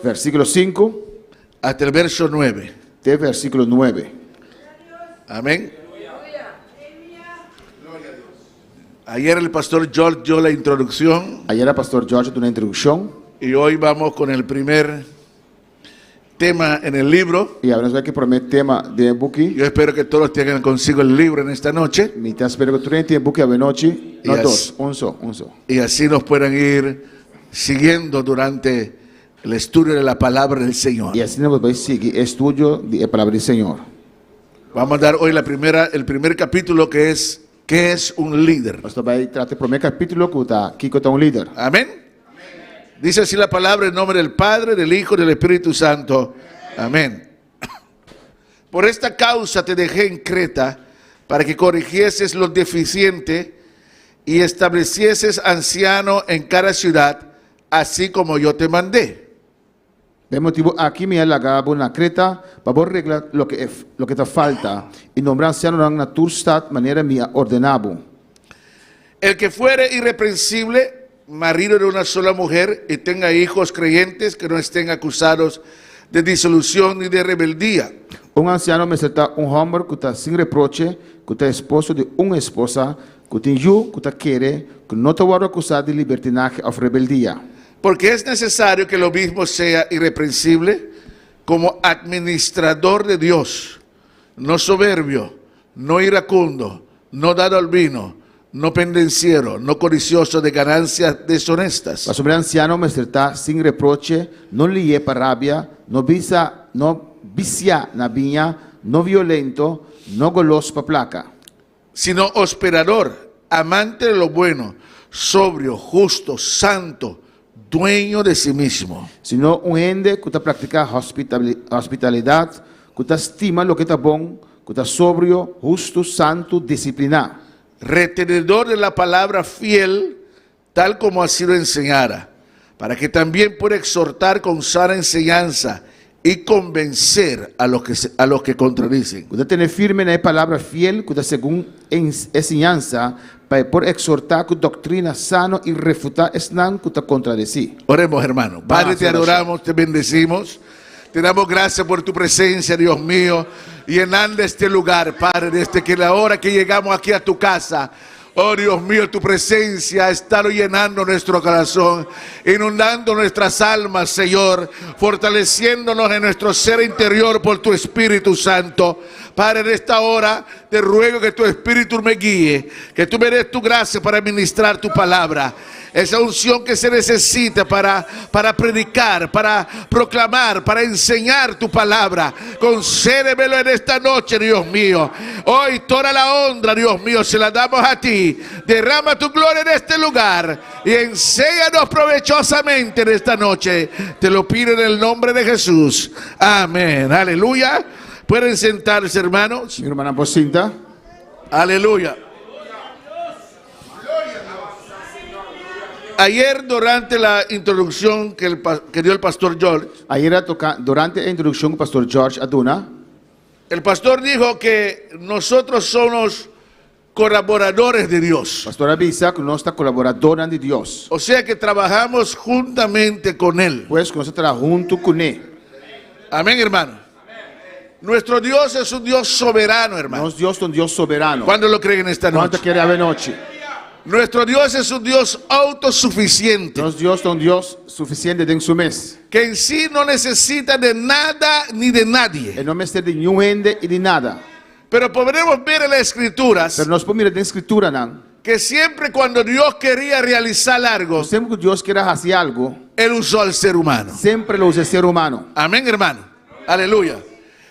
Versículo 5. Hasta el verso 9. Te versículo 9. Amén. Ayer el pastor George dio la introducción. Ayera pastor George a duna introducción. Y hoy vamos con el primer tema en el libro. Y awe nos bai ku e promé tema den e buki. Yo espero que todos tengan consigo el libro en esta noche. Mi ta spera ku tur hende tin e buki awe nochi. No dos, un so, un so. Y así nos puedan ir siguiendo durante el estudio de la palabra del Señor. Y asina nos bai sigui e estudio di e palabra di Señor. Vamos a dar hoy la primera, el primer capítulo que es ¿Qué es un líder? Nos ta bai trata e promé capítulo ku ta Kiko ta un líder? Amén. Dice así la palabra en nombre del Padre, del Hijo y del Espíritu Santo. Amén. Por esta causa te dejé en Creta para que corrigieses lo deficiente y establecieses anciano en cada ciudad, así como yo te mandé. Pa e motibu aki mi a laga bo na Kreta pa bo regla loke e loke ta falta i nombra ansianonan na tur stat manera mi a ordená bo. El que fuere irreprensible, marido de una sola mujer y tenga hijos creyentes que no estén acusados de disolución ni de rebeldía. Un ansiano mester ta un hòmber ku ta sin reproche, ku ta esposo di un esposa, ku tin yu ku ta kere, ku no ta wòrdu akusá di libertinahe òf rebeldia. Porque es necesario que el obispo sea irreprensible como administrador de Dios, no soberbio, no iracundo, no dado al vino, no pendenciero, no codicioso de ganancias deshonestas. Pasobra e ansiano mester ta sin reproche, no lié pa rabia, no bisa, no bisiá na biña, no violento, no golos pa plaka. Sino hospedador, amante de lo bueno, sobrio, justo, santo, dueño de sí mismo. Sino un hende ku ta praktiká hospitalidat, ku ta stima loke ta bon, ku ta sobrio, hustu, santu, disipliná. Retenedor de la palabra fiel, tal como ha sido enseñada, para que también pueda exhortar con sana enseñanza y convencer a los que, a los que contradicen. Ku ta tene firme na e palabra fiel ku ta segun e enseñansa, pa e por exhortá ku doktrina sano i refutá esnan ku ta kontradesí. Oremos, hermano. Padre, te adoramos, te bendecimos. Te damos gracias por tu presencia, Dios mío, llenando este lugar, Padre, desde que la hora que llegamos aquí a tu casa, Oh Dios mío, tu presencia ha estado llenando nuestro corazón, inundando nuestras almas, Señor, fortaleciéndonos en nuestro ser interior por tu Espíritu Santo. Padre, en esta hora te ruego que tu Espíritu me guíe, que tú me des tu gracia para ministrar tu palabra. Esa unción que se necesita para, para predicar, para proclamar, para enseñar tu palabra. Concédemelo en esta noche, Dios mío. Hoy toda la honra, Dios mío, se la damos a ti. Derrama tu gloria en este lugar y enséñanos provechosamente en esta noche. Te lo pido en el nombre de Jesús. Amén. Aleluya. Pueden sentarse, hermanos. Mi rumannan por sinta. Aleluya. Ayer durante la introducción que, el, que dio el pastor George. Ayera toca, durante e introducción cu pastor George a duna. El pastor dijo que nosotros somos colaboradores de Dios. Pastor a bisa ku nos ta kolaboradónan di Dios. O sea que trabajamos juntamente con Él. Pues ku nos ta traha huntu kuné. Amén, hermano. Nuestro Dios es un Dios soberano, hermano. Nos Dios ta un Dios soberano. ¿Cuántos lo creen en esta Kuantu noche? kere awe nochi? Nuestro Dios es un Dios autosuficiente, Nos Dios ta un Dios sufisiente den su mes. que en sí no necesita de nada ni de nadie. E no mester di niun hende i di nada. Pero podremos ver en las escrituras Pero nos por mira den Skrituranan que siempre cuando Dios quería realizar algo, ku semper ku Dios kier a hasi algu, Él usó al ser humano. semper lo usa e ser humano. Amén, hermano. Aleluya.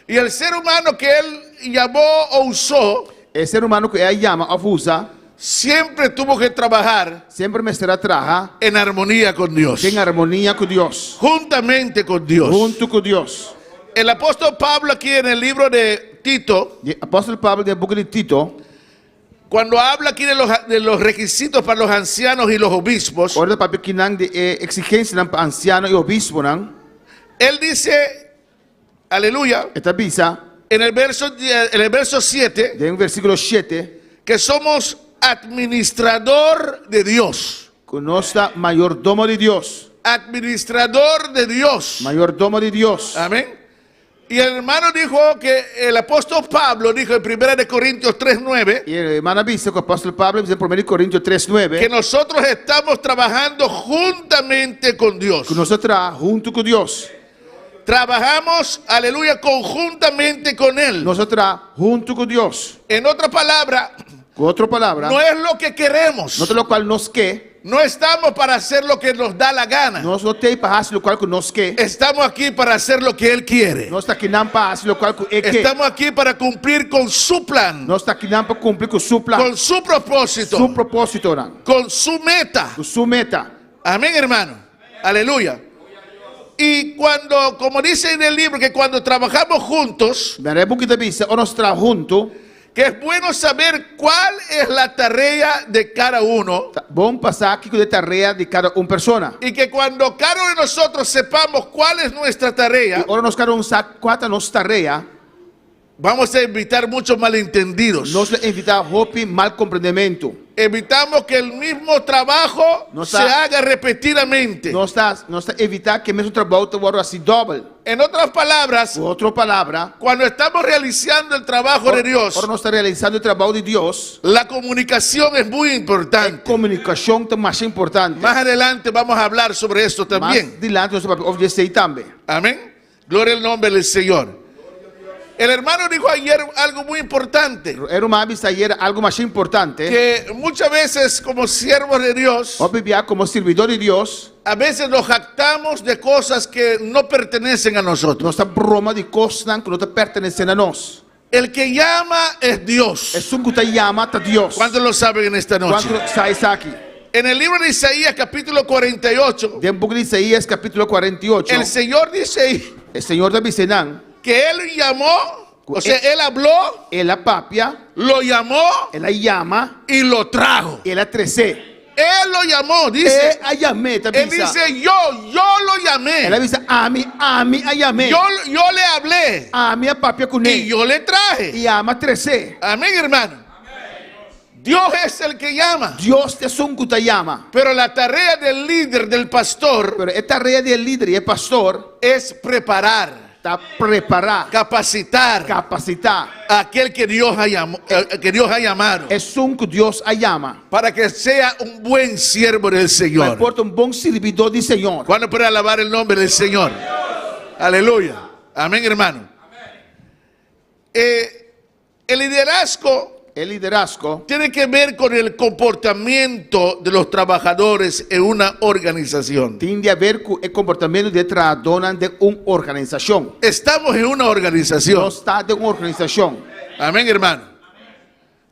Y el ser humano que Él llamó o usó, E ser humano ku E a yama òf usa, siempre tuvo que trabajar semper mester a traha en armonía con Dios. den armonia ku Dios, Juntamente con Dios. huntu ku Dios. El apóstol Pablo aquí en el libro de Tito, E apòstel Pablo den buki di Tito, cuando habla aquí de los requisitos para los ancianos y los obispos, ora ta papia kinan di e eksigensianan pa ansiano i obisponan, él dice, aleluya, e ta bisa en el verso 7, den versíkulo shete, que somos administrador de Dios. Ku nos ta mayordomo di Dios. Administrador de Dios. Mayordomo di Dios. Amén. Y el hermano dijo que el apóstol Pablo dijo en 1 de Corintios 3:9 I e ruman a bisa ku apòstel Pablo a bisa den Promé di Korintio tres nuebe que nosotros estamos trabajando juntamente con Dios. Ku nos ta traha huntu ku Dios. Trabajamos, aleluya, conjuntamente con Él. Nos ta traha huntu ku Dios. En otra palabra, Ku otro palabra, no es lo que queremos. no ta lokual nos ke. No estamos para hacer lo que nos da la gana. Nos no t'ei pa hasi lokual ku nos ke. Estamos aquí para hacer lo que Él quiere. Nos ta akinan pa hasi lokual ku E ke. Estamos aquí para cumplir con su plan. Nos ta akinan pa kumpli ku su plan. Con su propósito. Su propósitonan. Con su meta. Ku su meta. Amén, hermano. Aleluya. Y cuando, como dice en el libro, que cuando trabajamos juntos, Manera e buki ta bisa, ora nos traha huntu, que es bueno saber cuál es la tarea de cada uno. Ta bon pa sa kiko ta e tarea di kada un persona. Y que cuando cada uno de nosotros sepamos cuál es nuestra tarea, I ora nos kada un sa kua ta nos tarea, vamos a evitar muchos malentendidos. Nos lo evitá hopi mal komprendementu. Evitamos que el mismo trabajo Nos se ta haga repetidamente. Nos ta nos ta evitá ku e mesun trabou ta wòrdu hasi dòbel. En otras palabras, Ku otro palabra, cuando estamos realizando el trabajo de Dios, ora nos ta realisando e trabou di Dios, la comunicación es muy importante. E komunikashon ta masha importante. Más adelante vamos a hablar sobre esto también. Mas dilanti nos ta papia over di esei tambe. Amén. Gloria al nombre del Señor. El hermano dijo ayer algo muy importante. E ruman a bisa ayer algo masha importante. Que muchas veces como siervos de Dios, Hopi bia como sirbidó di Dios, a veces nos jactamos de cosas que no pertenecen a nosotros. Nos ta broma di kosnan ku no ta pertenesé na nos. El que llama es Dios. Esun ku ta yama ta Dios. ¿Cuántos lo saben en esta noche? Kuantu sa esaki? En el libro de Isaías capítulo 48, Den buki di Isaías capítulo 48, el Señor dice ahí, E Señor ta bisa nan, que él llamó, o sea, él habló, El a papia, lo llamó, el a yama, y lo trajo. El a tresé. Él lo llamó, dice. E a yam'é, ta Él bisa. dice, yo, yo lo llamé. El a bisa, ami, ami a yam'é. Yo, yo le hablé. Ami a papia kuné. Y yo le traje. I ami a tresé. Amén, hermano. Dios es el que llama. Dios ta esun ku ta yama. Pero la tarea del líder, del pastor, Pero e tarea di e lider i e pastor, es preparar. Ta prepará. Capacitar. Kapasitá. A aquel que Dios ha llamado, que Dios ha llamado. Esun ku Dios a yama. Para que sea un buen siervo del Señor. Pa e por ta un bon sirbidó di Señor. ¿Cuántos puede alabar el nombre del Señor? Aleluya. Amén, hermano. El liderazgo E liderazgo tiene que ver con el comportamiento de los trabajadores en una organización. Tin di haber ku e komportamentu di e trahadónan den un organisashon. Estamos en una organización. Nos ta den un organisashon. Amén, hermano.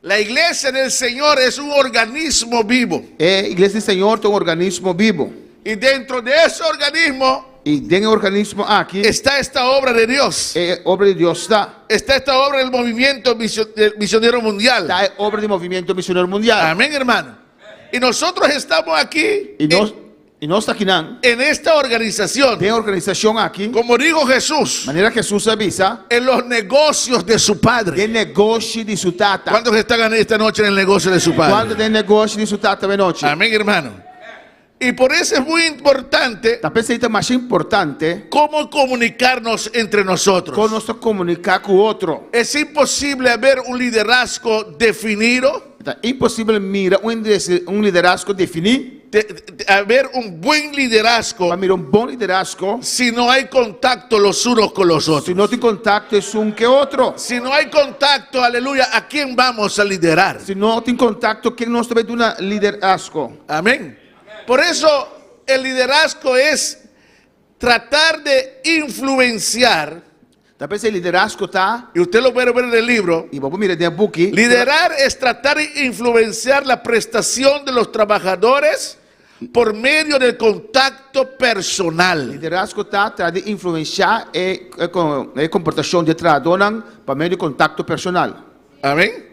La iglesia del Señor es un organismo vivo. E iglesia di Señor ta un organismo bibu. Y dentro de ese organismo I den e organismo aki está esta obra de Dios. E obra di Dios ta. Está esta obra del movimiento misionero mundial. Ta e obra di movimiento misionero mundial. Amén, hermano. Y nosotros estamos aquí Y nos I nos ta akinan. En esta organización. Den e organisashon aki. Como dijo Jesús. Manera Hesus a bisa. En los negocios de su Padre. Den negoshi di su Tata. ¿Cuántos están esta noche en el negocio de su Padre? Kuantu den negoshi di su Tata awe nochi? Amén, hermano. Y por eso es muy importante. Ta p'esei ta masha importante. Cómo comunicarnos entre nosotros. Kon nos ta komuniká ku otro. Es imposible haber un liderazgo definido. Ta imposibel mira un liderazgo definí. Haber un buen liderazgo. Pa mira un bon liderazgo. Si no hay contacto los unos con los otros. Si no tin kontakto esun ke otro. Si no hay contacto, aleluya, ¿a quién vamos a liderar? Si no tin kontakto, ken nos ta bai duna liderazgo? Amén. Por eso el liderazgo es tratar de influenciar. Ta p'esei liderazgo ta. Y usted lo puede ver en el libro. I bo por mira den e buki. Liderar es tratar de influenciar la prestación de los trabajadores por medio del contacto personal. Liderazgo ta trata di influenciá e e komportashon di e trahadónan pa medio di kontakto personal. Amén.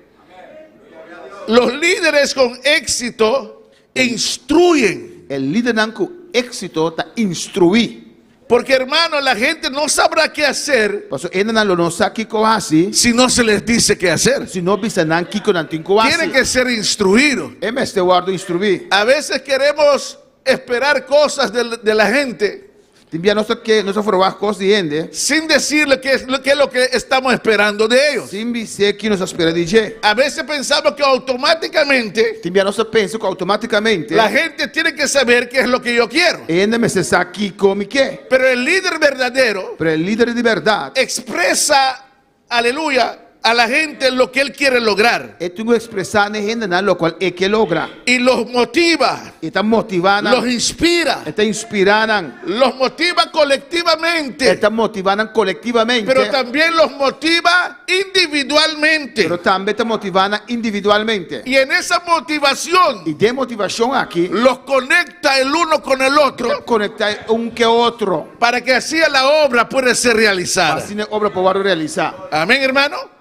Los líderes con éxito instruyen. E lidernan ku éksito ta instruí. Porque hermano, la gente no sabrá qué hacer. Pasobra hendenan lo no sa kiko hasi. Si no se les dice qué hacer. Si no bisa nan kiko nan tin ku hasi. Tienen que ser instruido. E mester wòrdu instruí. A veces queremos esperar cosas de la gente. Tin bia nos ta ke nos ta forwagt kos di hende. Sin decirle qué es qué es lo que estamos esperando de ellos. Sin bis'é ki nos ta spera di dje. A veces pensamos que automáticamente. Tin bia nos ta pensa ku outomátikamente. La gente tiene que saber qué es lo que yo quiero. E hende mester sa kiko mi ke. Pero el líder verdadero. Pero e lider di bèrdat. Expresa, aleluya, a la gente lo que él quiere lograr. E tin ku ekspresá na e hendenan lokual e ke logra. Y los motiva. E ta motivá nan. Los inspira. E ta inspirá nan. Los motiva colectivamente. E ta motivá nan kolektivamente. Pero también los motiva individualmente. Pero tambe ta motivá nan individualmente. Y en esa motivación. I den e motivashon aki. Los conecta el uno con el otro. E ta konektá e un ke otro. Para que así la obra pueda ser realizada. Pa asina e obra por wòrdu realisá. Amén, hermano.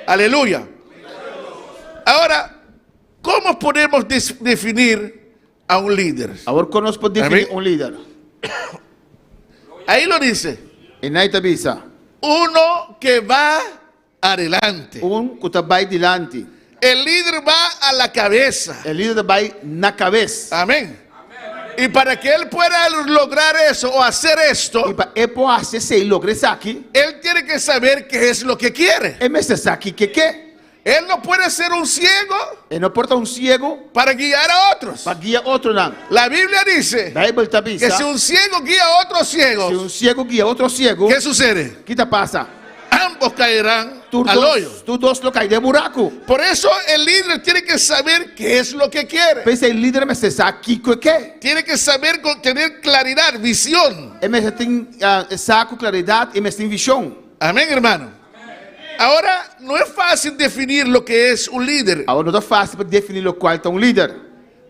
Aleluya. Ahora, ¿cómo podemos definir a un líder? Awor kon nos por definí un lider? Ahí lo dice. Einan ta bisa. Uno que va adelante. Un ku ta bai dilanti. El líder va a la cabeza. E lider ta bai na kabes. Amén. Y para que él pueda lograr eso o hacer esto. I pa e por hasi esei, logra esaki. Él tiene que saber qué es lo que quiere. E mester sa kiko e ke. Él no puede ser un ciego. E no por ta un ciego. Para guiar a otros. Pa guia otronan. La Biblia dice. Bijbel ta bisa. Que si un ciego guía a otro ciego. Si un ciego guia otro ciego. ¿Qué sucede? Ki ta pasa? Ambos caerán Tur al dos, hoyo. tur dos lo kai den buraku. Por eso el líder tiene que saber qué es lo que quiere. P'esei e lider mester sa kiko e ke. Tiene que saber con tener claridad, visión. E mester tin sa ku klaridat, e mester tin vishon. Amén, hermano. Ahora, no es fácil definir lo que es un líder. Awor no ta fásil pa definí lokual ta un lider.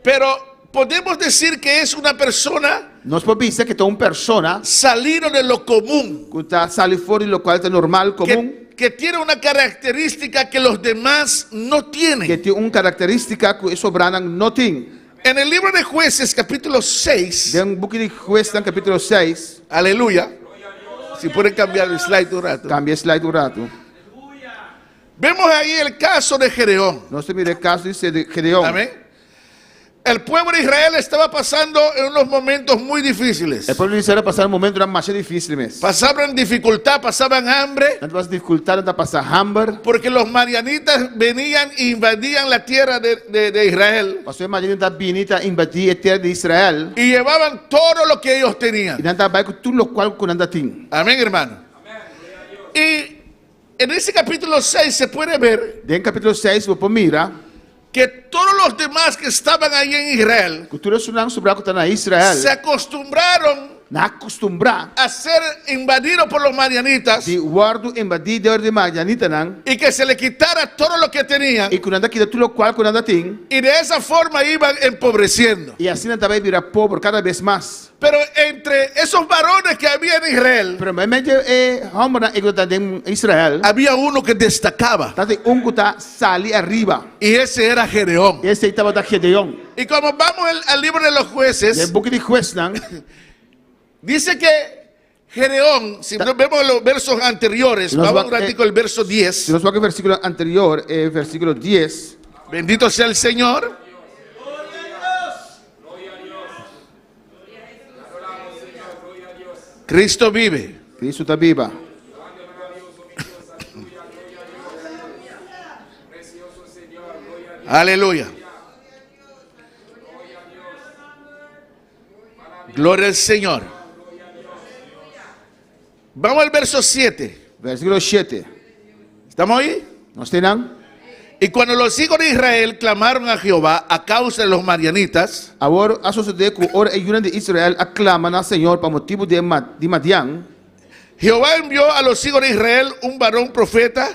Pero podemos decir que es una persona. Nos por bisa ke ta un persona. Salido de lo común. Ku ta sali for di lokual ta normal, komun. Que tiene una característica que los demás no tienen. Ke tin un karakterístika ku e sobranan no tin. En el libro de Jueces, capítulo 6. Den buki di Huesnan, kapítulo seis. Aleluya. Si pueden cambiar el slide un rato. Kambia e slide un ratu. Vemos ahí el caso de Gedeón. Nos ta mira e kaso di Gedeón. Amén. El pueblo de Israel estaba pasando en unos momentos muy difíciles. E pueblo di Israel a pasa un momentonan masha difísil mes. Pasaban dificultad, pasaban hambre. Nan ta pasa difikultat, nan ta pasa hamber. Porque los madianitas venían e invadían la tierra de, de, de Israel. Pasobra e madianita ta bini ta invadí e tera di Israel. Y llevaban todo lo que ellos tenían. I nan ta bai ku tur lokual ku nan ta tin. Amén, hermano. Y en ese capítulo 6 se puede ver. Den capítulo 6 bo por mira. Que todos los demás que estaban ahí en Israel. Ku tur esunnan sobrá ku ta na Israel. Se acostumbraron. Nan a kustumbrá. A ser invadido por los madianitas. Di wòrdu invadí dor di madianitanan. Y que se le quitara todo lo que tenían. I ku nan ta kita tur lokual ku nan ta tin. Y de esa forma iban empobreciendo. I asina nan ta bai bira pober kada bes mas. Pero entre esos varones que había en Israel. Pero meimei di e hòmbernan ei ku ta den Israel. Había uno que destacaba. Tabatin un ku ta sali ariba. Y ese era Gedeón. I esei tabata Gedeón. Y como vamos al libro de los jueces. Den buki di Huesnan. Dice que Gedeón, si nos vemos los versos anteriores, vamos un ratico al verso 10. Si nos wak e versíkulo anterior, e versíkulo 10. Bendito sea el Señor. Cristo vive. Cristo ta biba. Aleluya. Gloria al Señor. Vamos al verso 7. Versíkulo 7. ¿Estamos ahí? Nos ta einan? Y cuando los hijos de Israel clamaron a Jehová a causa de los madianitas. Awor a sosodé ku ora e yunan di Israel a klama na Señor pa motibu di e di Madian. Jehová envió a los hijos de Israel un varón profeta,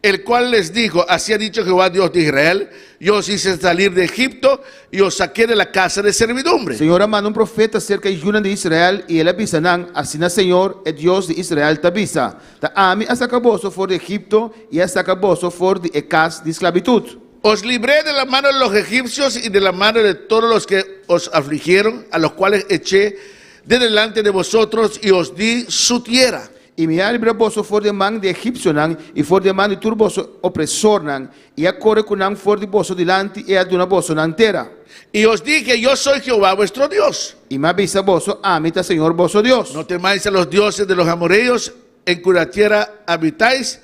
el cual les dijo, Así ha dicho Jehová Dios de Israel, yo os hice salir de Egipto y os saqué de la casa de servidumbre. Señor a manda un profeta serka e yunan di Israel, i el a bisa nan, Asina Señor, e Dios di Israel, ta bisa, Ta ami a saka boso for di Egipto i a saka boso for di e kas di sklabitut. Os libré de la mano de los egipcios y de la mano de todos los que os afligieron, a los cuales eché de delante de vosotros y os di su tierra. I mi a libra boso for di e man di e egipsionan i for di e man di tur boso opresornan, i a kore ku nan for di boso dilanti i a duna boso nan tera. I os dije, Yo soy Jehová vuestro Dios. I mi a bisa boso, Ami ta Señor boso Dios. No temáis a los dioses de los amoreos en cuya tierra habitáis,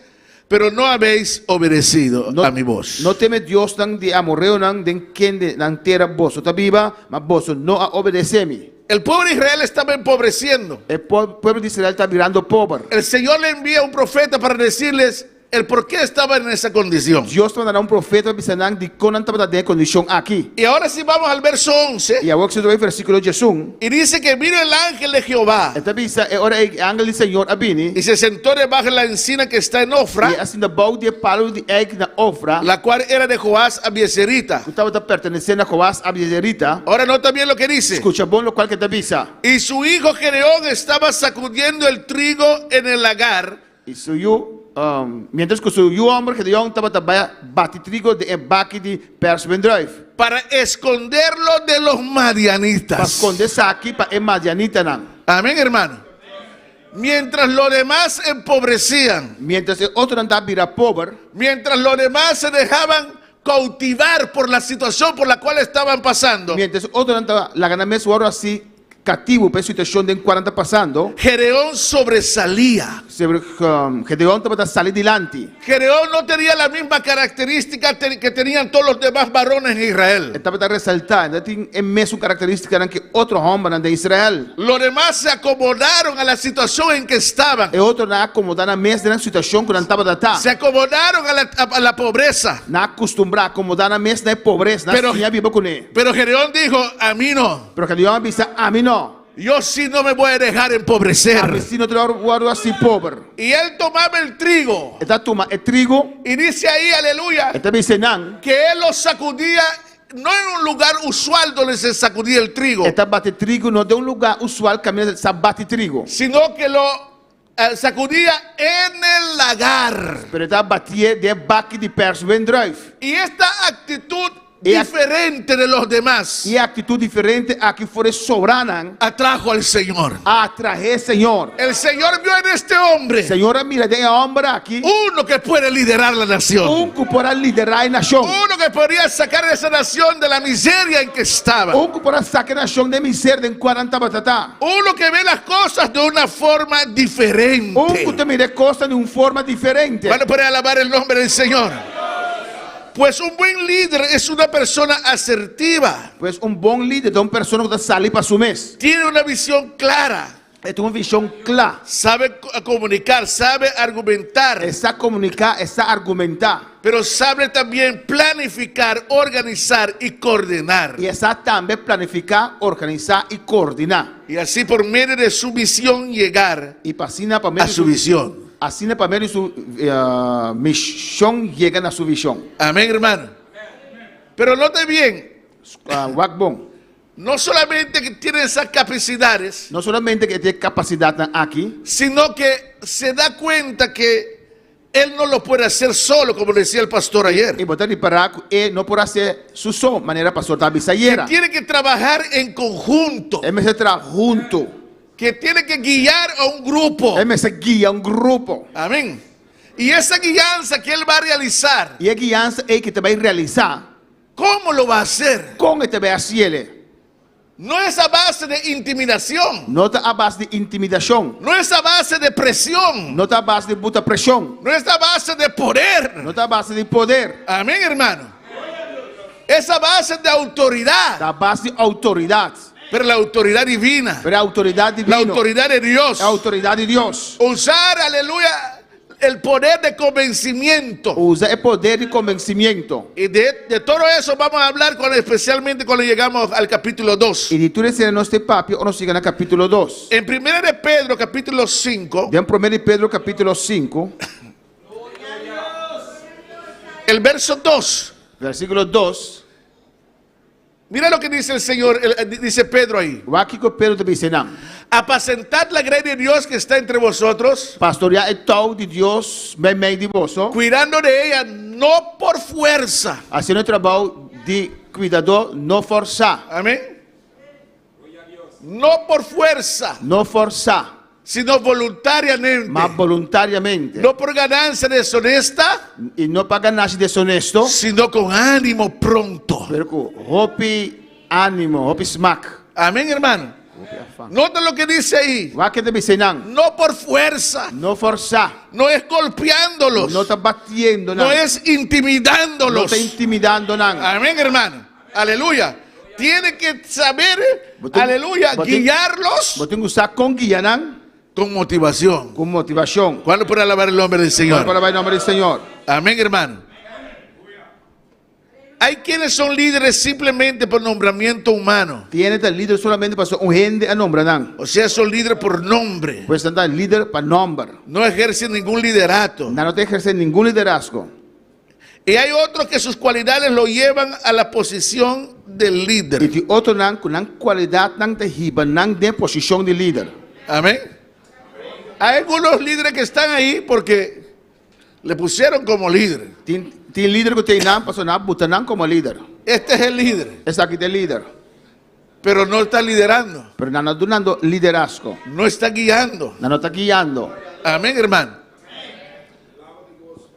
pero no habéis obedecido a mi voz. No teme diosnan di e amoreonan den kende nan tera boso ta biba, ma boso no a obedesé mi. El pueblo de Israel estaba empobreciendo. E pueblo di Israel ta birando pober. El Señor le envía un profeta para decirles el por qué estaban en esa condición. Dios ta manda nan un profeta pa bisa nan dikon nan tabata den e kondishon aki. Y ahora si vamos al verso 11. I awor ku si nos ta bai versíkulo 11. Y dice que vino el ángel de Jehová. E ta bisa, E ora ei e angel di Señor a bini. Y se sentó debajo de la encina que está en Ofra. I a sinta bou di e palu di eik na Ofra. La cual era de Joás Abiezerita. Ku tabata pertenesé na Joás Abiezerita. Ahora nota bien lo que dice. Skucha bon lokual ku e ta bisa. Y su hijo Gedeón estaba sacudiendo el trigo en el lagar. I su yu, miéntras ku su yu hòmber Gedeon tabata bai bati trigo den e baki di pèrs wendrùif. Para esconderlo de los madianitas. Pa skonde esaki pa e madianitanan. Amén, hermano. Mientras los demás empobrecían. Miéntras e otronan ta bira pober. Mientras los demás se dejaban cautivar por la situación por la cual estaban pasando. Miéntras e otronan ta laga nan mes wòrdu hasi Katibu pa e situashon den kua nan ta pasando. Gedeon sobresalía. Gedeon tabata sali dilanti. Gedeon no tenía la misma característica que tenían todos los demás varones en Israel. E tabata resaltá, e no tin e mesun karakterístikanan ku otro hòmbernan den Israel. Los demás se acomodaron a la situación en que estaban. E otronan a akomodá nan mes den nan situashon ku nan tabata ta. Se acomodaron a la a la pobreza. Nan a kustumbrá akomodá nan mes na e pobresa, nan a siña biba kuné. Pero Gedeon dijo, A mí no. Pero Gedeon a bisa, Ami no. Yo sí no me voy a dejar empobrecer. Ami sí no ta wòrdu hasi pober. Y él tomaba el trigo. E ta tuma e trigo. Y dice ahí, aleluya. E ta bisa einan. Que él lo sacudía no en un lugar usual donde se sacudía el trigo. E ta bati trigo no den un lugá usual kaminda sa bati trigo. Sino que lo sacudía en el lagar. Pero e ta batié den e baki di pèrs wendrùif. Y esta actitud diferente de los demás. I e actitud diferente aki for e sobranan. Atrajo al Señor. A atraé Señor. El Señor vio en este hombre. Señor a mira den e homber aki. Uno que puede liderar la nación. Un ku por a liderá e nashon. Uno que podría sacar esa nación de la miseria en que estaba. Un ku por a saka e nashon den miseria den kua nan tabata ta. Uno que ve las cosas de una forma diferente. Un ku ta mira e kosnan di un forma diferente. Cuando puede alabar el nombre del Señor? Pues un buen líder es una persona asertiva. Pues un bon lider ta un persona ku ta sali pa su mes. Tiene una visión clara. E tin un vishon kla. Sabe comunicar, sabe argumentar. E sa komuniká, e sa argumentá. Pero sabe también planificar, organizar y coordinar. I e sa tambe planifiká, organisá i koordiná. Y así por medio de su visión llegar I pa asina pa medio a su visión. Asina pa medio di su mishon yega na su vishon. Amén, hermano. Pero note bien. Wak bon. No solamente que tiene esas capacidades. No solamente que e tin e kapasidatnan aki. Sino que se da cuenta que él no lo puede hacer solo, como decía el pastor ayer. I bo ta ripará ku e no por hasié su so, manera pastor ta bisa ayera. Que tiene que trabajar en conjunto. E mester traha huntu. Que tiene que guiar a un grupo. E mester guia un grupo. Amén. Y esa guianza que él va a realizar. I e guiansa ei ku e ta bai realisá. ¿Cómo lo va a hacer? Kon e ta bai hasiel? No es a base de intimidación. No ta a base di intimidashon. No es a base de presión. No ta a base di buta preshon. No es a base de poder. No ta a base di poder. Amén, hermano. Es a base de autoridad. Ta a base di outoridat. Pero la autoridad divina. Pero e outoridat La divino. autoridad de Dios. E outoridat di Dios. Usar, aleluya, el poder de convencimiento. Usa e poder di konbensimiento. Y de, de todo eso vamos a hablar cuando, especialmente cuando llegamos al capítulo 2. I di tur esei nos ta papia ora nos yega na kapítulo dos. En Primera de Pedro, capítulo 5, Den Promé di Pedro kapítulo sinku, el verso 2. versíkulo dos, Mira lo que dice el Señor, dice Pedro ahí. Wak kiko Pedro ta bisa nan. Apacentad la grey de Dios que está entre vosotros. Pastoreá e tou di Dios meimei di boso. Cuidando de ella no por fuerza. Hasiendo e trabou di kuidadó no forsá. Amén. No por fuerza. No forsá. Sino voluntariamente. Ma boluntariamente. No por ganancia deshonesta. I no pa ganashi deshonesto. Sino con ánimo pronto. Pero ku hopi ánimo, hopi smak. Amén, hermano. Nota lo que dice ahí. Wak ke ta bisa einan. No por fuerza. No forsá. No es golpeándolos. No ta batiendo nan. No es intimidándolos. No ta intimidando nan. Amén, hermano. Aleluya. Tiene que saber, aleluya, guiarlos. Bo tin ku sa kon guia nan. Con motivación. Ku motivashon. ¿Cuándo puede alabar el nombre del Señor? Kuando por alabá e nòmber di Señor? Amén, hermano. Hay quienes son líderes simplemente por nombramiento humano. Tin hende ta lider solamente pasobra un hende a nombra nan. O sea, son líderes por nombre. Pues nan ta lider pa nòmber. No ejercen ningún liderato. Nan no ta ehersé ningun liderazgo. Y hay otros que sus cualidades lo llevan a la posición de líder. Y tin otronan cu nan cualidadnan ta hiba nan den posicion di lider. Amén. Hay algunos líderes que están ahí porque le pusieron como líder. Tin tin lider cu ta einan pasobra nan a buta nan como lider. Este es el líder. Esaki ta e lider. Pero no está liderando. Pero nan no dunando liderazgo. No está guiando. Nan no ta guiando. Amén, hermano.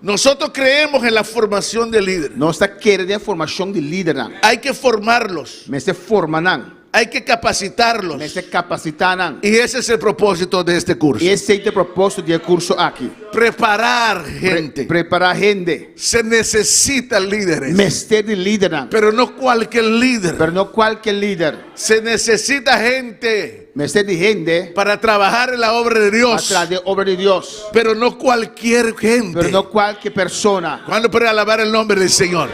Nosotros creemos en la formación de líderes. Nos ta kere den formacion di lidernan. Hay que formarlos. Mester forma nan. Hay que capacitarlos. Mester capacita nan. Y ese es el propósito de este curso. Y esey ta e propósito di e curso aki. Preparar gente. Prepara hende. Se necesitan líderes. Mester di lidernan. Pero no cualquier líder. Pero no cualkier lider. Se necesita gente. Mester di hende. Para trabajar en la obra de Dios. Pa traha den obra di Dios. Pero no cualquier gente. Pero no cualke persona. ¿Cuándo puede alabar el nombre del Señor?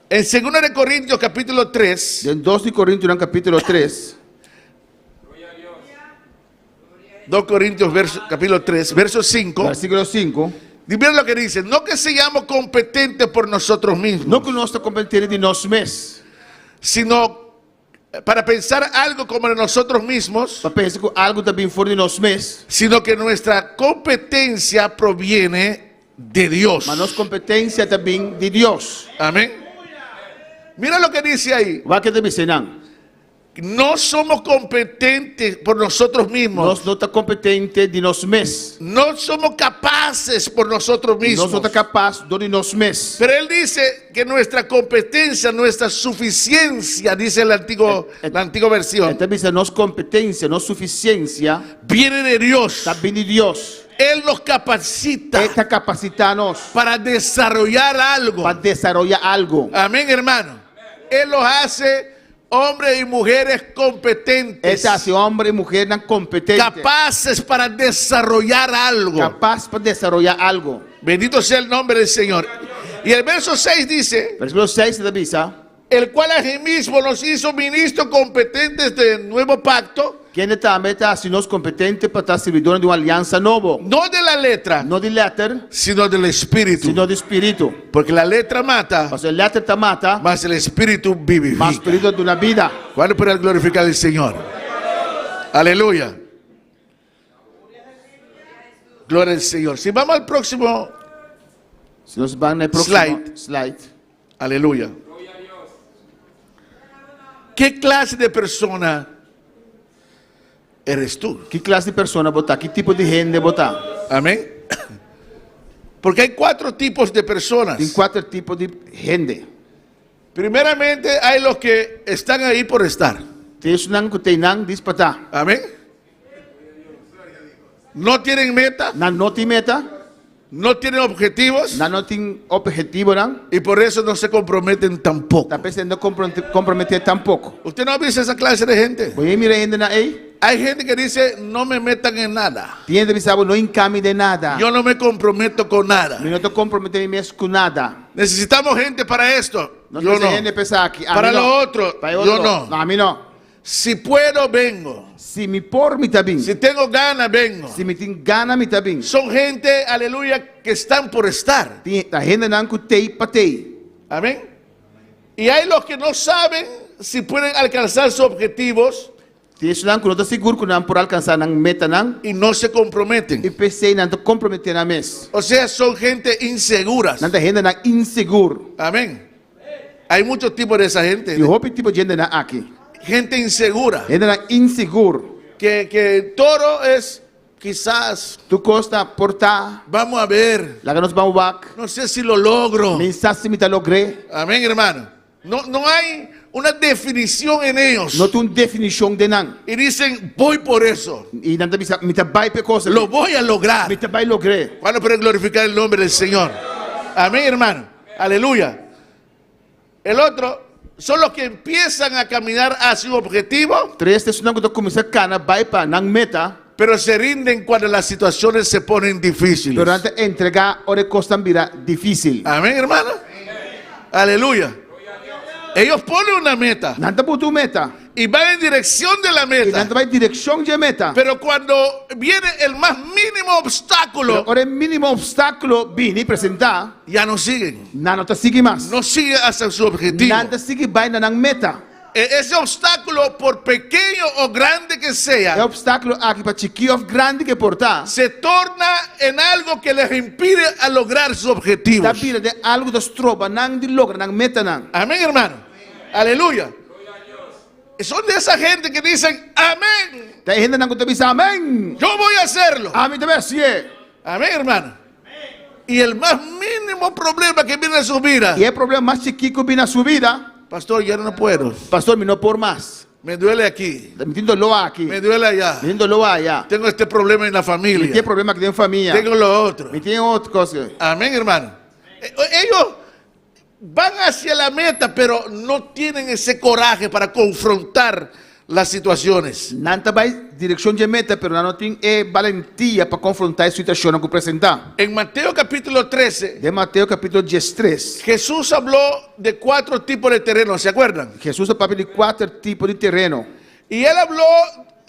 En 2 de Corintios capítulo 3. Den 2 di Corintionan capítulo 3. 2 Corintios verso, capítulo 3, verso 5. Versículo 5. Mira lo que dice, no que seamos competentes por nosotros mismos. No ku nos ta kompetente di nos mes. Sino para pensar algo como de nosotros mismos. Pa pensa ku algu ta bin for di nos mes. Sino que nuestra competencia proviene de Dios. Ma nos kompetensia ta bin di Dios. Amén. Mira lo que dice ahí. Wak ke ta bisa nan. No somos competentes por nosotros mismos. Nos no ta competente di nos mes. No somos capaces por nosotros mismos. Nos no ta capas dor di nos mes. Pero él dice que nuestra competencia, nuestra suficiencia, dice el antiguo, la antigua versión. E ta bisa nos competencia, nos suficiencia. Viene de Dios. Ta bini di Dios. Él nos capacita. E ta capacita nos. Para desarrollar algo. Pa desaroya algo. Amén, hermano. Él los hace. Hombres y mujeres competentes. E ta hasi homber i muhernan kompetente. Capaces para desarrollar algo. Kapas pa desaroyá algu. Bendito sea el nombre del Señor. Y el verso 6 dice. Versíkulo 6 ta bisa. El cual asimismo nos hizo ministros competentes del nuevo pacto. Kende tambe ta hasi nos kompetente pa ta sirbidónan di un aliansa nobo. No de la letra. No di lèter. Sino del espíritu. Sino di spiritu. Porque la letra mata. Pasobra e lèter ta mata. Mas el espíritu vivifica. Ma spiritu ta duna bida. Cuando puede glorificar al Señor? Aleluya. Gloria al Señor. Si vamos al próximo Si nos ban na e próksimo slide. slide. Aleluya. ¿Qué clase de persona eres tú? Ki klase di persona bo ta? Ki tipo di hende bo ta? Amén. Porque hay cuatro tipos de personas. Tin kuater tipo di hende. Primeramente hay los que están ahí por estar. Tin esunnan ku ta einan dis pa ta. Amén. No tienen meta. Nan no tin meta. No tienen objetivos. Nan no tin ophetivonan. Y por eso no se comprometen tampoco. Ta p'esei no komprometé tampoko. ¿Usted no ha visto esa clase de gente? Bo a mira e hendenan ei? Hay gente que dice, no me metan en nada. Tin hende bisa bo no hinka mi den nada. Yo no me comprometo con nada. Mi no ta komprometé mi mes ku nada. Necesitamos gente para esto. Nos Yo mester no. hende pa esaki. Ami Para no. lo otro, Pa e yo otro. no. No, ami no. Si puedo, vengo. Si mi por, mi ta bin. Si tengo gana, vengo. Si mi tin gana, mi ta bin. Son gente, aleluya, que están por estar. Tin ta hendenan ku tei pa tei. Amén. Y hay los que no saben si pueden alcanzar sus objetivos. Tin esunnan ku no ta sigur ku nan por alkansá nan metanan. Y no se comprometen. I p'esei nan ta komprometé nan mes. O sea, son gente inseguras. Nan ta hendenan insegur. Amén. Hay muchos tipos de esa gente. Tin hopi tipo di hendenan aki. Gente insegura. Hendenan insegur. Que, que todo es quizás. Tur kos ta por ta. Vamos a ver. Laga nos ban wak. No sé si lo logro. Mi sa si mi ta logr'é. Amén, hermano. No, no hay una definición en ellos. No tin un definishon den nan. Y dicen, voy por eso. I nan ta bisa, mi ta bai p'e kos aki. Lo voy a lograr. Mi ta bai logr'é. ¿Cuándo pueden glorificar el nombre del Señor? Amén, hermano. Aleluya. El otro son los que empiezan a caminar hacia un objetivo. Tres ta esunnan ku ta kuminsá kana bai pa nan meta. Pero se rinden cuando las situaciones se ponen difíciles. Pero nan ta entregá ora e kosnan bira difísil. Amén, hermano. Aleluya. Ellos ponen una meta. Nan ta buta un meta. Y van en dirección de la meta. I nan ta bai direkshon dje meta. Pero cuando viene el más mínimo obstáculo. Pero ora e mínimo obstáculo bini presentá. Ya no siguen. Nan no ta sigui mas. No siguen hacia su objetivo. Nan ta sigui bai na nan meta. E ese obstáculo, por pequeño o grande que sea. E obstáculo aki pa chikí òf grandi ku e por ta. Se torna en algo que les impide a lograr sus objetivos. Ta bira den algu ku ta stroba nan di logra nan metanan. Amén, hermano. Aleluya. Son de esa gente que dicen amén. Ta e hendenan ku ta bisa amén. Yo voy a hacerlo. Ami ta bai hasié. Amén, hermano. Y el más mínimo problema que viene a su vida. I e problema mas chikí ku bini na su bida. Pastor, ya no puedo. Pastor, mi no por mas. Me duele aquí. Mi tin doló aki. Me duele allá. Mi tin doló aya. Tengo este problema en la familia. Mi tin e problema aki den famia. Tengo lo otro. Mi tin otro kos. Amén, hermano. Ellos van hacia la meta, pero no tienen ese coraje para confrontar las situaciones. Nan ta bai direkshon dje meta, pero nan no tin e balentia pa konfrontá e situashonnan ku presentá. En Mateo capítulo 13, Den Mateo kapítulo diestres. Jesús habló de cuatro tipos de terreno, ¿se acuerdan? Hesus a papia di kuater tipo di tereno. Y él habló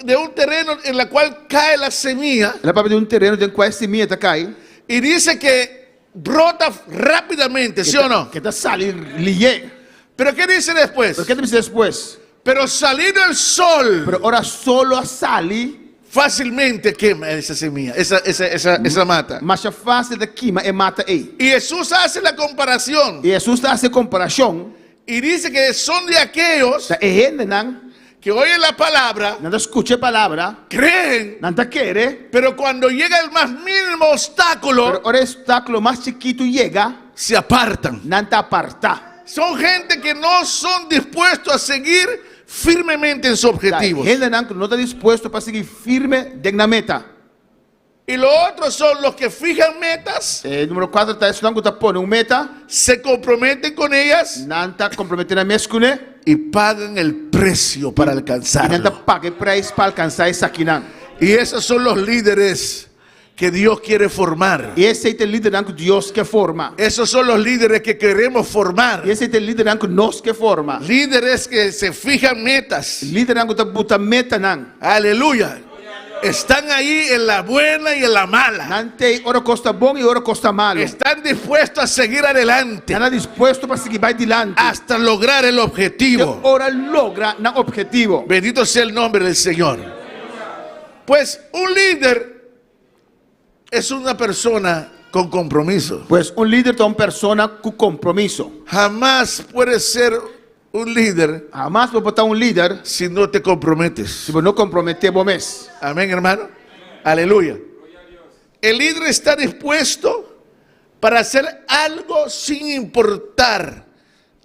de un terreno en la cual cae la semilla. El a papia di un tereno den kua e simia ta kai. Y dice que brota rápidamente, ¿sí o no? Ke ta sali lié. Pero ¿qué dice después? Pero ke ta bisa despues? Pero salido el sol. Pero ora solo a sali. Fácilmente quema esa semilla, esa, esa, esa, esa mata. Masha fácil ta kima e mata ei. Y Jesús hace la comparación. I Hesus ta hasi e komparashon. Y dice que son de aquellos. Ta e hendenan. Que oyen la palabra. Nan ta skucha e palabra. Creen. Nan ta kere. Pero cuando llega el más mínimo obstáculo. Pero ora e obstáculo mas chikitu yega. Se apartan. Nan ta apartá. Son gente que no son dispuestos a seguir firmemente en sus objetivos. Ta hendenan ku no ta dispuesto pa sigui firme den nan meta. Y lo otro son los que fijan metas. E numero 4 ta esnan ku ta pone un meta. Se comprometen con ellas. Nan ta komprometé nan mes kuné. Y pagan el precio para alcanzarlo. I nan ta paga e preis pa alkansá esakinan. Y esos son los líderes que Dios quiere formar. I esei ta e lidernan ku Dios ke forma. Esos son los líderes que queremos formar. I esei ta e lidernan ku nos ke forma. Líderes que se fijan metas. Lidernan ku ta buta metanan. Aleluya. Están ahí en la buena y en la mala. Nan t'ei ora kos ta bon i ora kos ta malu. Están dispuestos a seguir adelante. Nan ta dispuesto pa sigui bai dilanti. Hasta lograr el objetivo. Te ora logra nan objetivo. Bendito sea el nombre del Señor. Pues un líder es una persona con compromiso. Pues un líder ta un persona ku kompromiso. Jamás puede ser un líder. Hamas bo por ta un líder. Si no te comprometes. Si bo no komprometé bo mes. Amén, hermano. Aleluya. El líder está dispuesto para hacer algo sin importar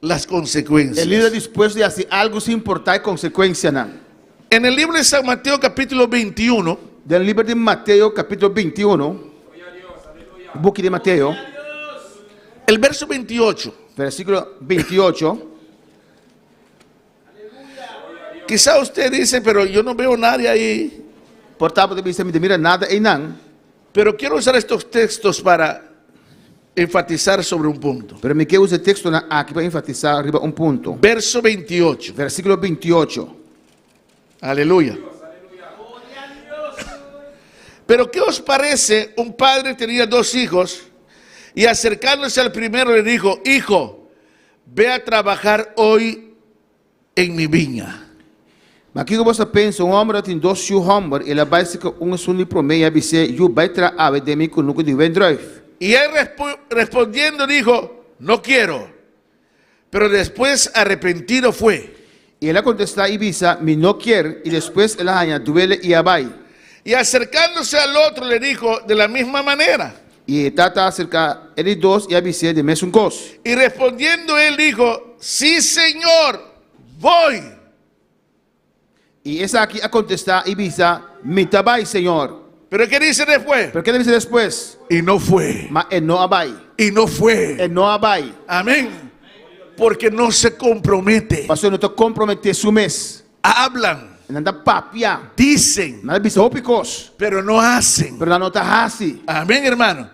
las consecuencias. E líder dispuesto di hasi algu sin importá e konsekuensianan. En el libro de San Mateo capítulo 21. Den liber di Mateo capítulo 21, buki di Mateo. El verso 28. Versículo 28. Quizá usted dice, pero yo no veo nadie ahí. Por ta bo ta bisa, mi ta mira nada einan. Pero quiero usar estos textos para enfatizar sobre un punto. Pero mi ke usa e tekstonan aki pa enfatisá riba un punto. Verso 28. Versíkulo 28. Aleluya. Pero ¿qué os parece? Un padre tenía dos hijos y acercándose al primero le dijo, hijo, ve a trabajar hoy en mi viña. Ma kiko boso a pensa? Un hòmber a tin dos yu hòmber, i el a bai serka un esun di promé i a bis'é, Yu, bai traha awe den mi kunuku di wendrùif. Y él respondiendo dijo, No quiero. Pero después arrepentido fue. I el a kontestá i bisa, Mi no kier. I despues el a haña duele i a bai. Y acercándose al otro le dijo de la misma manera. I e tata a aserká e di dos i a bis'é di mesun kos. Y respondiendo él dijo, Sí, Señor, voy. I esaki a kontestá i bisa, Mi ta bai, Señor. Pero ke dice despues? Pero ke ta bisa despues? Y no fue. Ma e no a bai. Y no fue. E no a bai. Amén. Porque no se compromete. Pasobra e no ta komprometé su mes. Hablan. Nan ta papia. Dicen. Nan ta bisa hopi kos. Pero no hacen. Pero nan no ta hasi. Amén, hermano.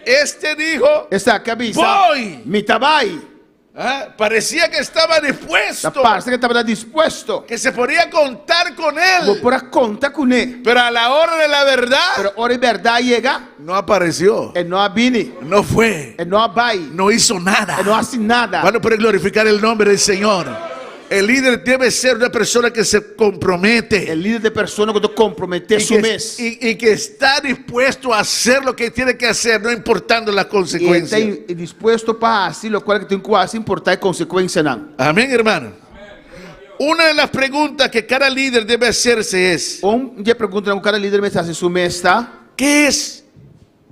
Este dijo. Esaki a bisa. Voy. Mi ta bai. Ah, parecía que estaba dispuesto. Ta parse ke tabata dispuesto. Que se podía contar con él. Bo por a konta kuné. Pero a la hora de la verdad. Pero ora e bèrdat a yega. No apareció. E no a bini. No fue. E no a bai. No hizo nada. E no a hasi nada. Cuando puede glorificar el nombre del Señor? El líder debe ser una persona que se compromete. E líder ta e persona ku ta komprometé su mes. Y, y que está dispuesto a hacer lo que tiene que hacer, no importando las I e consecuencias. ta dispuesto pa hasi lokual ku tin ku hasi, sin importá e konsekuensianan. Amén, hermano. Una de las preguntas que cada líder debe hacerse es. Un di e preguntanan ku kada líder mester hasi su mes ta. ¿Qué es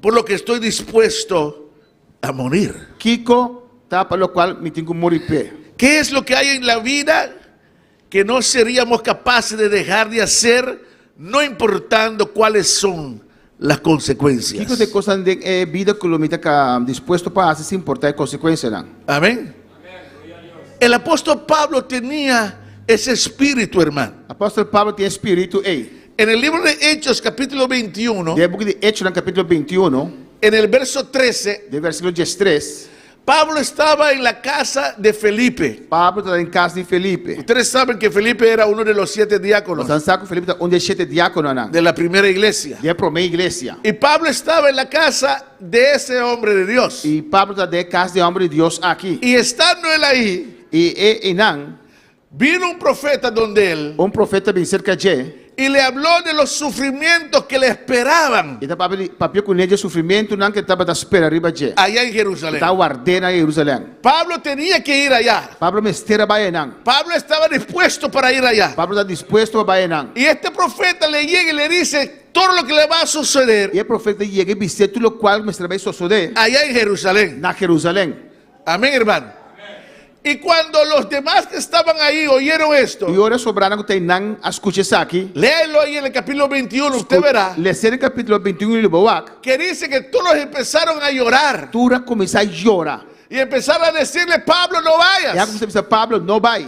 por lo que estoy dispuesto a morir? Kiko ta pa lokual mi tin ku muri p'e? ¿Qué es lo que hay en la vida que no seríamos capaces de dejar de hacer, no importando cuáles son las consecuencias? Kiko ta e kosnan den e bida ku lo mi ta ka dispuesto pa hasi sin importá e konsekuensianan? Amén. El apóstol Pablo tenía ese espíritu, hermano. Apòstel Pablo tin e spiritu ei. En el libro de Hechos, capítulo 21. Den e buki di Echonan, capítulo 21. En el verso 13. Den versículo diestres. Pablo estaba en la casa de Felipe. Pablo tabata den kas di Felipe. Ustedes saben que Felipe era uno de los siete diáconos. Boso sa ku Felipe ta un di e shete diákononan. De la primera iglesia. Di e promé iglesia. Y Pablo estaba en la casa de ese hombre de Dios. Y Pablo tabata den e kas di e hòmber di Dios aki. Y estando él ahí. I e einan. Vino un profeta donde él. Un profeta bin serka dje. Y le habló de los sufrimientos que le esperaban. I ta papia di papia kuné dje sufrimientunan ke tabata spera riba dje. Allá en Jerusalén. Ta ward'é na Jerusalén. Pablo tenía que ir allá. Pablo mester a bai einan. Pablo estaba dispuesto para ir allá. Pablo ta dispuesto pa bai einan. Y este profeta le llega y le dice todo lo que le va a suceder. I e profeta yega i bis'é tur lokual mester a bai sosodé. Allá en Jerusalén. Na Jerusalén. Amén, hermano. Y cuando los demás que estaban ahí oyeron esto, I ora e sobranan ku ta einan a skucha esaki. Léalo ahí en el capítulo 21, usted verá. Les'é den kapítulo 21 i lo bo wak. Que dice que todos empezaron a llorar. Tur a kuminsá yora. Y empezaron a decirle, Pablo, no vayas. I a kuminsá bisa Pablo, No bai.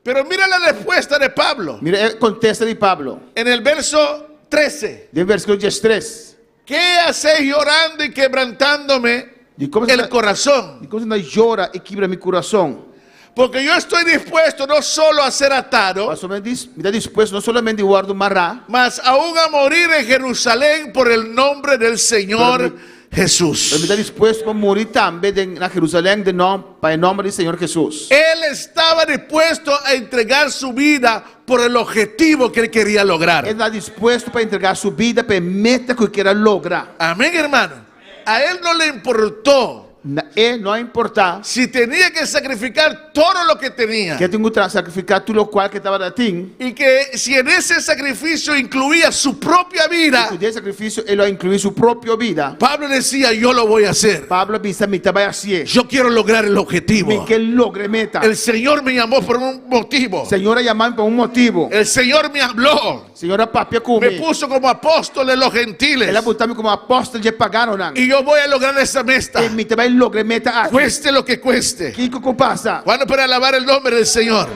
Pero mira la respuesta de Pablo. Mira e kontesta di Pablo. En el verso 13. Den versíkulo 13. Qué hacéis llorando y quebrantándome el corazón? Dikon bo ta yora i kibra mi kurason? Porque yo estoy dispuesto no solo a ser atado, Pasobra mi ta dispuesto no solamente di wòrdu mará, mas aún a morir en Jerusalén por el nombre del Señor Jesús. Pero mi ta dispuesto pa muri tambe den na Jerusalén den nòm pa e nòmber di Señor Jesús. Él estaba dispuesto a entregar su vida por el objetivo que él quería lograr. E ta dispuesto pa entregá su bida pa e meta ku e kier a logra. Amén, hermano. A él no le importó. Na e no a importá. Si tenía que sacrificar todo lo que tenía. Ke tin ku tra sakrifiká tur lokual ke tabata tin. Y que si en ese sacrificio incluía su propia vida. Y ku den e sakrifisio e lo a inkluí su propio bida. Pablo decía, yo lo voy a hacer. Pablo a bisa, Mi ta bai hasié. Yo quiero lograr el objetivo. Mi ke logra e meta. El Señor me llamó por un motivo. Señor a yama mi pa un motibu. El Señor me habló. Señor a papia ku mi. Me puso como apóstol de los gentiles. El a buta mi komo apòstel dje paganonan. Y yo voy a lograr esa meta. I mi ta bai logra e meta aki. Cueste lo que cueste. Kiko ku pasa. Cuando para alabar el nombre del Señor.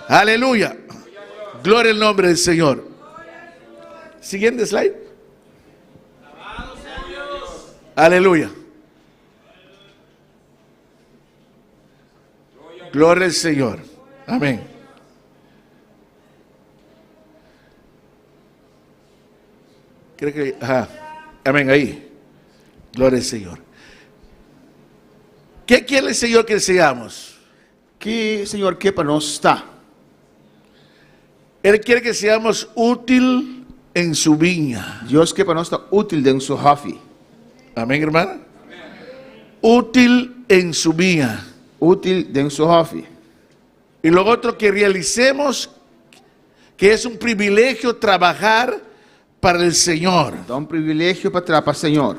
Aleluya. Gloria al nombre del Señor. Siguiente slide. Aleluya. Gloria al Señor. Amén. Creo que, ajá. Amén, ahí. Gloria al Señor. ¿Qué quiere el Señor que seamos? Ki Señor ke pa nos ta? Él quiere que seamos útil en su viña. Dios ke pa nos ta útil den su hòfi. Amén, hermano. Útil en su viña. Útil den su hòfi. Y lo otro que realicemos que es un privilegio trabajar para el Señor. Ta un privilegio pa traha pa Señor.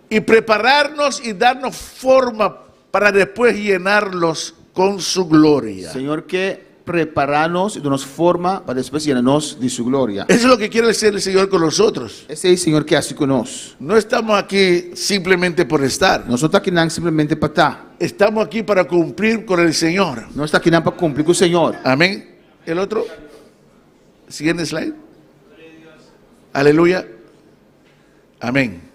Y prepararnos y darnos forma para después llenarlos con su gloria. Señor ke prepara nos y duna nos forma pa despues yena nos di su gloria. Eso es lo que quiere hacer el Señor con nosotros. Esey Señor ke haci cu nos. No estamos aquí simplemente por estar. Nos no ta akinan simplemente pa ta. Estamos aquí para cumplir con el Señor. Nos ta akinan pa cumpli cu Señor. Amén. El otro. Siguiente slide. Aleluya. Amén.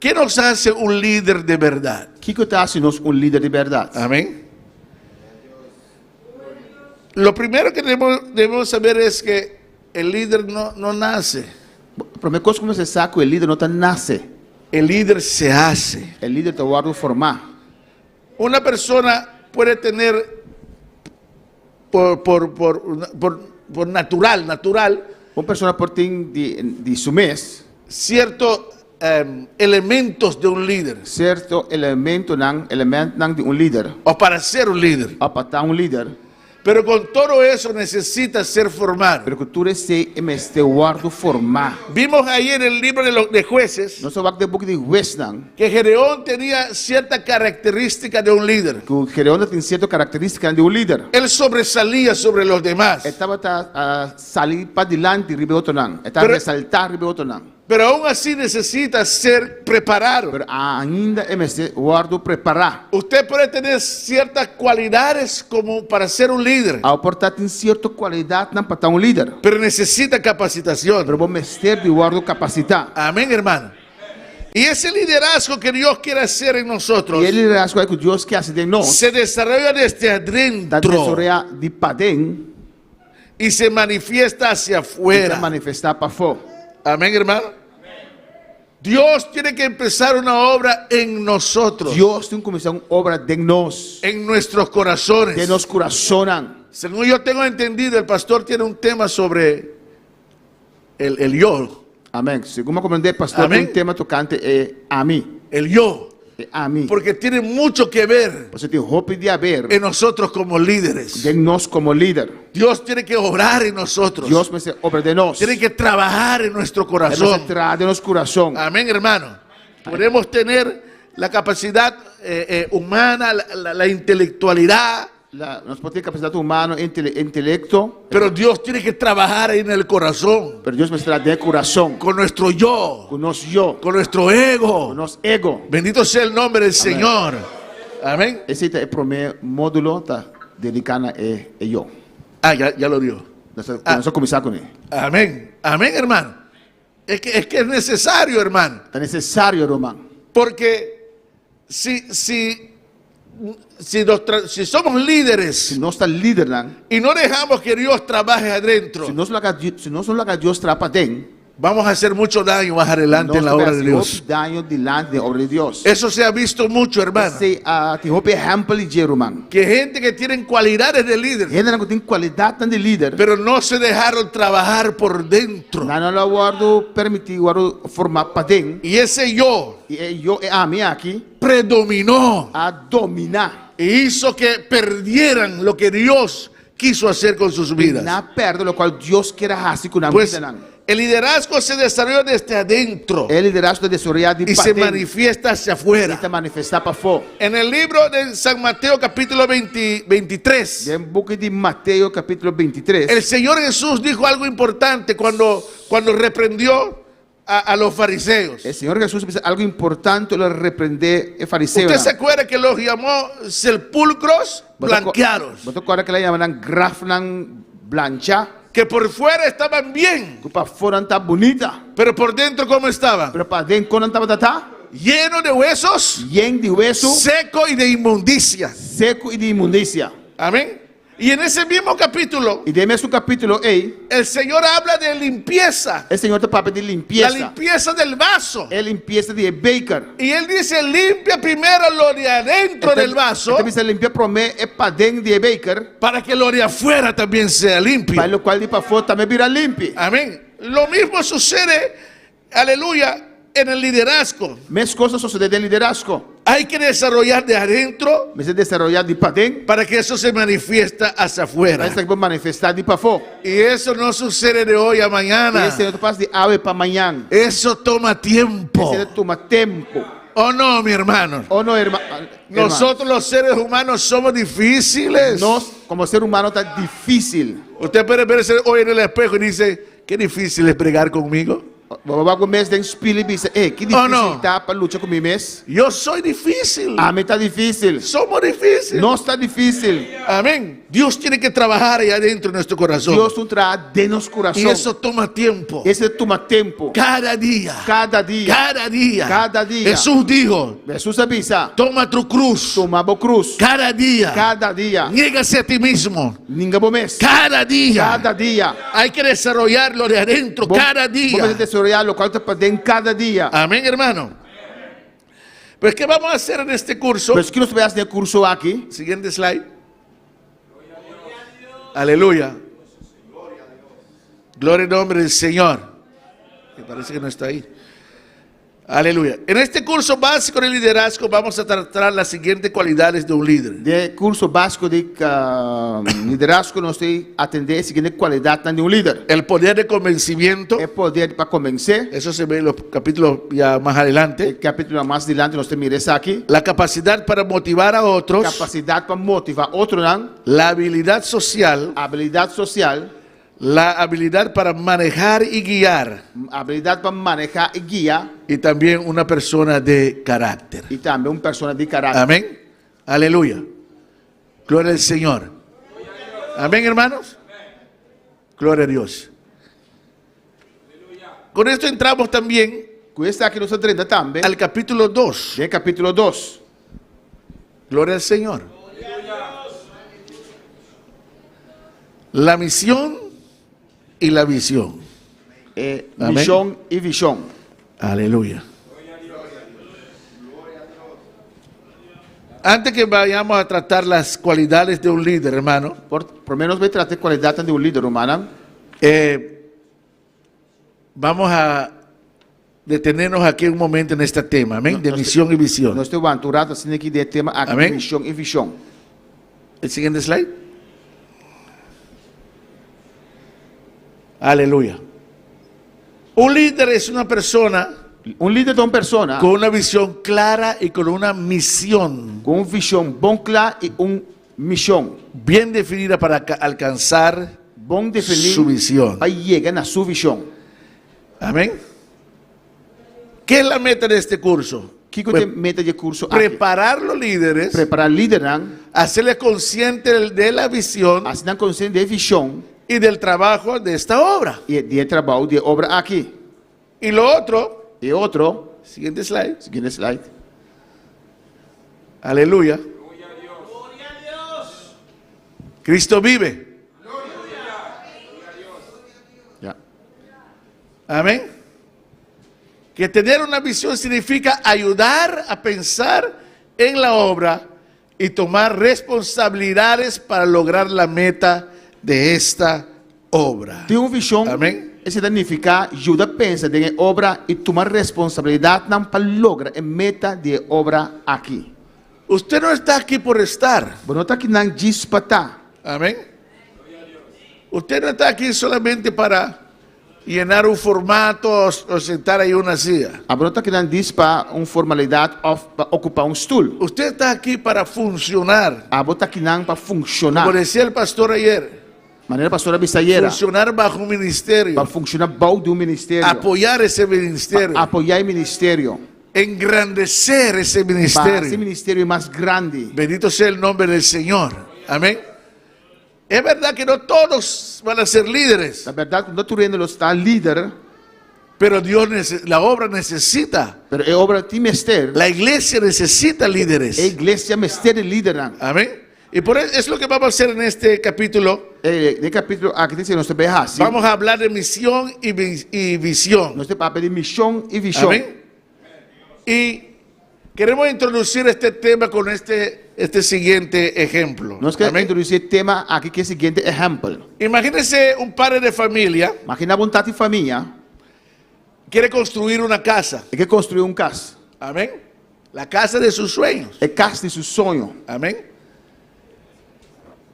¿Qué nos hace un líder de verdad? Kiko ta hasi nos un lider di bèrdat? Amén. Lo primero que debemos, debemos saber es que el líder no, no nace. Promé kos ku mester sa ku e lider no ta nase. El líder se hace. E lider ta wòrdu formá. Una persona puede tener por, por, por, por, por natural, natural. Un persona por tin di, di su mes. Cierto eh, elementos de un líder. Cierto elementonan, elementnan di un líder. O para ser un líder. O pa ta un líder. Pero con todo eso necesita ser formado. Pero ku tur esei e mester wòrdu formá. Vimos ahí en el libro de los de jueces. Nos a wak den e buki di Huesnan. Que Gedeón tenía cierta característica de un líder. Ku Gedeón ta tin sierto karakterístikanan di un líder. Él sobresalía sobre los demás. E tabata a sali padilanti riba e otronan. E ta resaltá riba e otronan. Pero aún así necesita ser preparado. Pero ainda e mester wòrdu prepará. Usted puede tener ciertas cualidades como para ser un líder. Abo por ta tin cierto cualidadnan pa ta un líder. Pero necesita capacitación. Pero bo mester di wòrdu kapasitá. Amén, hermano. Y ese liderazgo que Dios quiere hacer en nosotros. Y e liderazgo ei ku Dios ke hasi den nos. Se desarrolla desde adentro. Ta desaroyá di paden. Y se manifiesta hacia afuera. Y ta manifestá pafó. Amén, hermano. Dios tiene que empezar una obra en nosotros. Dios tin kuminsá un obra den nos. En nuestros corazones. Den nos kurasonnan. Según yo tengo entendido, el pastor tiene un tema sobre el, el yo. Amén. Segun mi a komprendé, pastor tin un tema tokante e ami. El yo. E ami. Porque tiene mucho que ver. Pasobra tin hopi di haber. En nosotros como líderes. Den nos komo líder. Dios tiene que obrar en nosotros. Dios mester obra den nos. Tiene que trabajar en nuestro corazón. E mester traha den nos kurason. Amén, hermano. Podemos tener la capacidad eh, eh, humana, la, la- la intelectualidad, La, nos por tin kapasidat humano, intele, intelekto, pero Dios tiene que trabajar ahí en el corazón, pero Dios mester traha den e kurason, con nuestro yo, ku nos yo, con nuestro ku ego. nos ego. Bendito sea el nombre del Señor. Amén. Esei ta e promé módulo ta dediká na e e yo. Ah, ya, ya lo dio. Nos ta Ah. nos a kuminsá kuné. Amén. Amén, hermano. Es que, es que es necesario, hermano. Ta nesesario, ruman. Porque si, si, si, nos tra- si somos líderes Si nos ta lidernan, y no dejamos que Dios trabaje adentro, si nos laga Di- si nos no laga Dios traha paden, vamos a hacer mucho daño más adelante nos en la ta obra bai de hasi Dios. hopi daño dilanti den obra di Dios. Eso se ha visto mucho, hermano. Esei a tin hopi ehèmpel di dje, ruman. Que gente que tienen cualidades de líder, Hendenan ku tin kualidatnan di lider, pero no se dejaron trabajar por dentro. nan no a wòrdu permití wòrdu formá paden. Y ese yo I e yo, e ami aki, predominó a dominá. y hizo que perdieran lo que Dios quiso hacer con sus I vidas. nan a pèrdè lokual Dios kier a hasi ku nan Pues bidanan. el liderazgo se desarrolla desde adentro E liderazgo ta desaroyá di y se paden manifiesta hacia i afuera. ta manifestá pafó. En el libro de San Mateo capítulo 20 23, Den buki di Mateo capítulo 23, el Señor Jesús dijo algo importante cuando, cuando reprendió a, a los fariseos. e Señor Jesús a bisa algo importante ora el a reprendé e Usted fariseonan. se acuerda que los llamó sepulcros blanqueados, Bo ta kòrda ku el a yama nan grafnan blanchá, que por fuera estaban bien, ku pafó nan ta bunita, pero por dentro ¿cómo estaban? pero paden kon nan tabata ta? Lleno de huesos, Yen di wesu, seco y de inmundicia. seku i di inmundisia. Amén. Y en ese mismo capítulo, I den e mesun kapítulo ei, el Señor habla de limpieza, e Señor ta papia di la limpiesa, limpieza del vaso. e limpiesa di e beker. Y él dice, limpia primero lo de adentro del vaso E ta bisa limpia promé e paden di e beker, para que lo de afuera también sea limpio. pa lokual di pafó tambe bira limpi. Amén. Lo mismo sucede, aleluya, en el liderazgo. Meskos ta sosodé den liderazgo. Hay que desarrollar de adentro Mester desaroyá di paden para que eso se manifiesta hacia afuera. pa esaki por manifestá di pafó. Y eso no sucede de hoy a mañana. I esei no ta pasa di awe pa mañan. Eso toma tiempo. Esei ta tuma tempu. ¿O no, mi hermano? O no, herma, hermano? Nosotros los seres humanos somos difíciles. Nos, komo ser humano, ta difísil. Usted puede verse hoy en el espejo y dice, qué difícil es bregar conmigo. Bo por wak bo mes den spil i bisa, E, ki Oh, difísil no. ta pa lucha ku mi mes. Yo soy difícil. Ami ta difísil. Somos difíciles. Nos ta difísil. Amén. Dios tiene que trabajar ahí adentro en nuestro corazón. Dios tin traha den nos kurason. Y eso toma tiempo. Esei ta tuma tempu. Cada día. Kada dia. Cada día. Kada dia. Jesús dijo, Hesus a bisa, toma tu cruz. Tuma bo krus. Cada día. Kada dia. Niégase a ti mismo. Ninga bo mes. Cada día. Kada dia. Hay que desarrollarlo de adentro Bo, cada bo día. mester desaroyá lokual ta paden kada dia. Amén, hermano. Pues, ¿qué vamos a hacer en este curso? Pues kiko nos ta bai hasi den e kurso aki? Siguiente slide. Aleluya. Gloria al nombre del Señor. Me parece que no está ahí. Aleluya. En este curso básico de liderazgo vamos a tratar las siguientes cualidades de un líder. Den e kurso básiko di liderazgo nos ta atendé e siguiente kualidatnan di un lider. El poder de convencimiento. E poder pa konvensé. Eso se ve en los capítulos ya más adelante. E kapítulonan mas dilanti nos ta mira esaki. La capacidad para motivar a otros. Kapasidat pa motivá otronan. La habilidad social. Habilidat sosial. La habilidad para manejar y guiar. Habilidat pa manehá i guia. Y también una persona de carácter. I tambe un persona di karakter. Amén. Aleluya. Gloria al Señor. Amén, hermanos. Gloria a Dios. Con esto entramos también Ku esaki nos ta drenta tambe al capítulo 2. Den kapítulo 2. Gloria al Señor. La misión y la visión. E Amén. mishon i vishon. Aleluya. Antes que vayamos a tratar las cualidades de un líder, hermano. Por, promé nos bai trata e kualidatnan di un lider, rumannan. Eh, vamos a detenernos aquí un momento en este tema, amén, de misión y visión. Nos ta wanta un ratu asina aki den e tema aki, Amén. mishon i vishon. El siguiente slide. Aleluya. Un líder es una persona Un lider ta un persona. Con una visión clara y con una misión. Ku un vishon bon kla i un mishon. Bien definida para alcanzar Bon definí su visión. pa yega na su vishon. Amén. ¿Qué es la meta de este curso? Kiko ta e meta di e kurso aki? Preparar los líderes. Prepará lidernan. Hacerles consciente de la visión. Hasi nan konsiente di e vishon. Y del trabajo de esta obra. I di e trabou di e obra aki. Y lo otro. E otro. Siguiente slide. Siguiente slide. Aleluya. Cristo vive. Ya. Amén. Que tener una visión significa ayudar a pensar en la obra y tomar responsabilidades para lograr la meta de esta obra. Tin un vishon, Amén. esei ta nifiká yuda pensa den e obra i tuma responsabilidatnan pa logra e meta di e obra aki. Usted no está aquí por estar. Bo no ta akinan djis pa ta. Amén. Usted no está aquí solamente para Llenar un formato o sentar ahí una silla. Abo no ta kinan dis pa un formalidat òf pa okupá un stul. Usted ta aki para funcionar. Abo ta kinan pa funshoná. Como decía el pastor ayer. Manera pastor a bisa ayera. Funcionar bajo un ministerio. Pa funshoná bou di un ministerio. Apoyar ese ministerio. Pa apoyá e ministerio. Engrandecer ese ministerio. Pa hasi e ministerio mas grandi. Bendito sea el nombre del Señor. Amén. Es verdad que no todos van a ser líderes. Ta bèrdat ku no tur hende lo sta lider. Pero Dios la obra necesita. Pero e obra tin mester. La iglesia necesita líderes. E iglesia mester di lidernan. Amén. Y por eso es lo que vamos a hacer en este capítulo. Den e kapítulo aki ta esei nos ta bai hasi. Vamos a hablar de misión y y visión. Nos ta papia di mishon i vishon. Amén. Y queremos introducir este tema con este, este siguiente ejemplo. Nos ke introdusí e tema aki ku e siguiente ehèmpel. Imagínese un padre de familia. Imaginá bo un tata di famia. Quiere construir una casa. E ke konstruí un kas. Amén. La casa de sus sueños. E kas di su soño. Amén.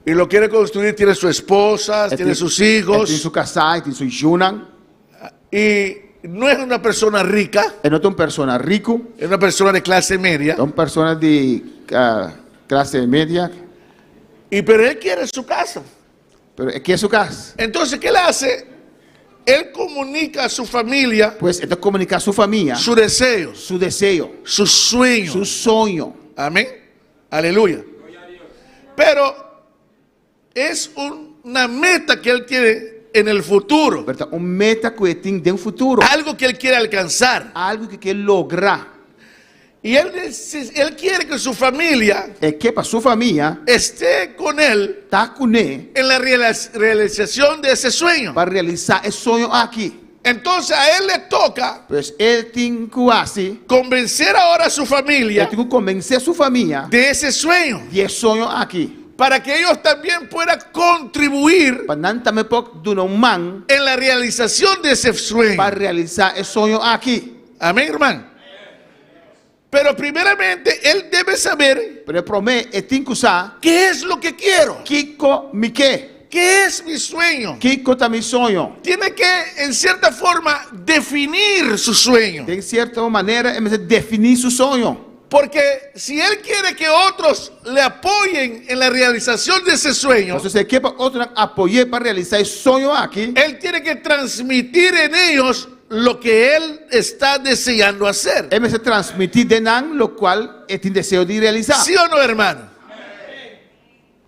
Y lo quiere construir, tiene su esposa, tiene sus hijos. E tin su kasá, e tin su yunan. Y no es una persona rica. E no ta un persona riku. Es una persona de clase media. Ta un persona di clase media. Y pero él quiere su casa. Pero e kier su kas. Entonces, ¿qué él hace? Él comunica a su familia. Pues e ta komuniká su famia. Su deseos. Su deseo. Su sueño. Su soño. Amén. Aleluya. Pero Es una meta que él tiene en el futuro. Pero ta un meta ku e tin den futuro. Algo que él quiere alcanzar. Algu ku e ke logra. Y él, él quiere que su familia. E ke pa su famia. Esté con él. Ta kuné. En la realización de ese sueño. Pa realisá e soño aki. Entonces a él le toca. Pues e tin ku hasi. Convencer ahora a su familia. E tin ku konvensé su famia. De ese sueño. Di e soño aki. Para que ellos también puedan contribuir. Pa nan tambe por duna un man. En la realización de ese sueño. Pa realisá e soño aki. Amén, hermano. Pero primeramente él debe saber. Pero e promé e tin ku sa. ¿Qué es lo que quiero? Kiko mi ke? ¿Qué es mi sueño? Kiko ta mi soño? Tiene que, en cierta forma, definir su sueño. Den sierto manera e mester definí su soño. Porque si él quiere que otros le apoyen en la realización de ese sueño. Pasobra si e ke pa otronan apoy'é pa realisá e soño aki. Él tiene que transmitir en ellos lo que él está deseando hacer. E mester transmití den nan lokual e tin deseo di realisá. ¿Sí o no, hermano?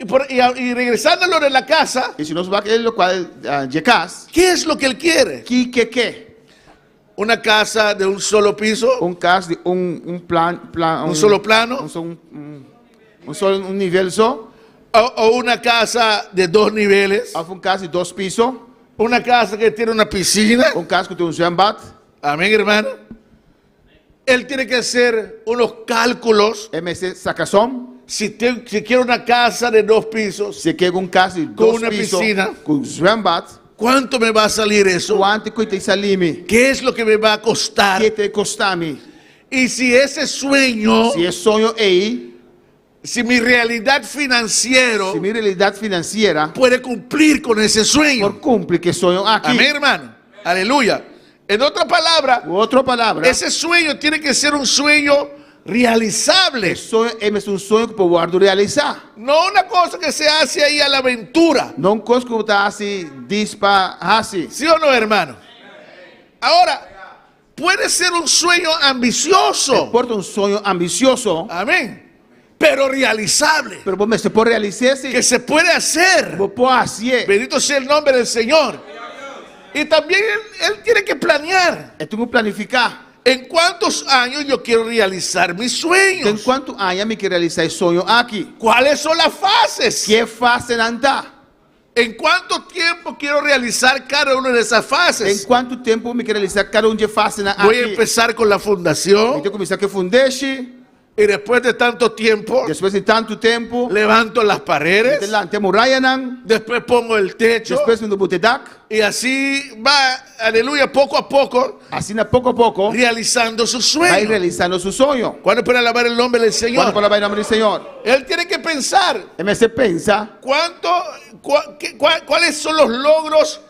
Y, por, y, y regresando a lo de la casa. Y si nos wak e lokual dje kas. ¿Qué es lo que él quiere? Kiko e ke? Una casa de un solo piso. Un kas di un un plan plan un solo plano. Un un un un solo un nivel so. O, o una casa de dos niveles. Of un kas di dos piso. Una casa que tiene una piscina. Un kas ku tin un zwembad. Amén, hermano. Él tiene que hacer unos cálculos. E mester saka som. Si, te, si quiere una casa de dos pisos. Si e kier un kas di Con dos una piso. piscina. Ku zwembad. ¿Cuánto me va a salir eso? Kuantu ku ta sali mi? ¿Qué es lo que me va a costar? Ke ta kosta mi? Y si ese sueño, Si e soño ei. si mi realidad financiero Si mi realidat finansiera. puede cumplir con ese sueño. Por kumpli ku e soño aki. Amén, hermano. Aleluya. En otra palabra, Ku otro palabra, ese sueño tiene que ser un sueño realizable. E soño ei mester un soño ku por wòrdu realisá. No una cosa que se hace ahí a la aventura. No un kos ku bo ta hasi dis pa hasi. ¿Sí o no, hermano? Ahora, puede ser un sueño ambicioso. E por ta un soño ambisioso. Amén. Pero realizable. Pero bo mester por realis'é si. Que se puede hacer. Bo por hasié. Bendito sea el nombre del Señor. Y también él, él tiene que planear. E tin ku planifiká. En cuántos años yo quiero realizar mis sueños. Den kuantu aña mi ke realisá e soño aki? ¿Cuáles son las fases? Ke fasenan ta? ¿En cuánto tiempo quiero realizar cada una de esas fases? Den kuantu tempu mi ke realisá kada un dje fasenan aki? Voy a empezar con la fundación. Mi ta kuminsá ku e fundeshi. Y después de tanto tiempo, Despues di tantu tempu, levanto las paredes. Mi ta lanta e murayanan. Después pongo el techo. Despues mi ta buta e dak. Y así va, aleluya, poco a poco. Asina poko a poko. Realizando su sueño. Bai realisando su soño. ¿Cuándo puede alabar el nombre del Señor? Cuándo puede alabar el nombre del Señor? Él tiene que pensar. E mester pensa. ¿Cuánto, cua, qué, cua, cuáles son los logros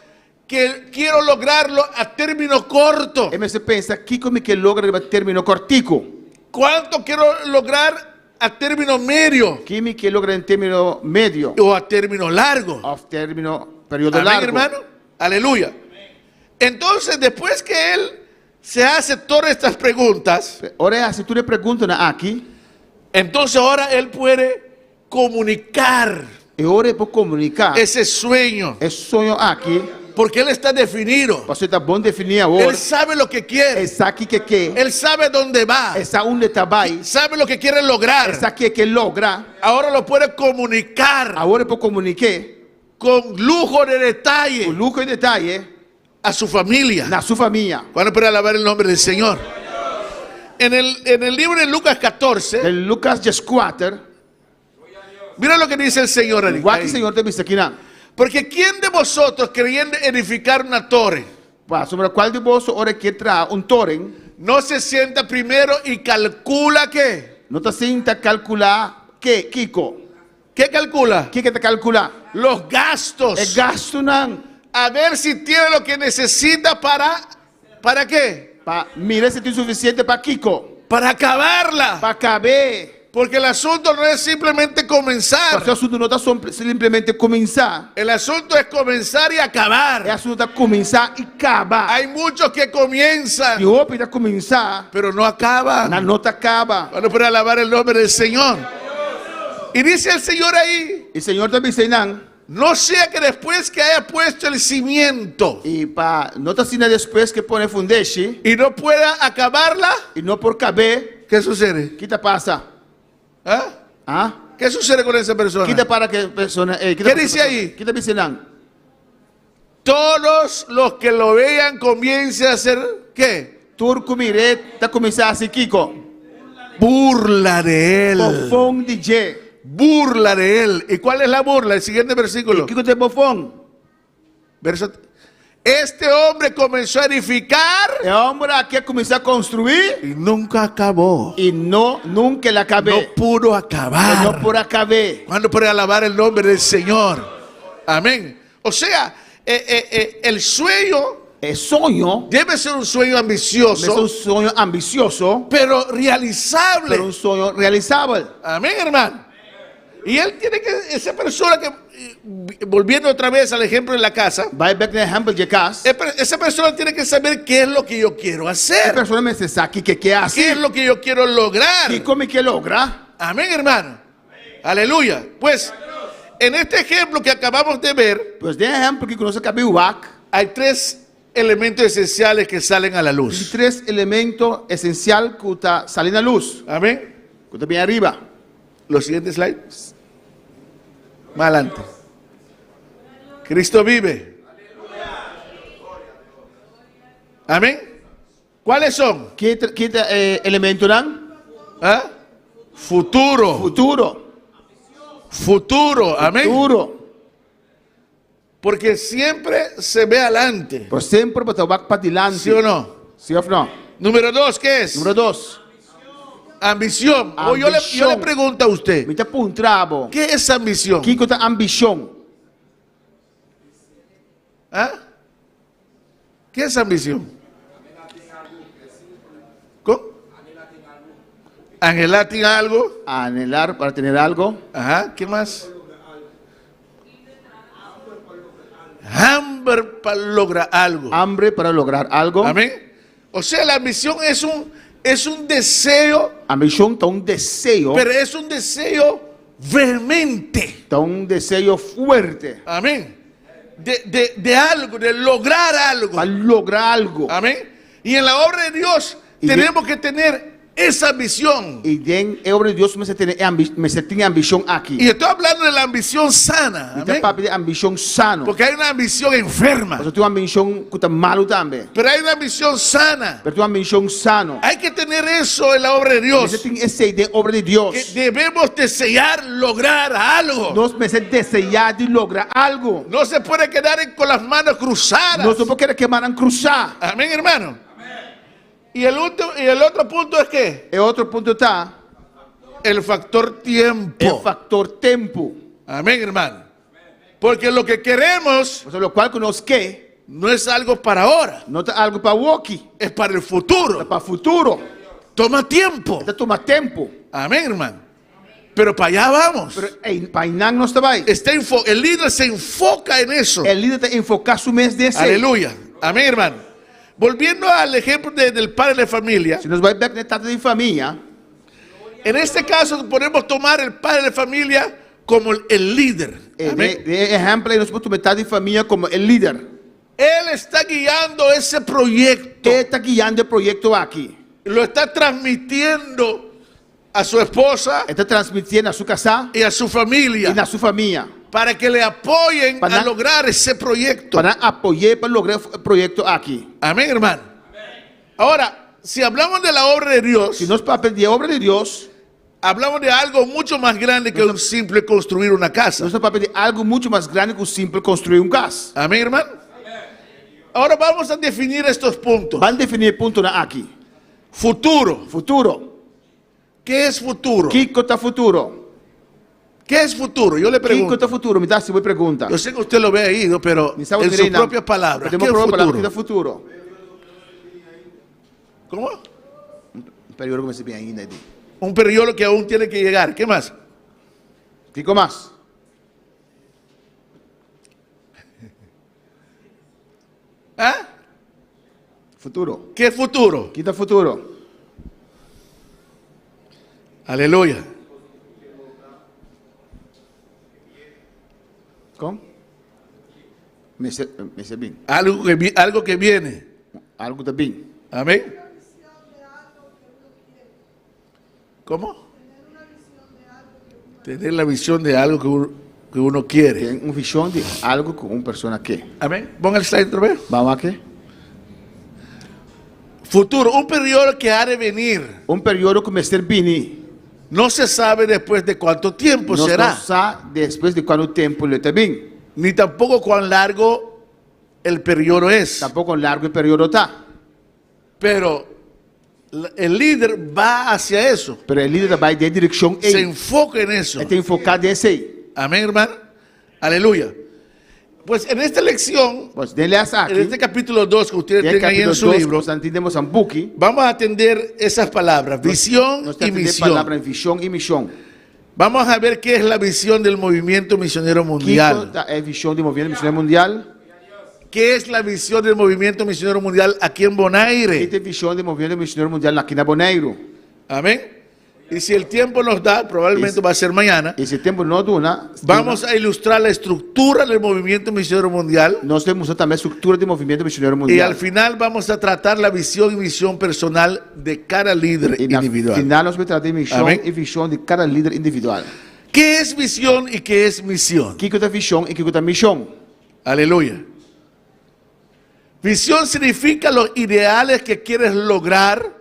que quiero lograrlo a término corto? E mester pensa kiko mi ke logra riba término kòrtiku. ¿Cuánto quiero lograr a término medio? Ki mi ke logra den término medio? O a término largo. Òf término periodo Amén, largu. hermano. Aleluya. Entonces, después que él se hace todas estas preguntas, Ora e hasi tur e preguntanan aki, entonces ahora él puede comunicar e ora e por komuniká ese sueño. e soño aki, Porque él está definido. pasobra e ta bon definí awor. Él sabe lo que quiere. E sa kiko e ke. Él sabe dónde va. E sa unda e ta bai. Sabe lo que quiere lograr. E sa ke e ke logra. Ahora lo puede comunicar. Awor e por komunik'é. Con lujo de detalle. Ku lujo di detaye. A su familia. Na su famia. Cuando puede alabar el nombre del Señor. En el, en el libro de Lucas 14. Den Lucas dieskuater. Mira lo que dice el Señor ahí. Wak ki Señor ta bisa kinan. Porque quién de vosotros creyendo edificar una torre. Pasobra cual di boso ora kier traha un toren. No se sienta primero y calcula qué. No ta sinta calcula ke, kiko. Qué calcula? Kiko e ta calcula? Los gastos. E gastunan. A ver si tiene lo que necesita para, ¿para qué? Pa mira si tin suficiente pa kiko. Para acabarla. Pa cab'é. Porque el asunto no es simplemente comenzar. Pasobra e asunto no ta simplemente cuminsa. El asunto es comenzar y acabar. E asunto ta cuminsa y caba. Hay muchos que comienzan. Tin hopi ta cuminsa. Pero no acaban. Nan no ta caba. Cuando puede alabar el nombre del Señor. Y dice el Señor ahí. Y Señor ta bisa einan. No sea que después que haya puesto el cimiento. Y pa no ta asina despues ke pone fundeshi. Y no pueda acabarla. Y no por cab'é. Ke sucede? Ki ta pasa? Ah? Ah? Ke sucede con esa persona? Ki ta para ke persona ey? Ke dice ahí? Ki ta bisa nan? Todos los que lo vean comiencen a hacer ke? Tur ku mir'é ta kuminsá hasi kiko? Burla de él. Bofon di dje. Burla de él. Y cuál es la burla? El siguiente versículo. I kiko ta e bofon? Verso, Este hombre comenzó a edificar. E homber aki a kuminsá konstruí. Y nunca acabó. I no, nunka el a kab'é. No pudo acabar. E no por a kab'é. Cuando puede alabar el nombre del Señor? Amén. O sea, eh, eh, eh, el sueño. E soño. Debe ser un sueño ambicioso. Debe ser un soño ambicioso. Pero realizable. Pero un soño realizabel. Amén, hermano. Y él tiene que, esa persona que, volviendo otra vez al ejemplo de la casa. Bai bek na ehempel dje kas. Esa persona tiene que saber qué es lo que yo quiero hacer. E persona mester sa kiko e ke hasi. ¿Qué es lo que yo quiero lograr? Kiko mi ke logra. Amén, hermano. Aleluya. Pues, en este ejemplo que acabamos de ver. Pues den e ehempel ku nos a kaba di wak. Hay tres elementos esenciales que salen a la luz. Tin tres elemento esensial ku ta sali na lus. Amén. Ku ta bin ariba. Los siguiente slide. Más adelante. Cristo vive. Amén. ¿Cuáles son? Ki ki ta e elementonan? ¿Ah? Futuro. Futuro. Futuro. Amén. Futuro. Porque siempre se ve adelante. Pero semper bo ta wak padilanti. ¿Sí o no? Sí of no? Número dos, ¿qué es? Número dos. Ambición. O yo le, yo le pregunto a usted. Mi ta puntra bo. ¿Qué es ambición? Kiko ta ambishon? ¿Ah? ¿Qué es ambición? Anhelá tin algu. Anhelar para tener algo. Aha, ke mas? Hamber pa logra algu. Hambre para lograr algo. Amén. O sea, la ambicion es un es un deseo. Ambicion ta un deseo. Pero es un deseo vehemente. Ta un deseo fuerte. Amén. De, de, de algo, de lograr algo. Pa logra algu. Amén. Y en la obra de Dios tenemos que tener esa visión. I den e obra di Dios mester tene e ambi mester tin e ambishon aki. Y estoy hablando de la ambición sana. Mi ta Amén. papia di ambishon sano. Porque hay una ambición enferma. Pasobra tin un ambishon ku ta malu tambe. Pero hay una ambición sana. Pero tin un ambishon sano. Hay que tener eso en la obra de Dios. Mester tin esei den obra di Dios. Que debemos desear lograr algo. Nos mester deseá di logra algu. No se puede quedar con las manos cruzadas. Nos no por keda ku e mannan krusá. Amén, hermano. Y el, último, y el otro punto es que E otro punto ta. El factor tiempo. E factor tempu. Amén, hermano. Porque lo que queremos. Pasobra lokual ku nos ke. No es algo para ahora. No ta algu pa awoki. Es para el futuro. Ta pa futuro. Toma tiempo. E ta tuma tempu. Amén, hermano. Pero para allá vamos. Pero ei, pa einan nos ta bai. Está enfo el líder se enfoca en eso. E lider ta enfoká su mes den esei. Aleluya. Amén, hermano. Volviendo al ejemplo de, del padre de familia. Si nos bai bèk na e tata di famia. En este caso podemos tomar el padre de familia como el líder. Amén. Den e ehèmpel ei nos por tuma e tata di famia komo e lider. Él está guiando ese proyecto. E ta guiando e proyekto aki. Lo está transmitiendo a su esposa. E ta transmitié na su kasá. Y a su familia. I na su famia. Para que le apoyen Pa a nan lograr ese proyecto. Pa nan apoy'é pa logra e proyekto aki. Amén, hermano. Ahora, si hablamos de la obra de Dios. Si nos papia di e obra di Dios. Hablamos de algo mucho más grande que un simple construir una casa. Nos ta papia di algu muchu mas grandi ku simpel konstruí un kas. Amén, hermano. Ahora vamos a definir estos puntos. Ban definí e puntonan aki. Futuro. Futuro. Ke es futuro? Kiko ta futuro? Ke es futuro? Yo le pregunto. Kiko ta futuro? Mi ta hasi bo e pregunta. Yo sé que usted lo ve ahí, ¿no? pero Mi sa bo en ta sus mira einan. propias palabras. Pero den Ke bo es propio palabra, futuro? ki ta futuro? Komo? Un periodo ku mester bin ainda di. Un periodo que aún tiene que llegar. Ke mas? Kiko mas? Ah? Futuro. Ke futuro? Ki ta futuro? Aleluya. Kon? Mester, mester bin. Algo que, algo que viene. Algo ta bin. Amén. ¿Cómo? Tener la visión de algo que uno, que uno quiere. Tin un vision di algo ku un persona ke. Amén. Ponga el slide otra vez. Ban wak e. Futuro, un periodo que ha de venir. Un periodo ku mester bini. No se sabe después de cuánto tiempo Nos será. no sa despues di kuantu tempu lo ta bin. Ni tampoco cuán largo el periodo es. Tampoko largu e periodo ta. Pero el líder va hacia eso. Pero e lider ta bai den e direkshon ei. Se enfoca en eso. E ta enfoká den esei. Amén, hermano. Aleluya. Pues en esta lección, Pues den les aki, en este capítulo 2 que ustedes den tienen ahí en capítulo su 2, libro, ku nan tin den boso buki, vamos a atender esas palabras, visión nos ta y atendé misión. palabra en visión i mishon. Vamos a ver qué es la visión del movimiento misionero Kiko mundial. ta e vision di Movimiento Misionero Mundial? Qué es la visión del movimiento misionero mundial aquí en Bonaire? Ki ta e vision di Movimiento Misionero Mundial aki na Boneiru? Amén. Y si el tiempo nos da, probablemente va a ser mañana. Y si tempu no duna, Vamos a ilustrar la estructura del movimiento misionero mundial. Nos ta mustra tambe struktura di Movimiento Misionero Y Mundial. al final vamos a tratar la visión y misión personal de cada líder Y na individual. final nos bai trata e mishon Amén. i vishon di kada lider individual. Qué es visión y qué es misión? Kiko ta vishon i kiko ta mishon? Aleluya. Visión significa los ideales que quieres lograr.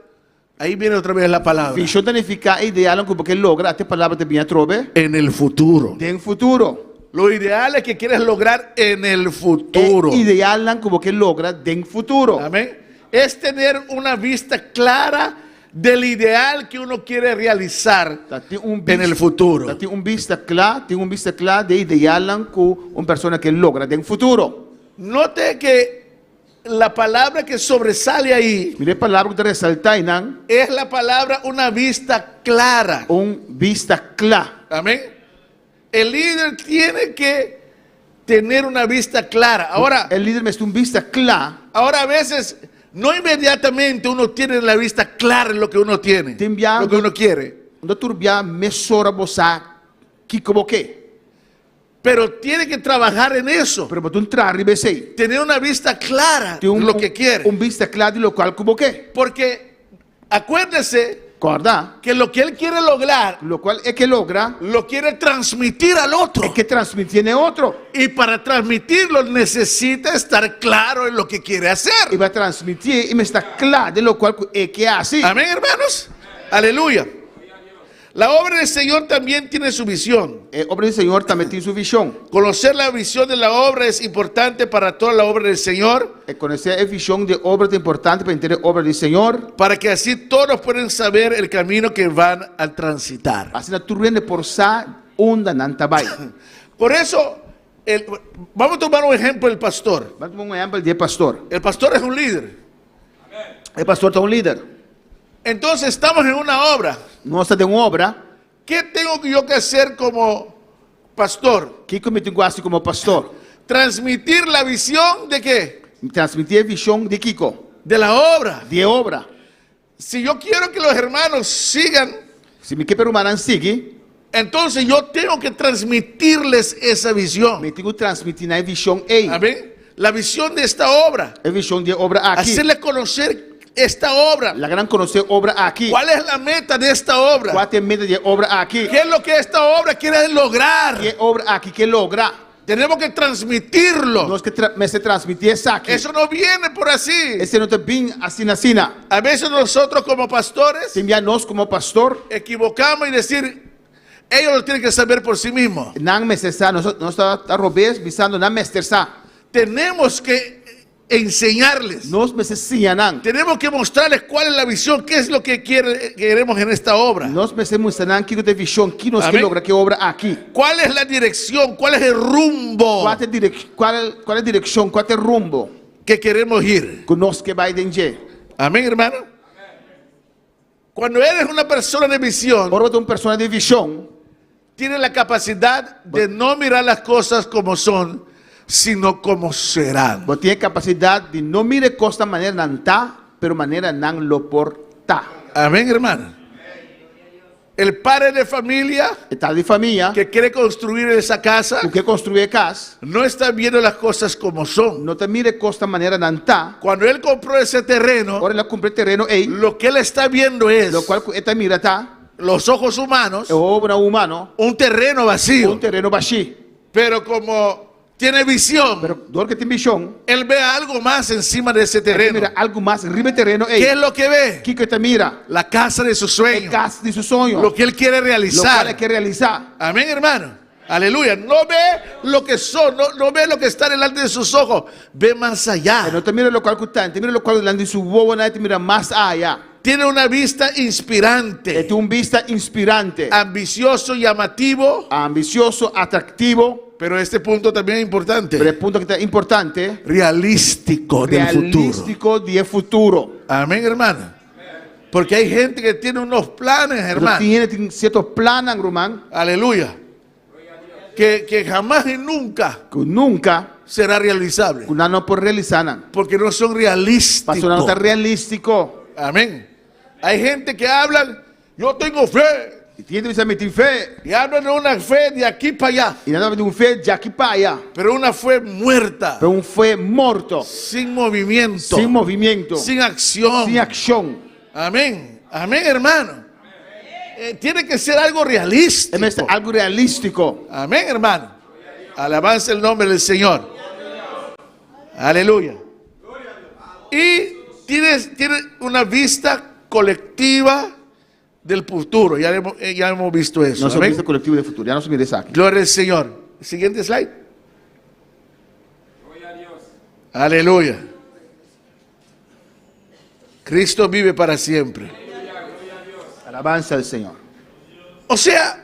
Ahí viene otra vez la palabra. Vishon ta nifiká e idealnan ku bo ke logra, ate palabra ta bini atrobe. En el futuro. Den futuro. Los ideales que quieres lograr en el futuro. E idealnan ku bo ke logra den futuro. Amén. Es tener una vista clara del ideal que uno quiere realizar en el futuro. Ta tin un bista kla, tin un bista kla di e idealnan ku un persona ke logra den futuro. Note que. La palabra que sobresale ahí. Mira e palabra ku ta resaltá einan. Es la palabra una vista clara. Un bista kla. Amén. El líder tiene que tener una vista clara. Ahora. E lider mester un bista kla. Ahora a veces no inmediatamente uno tiene la vista clara en lo que uno tiene. Tin bia. Lo que uno quiere. No tur bia mesora bo sa kiko bo ke. Pero tiene que trabajar en eso. Pero bo tin traha riba esei. Tener una vista clara Tin un, lo que quiere. un bista kla di lokual ku bo ke. Porque acuérdese Kòrda. que lo que él quiere lograr. Lokual e ke logra. Lo quiere transmitir al otro. E ke transmití na e otro. Y para transmitirlo necesita estar claro en lo que quiere hacer. I pa transmití e mester ta kla den lokual ku e ke hasi. Amén, hermanos. Aleluya. La obra del Señor también tiene su visión. E obra di Señor tambe tin su vision. Conocer la visión de la obra es importante para toda la obra del Señor. E conoce e vision di e obra ta importante pa henter e obra di Señor. Para que así todos pueden saber el camino que van a transitar. Asina tur hende por sa unda nan ta bai. Por eso, el, vamos a tomar un ejemplo del pastor. Ban tuma un ehempel di e pastor. El pastor es un líder. E pastor ta un lider. Entonces estamos en una obra. Nos ta den un obra. ¿Qué tengo yo que hacer como pastor? Kiko mi tin ku hasi komo pastor? Transmitir la visión de qué? Transmití e vishon di kiko? De la obra. Di e obra. Si yo quiero que los hermanos sigan. Si mi ke pa e rumannan sigui. Entonces yo tengo que transmitirles esa visión. Mi tin ku transmití nan e vishon ei. Amén. La visión de esta obra. E vishon di e obra aki. Hacerles conocer esta obra. Laga nan konosé e obra aki. ¿Cuál es la meta de esta obra? Kua ta e meta di e obra aki? ¿Qué es lo que esta obra quiere lograr? Ke e obra aki ke logra? Tenemos que transmitirlo. Nos ke tra mester transmití esaki. Eso no viene por así. Esei no ta bin asina asina. A veces nosotros como pastores. Tin bia nos como pastor. Equivocamos y decir, ellos lo tienen que saber por sí mismos. Nan mester sa. Nos nos ta ta robes bisando nan mester sa. Tenemos que enseñarles. Nos mester siña nan. Tenemos que mostrarles cuál es la visión, qué es lo que quiere, queremos en esta obra. Nos mester mustra nan kiko ta e vision, ki nos ke Amén. logra ku e obra aki. ¿Cuál es la dirección? ¿Cuál es el rumbo? Kua ta e direk, kual, kual e direkshon, kua ta e rumbo que queremos ir? ku nos ke bai den dje. Amén, hermano. Cuando eres una persona de visión, Ora bo ta un persona di vision, tiene la capacidad de no mirar las cosas como son, sino como serán. Bo tin e kapasidat di no mira e kosnan manera nan ta, pero manera nan lo por ta. Amén, hermano. El padre de familia E tata di famia que quiere construir esa casa ku ke konstruí e kas no está viendo las cosas como son. no ta mira e kosnan manera nan ta. Cuando él compró ese terreno, Ora el a kumpra e tereno ei, lo que él está viendo es lokual ku e ta mira ta los ojos humanos, e owonan humano, un terreno vacío. un tereno bashí. Pero como tiene visión, Pero dor ke tin vishon, él ve algo más encima de ese e ta terreno. mira algu mas riba e tereno ei. ¿Qué es lo que ve? Kiko e ta mira? La casa de su E sueño. kas di su soño. Lo que él quiere Lokual realizar. e ke realisá. Amén, hermano. Aleluya. No ve lo que son, no, no ve lo que está delante de sus ojos. Ve más allá. E no ta mira lokual ku ta, e ta mira lokual dilanti di su wowonan, e ta mira mas aya. Tiene una vista inspirante. E tin un bista inspirante. Ambicioso, llamativo. Ambicioso, atractivo. Pero este punto también es importante. Pero e punto aki ta importante. Realístico del futuro. Realístico di e futuro. Amén, hermano. Porque hay gente que tiene unos planes, hermano. Tin hende tin cierto plannan, ruman. Aleluya. Que, que jamás y nunca Ku nunca será realizable. ku nan no por realisá nan. Porque no son realísticos. Pasobra nan no ta realístico. Amén. Hay gente que hablan, yo tengo fe. I tin hende bisa mi tin fe. Y hablan de una fe de aquí para allá. I nan ta papia di un fe djaki pa aya. Pero una fe muerta. Pero un fe morto. Sin movimiento. Sin movimiento. Sin acción. Sin acción. Amén. Amén, hermano. Eh, tiene que ser algo realístico. E mester algu realístiko. Amén, hermano. Alabanza el nombre del Señor. Aleluya. Y tiene, tiene una vista colectiva del futuro. Ya hemos, eh, ya hemos visto eso. Nos Amén. vista kolektivo di futuro. Ya nos mira esaki. Gloria al Señor. Siguiente slide. Aleluya. Cristo vive para siempre. Alabanza al Señor. O sea,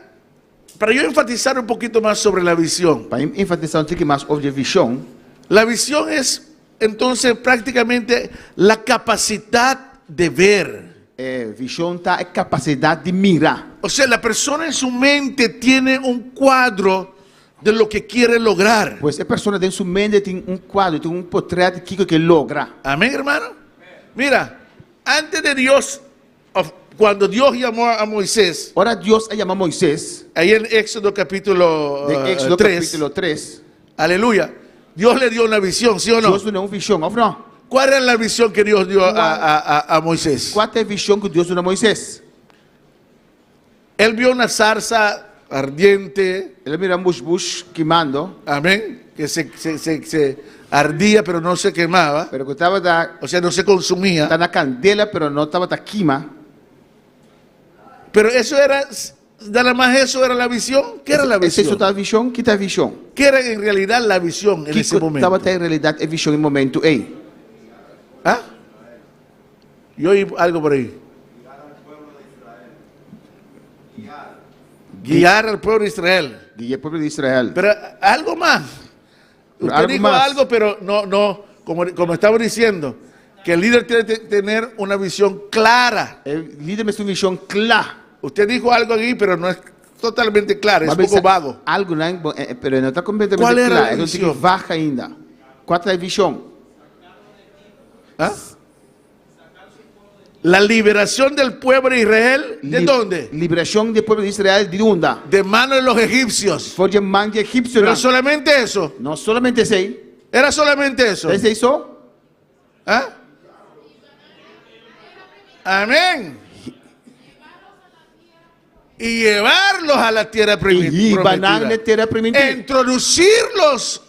para yo enfatizar un poquito más sobre la visión. Pa enfatisá un tiki mas over di e vishon. La visión es entonces prácticamente la capacidad de ver. E vishon ta e kapasidat di mira. O sea, la persona en su mente tiene un cuadro de lo que quiere lograr. Pues e persona den su mente tin un kuadro, tin un potrèt di kiko e ke logra. Amén, hermano? Mira, antes de Dios, of cuando Dios llamó a Moisés. Ora Dios a yama Moisés. Ahí en Éxodo capítulo Den Éxodo 3. capítulo 3. Aleluya. Dios le dio una visión, ¿sí o no? Dios duna un vishon, òf no? ¿Cuál era la visión que Dios dio a, a, a Moisés? Kua ta e vishon ku Dios duna Moisés? Él vio una zarza ardiente. El a mira un bushbush kimando. Amén. Que se, se, se, se ardía pero no se quemaba. Pero ku tabata. O sea, no se consumía. Ta na kandela pero no tabata kima. Pero eso era, nada más eso era la visión. ¿Qué era la Esei visión? so ta vishon? Ki ta e vishon? ¿Qué era en realidad la visión en ese Kiko momento? tabata en realidat e vishon e momentu ei? ¿Ah? Yo oí algo por ahí. Guiar al pueblo de Israel. Guia e pueblo di Israel. Pero algo más. Usted algo dijo más. algo, pero no, no, como, como estamos diciendo, que el líder tiene que tener una visión clara. E lider mester un vishon kla. Usted dijo algo ahí, pero no es totalmente clara, es Bo un poco bisa vago. Algu nan, bo, eh, eh, pero e no ta kompletamente Kual era kla. la E no tin vishon? vaga ainda. Kua ta e vishon? ¿Ah? La liberación del pueblo de Israel, ¿de Li- dónde? Liberashon di e pueblo di Israel di unda? De mano de los egipcios. For di man di egipsionan. Pero solamente eso. No solamente esei. Era solamente eso. Esei so? ¿Ah? Amén. Y llevarlos a la tierra Y prometida. hiba nan na tera primintí. Introducirlos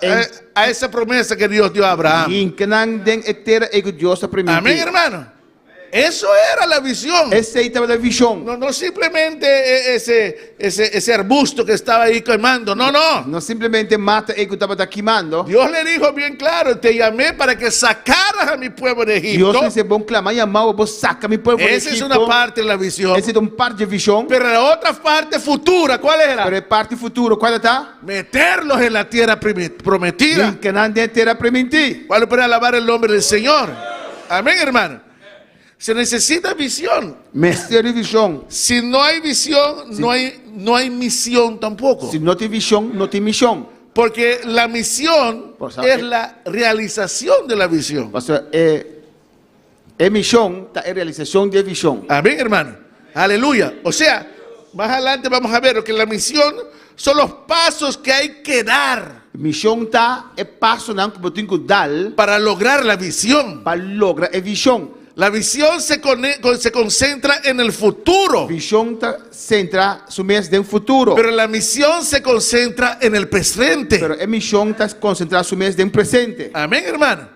a esa promesa que Dios dio a Abraham. Hinka nan den e tera ei ku Dios a primintí. Amén, hermano. Eso era la visión. Esei tabata e vishon. No, no simplemente ese, ese, ese arbusto que estaba ahí quemando. No, no. No simplemente mata ei ku tabata kimando. Dios le dijo bien claro, te llamé para que sacaras a mi pueblo de Egipto. Dios dice, bon kla, m'a yama bo pa saka mi pueblo di Esa es Egipto. una parte de la visión. Esei ta un parti di vishon. Pero la otra parte futura, ¿cuál era? Pero e parti futuro, kual ta? Meterlos en la tierra prometida. Hinka nan den tera primintí. ¿Cuál puede alabar el nombre del Señor? Amén, hermano. Se necesita visión. Mester di vishon. Si no hay visión, no hay, no hay misión tampoco. Si no tin vishon, no tin mishon. Porque la misión Por sabe- es la realización de la visión. Pasobra e, e mishon ta e realisashon di e vishon. Amén, hermano. Aleluya. O sea, más adelante vamos a ver que la misión son los pasos que hay que dar. Mishon ta e pasonan ku bo tin ku dal para lograr la visión. Pa logra e vishon. La visión se, se concentra en el futuro. Vishon ta sentra su mes den futuro. Pero la misión se concentra en el presente. Pero e mishon ta konsentrá su mes den presente. Amén, hermano.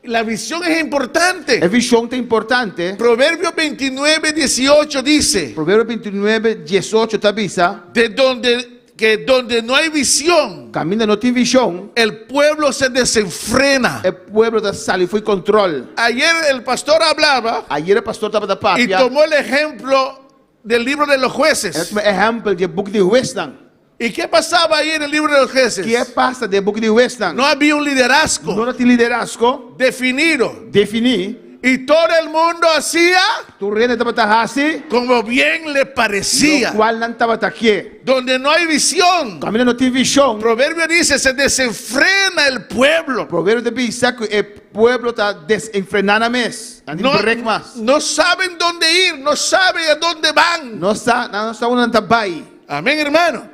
La visión es importante. E vishon ta importante. Proverbios 29, 18 dice. Proverbio 29, 18 ta bisa. De donde, que donde no hay visión, Kaminda no tin vishon, el pueblo se desenfrena. E pueblo ta sali fo'i kontròl. Ayer el pastor hablaba. Ayera e pastor tabata Y papia. tomó el ejemplo del libro de los jueces. El a tuma ehèmpel di e buki di huesnan. ¿Y qué pasaba ahí en el libro de los jueces? Ke a pasa den e buki di huesnan? No había un liderazgo. No tin liderazgo. Definido. Definí. Y todo el mundo hacía Tur hende tabata hasi. como bien le parecía. Lokual nan tabata ke. Donde no hay visión. Kaminda no tin vishon. Proverbio dice, se desenfrena el pueblo. Proverbio ta bisa ku e pueblo ta desenfrená nan mes. Nan tin No, brek mas. no saben dónde ir, no saben a dónde van. No sa, nan no sa unda nan ta bai. Amén, hermano.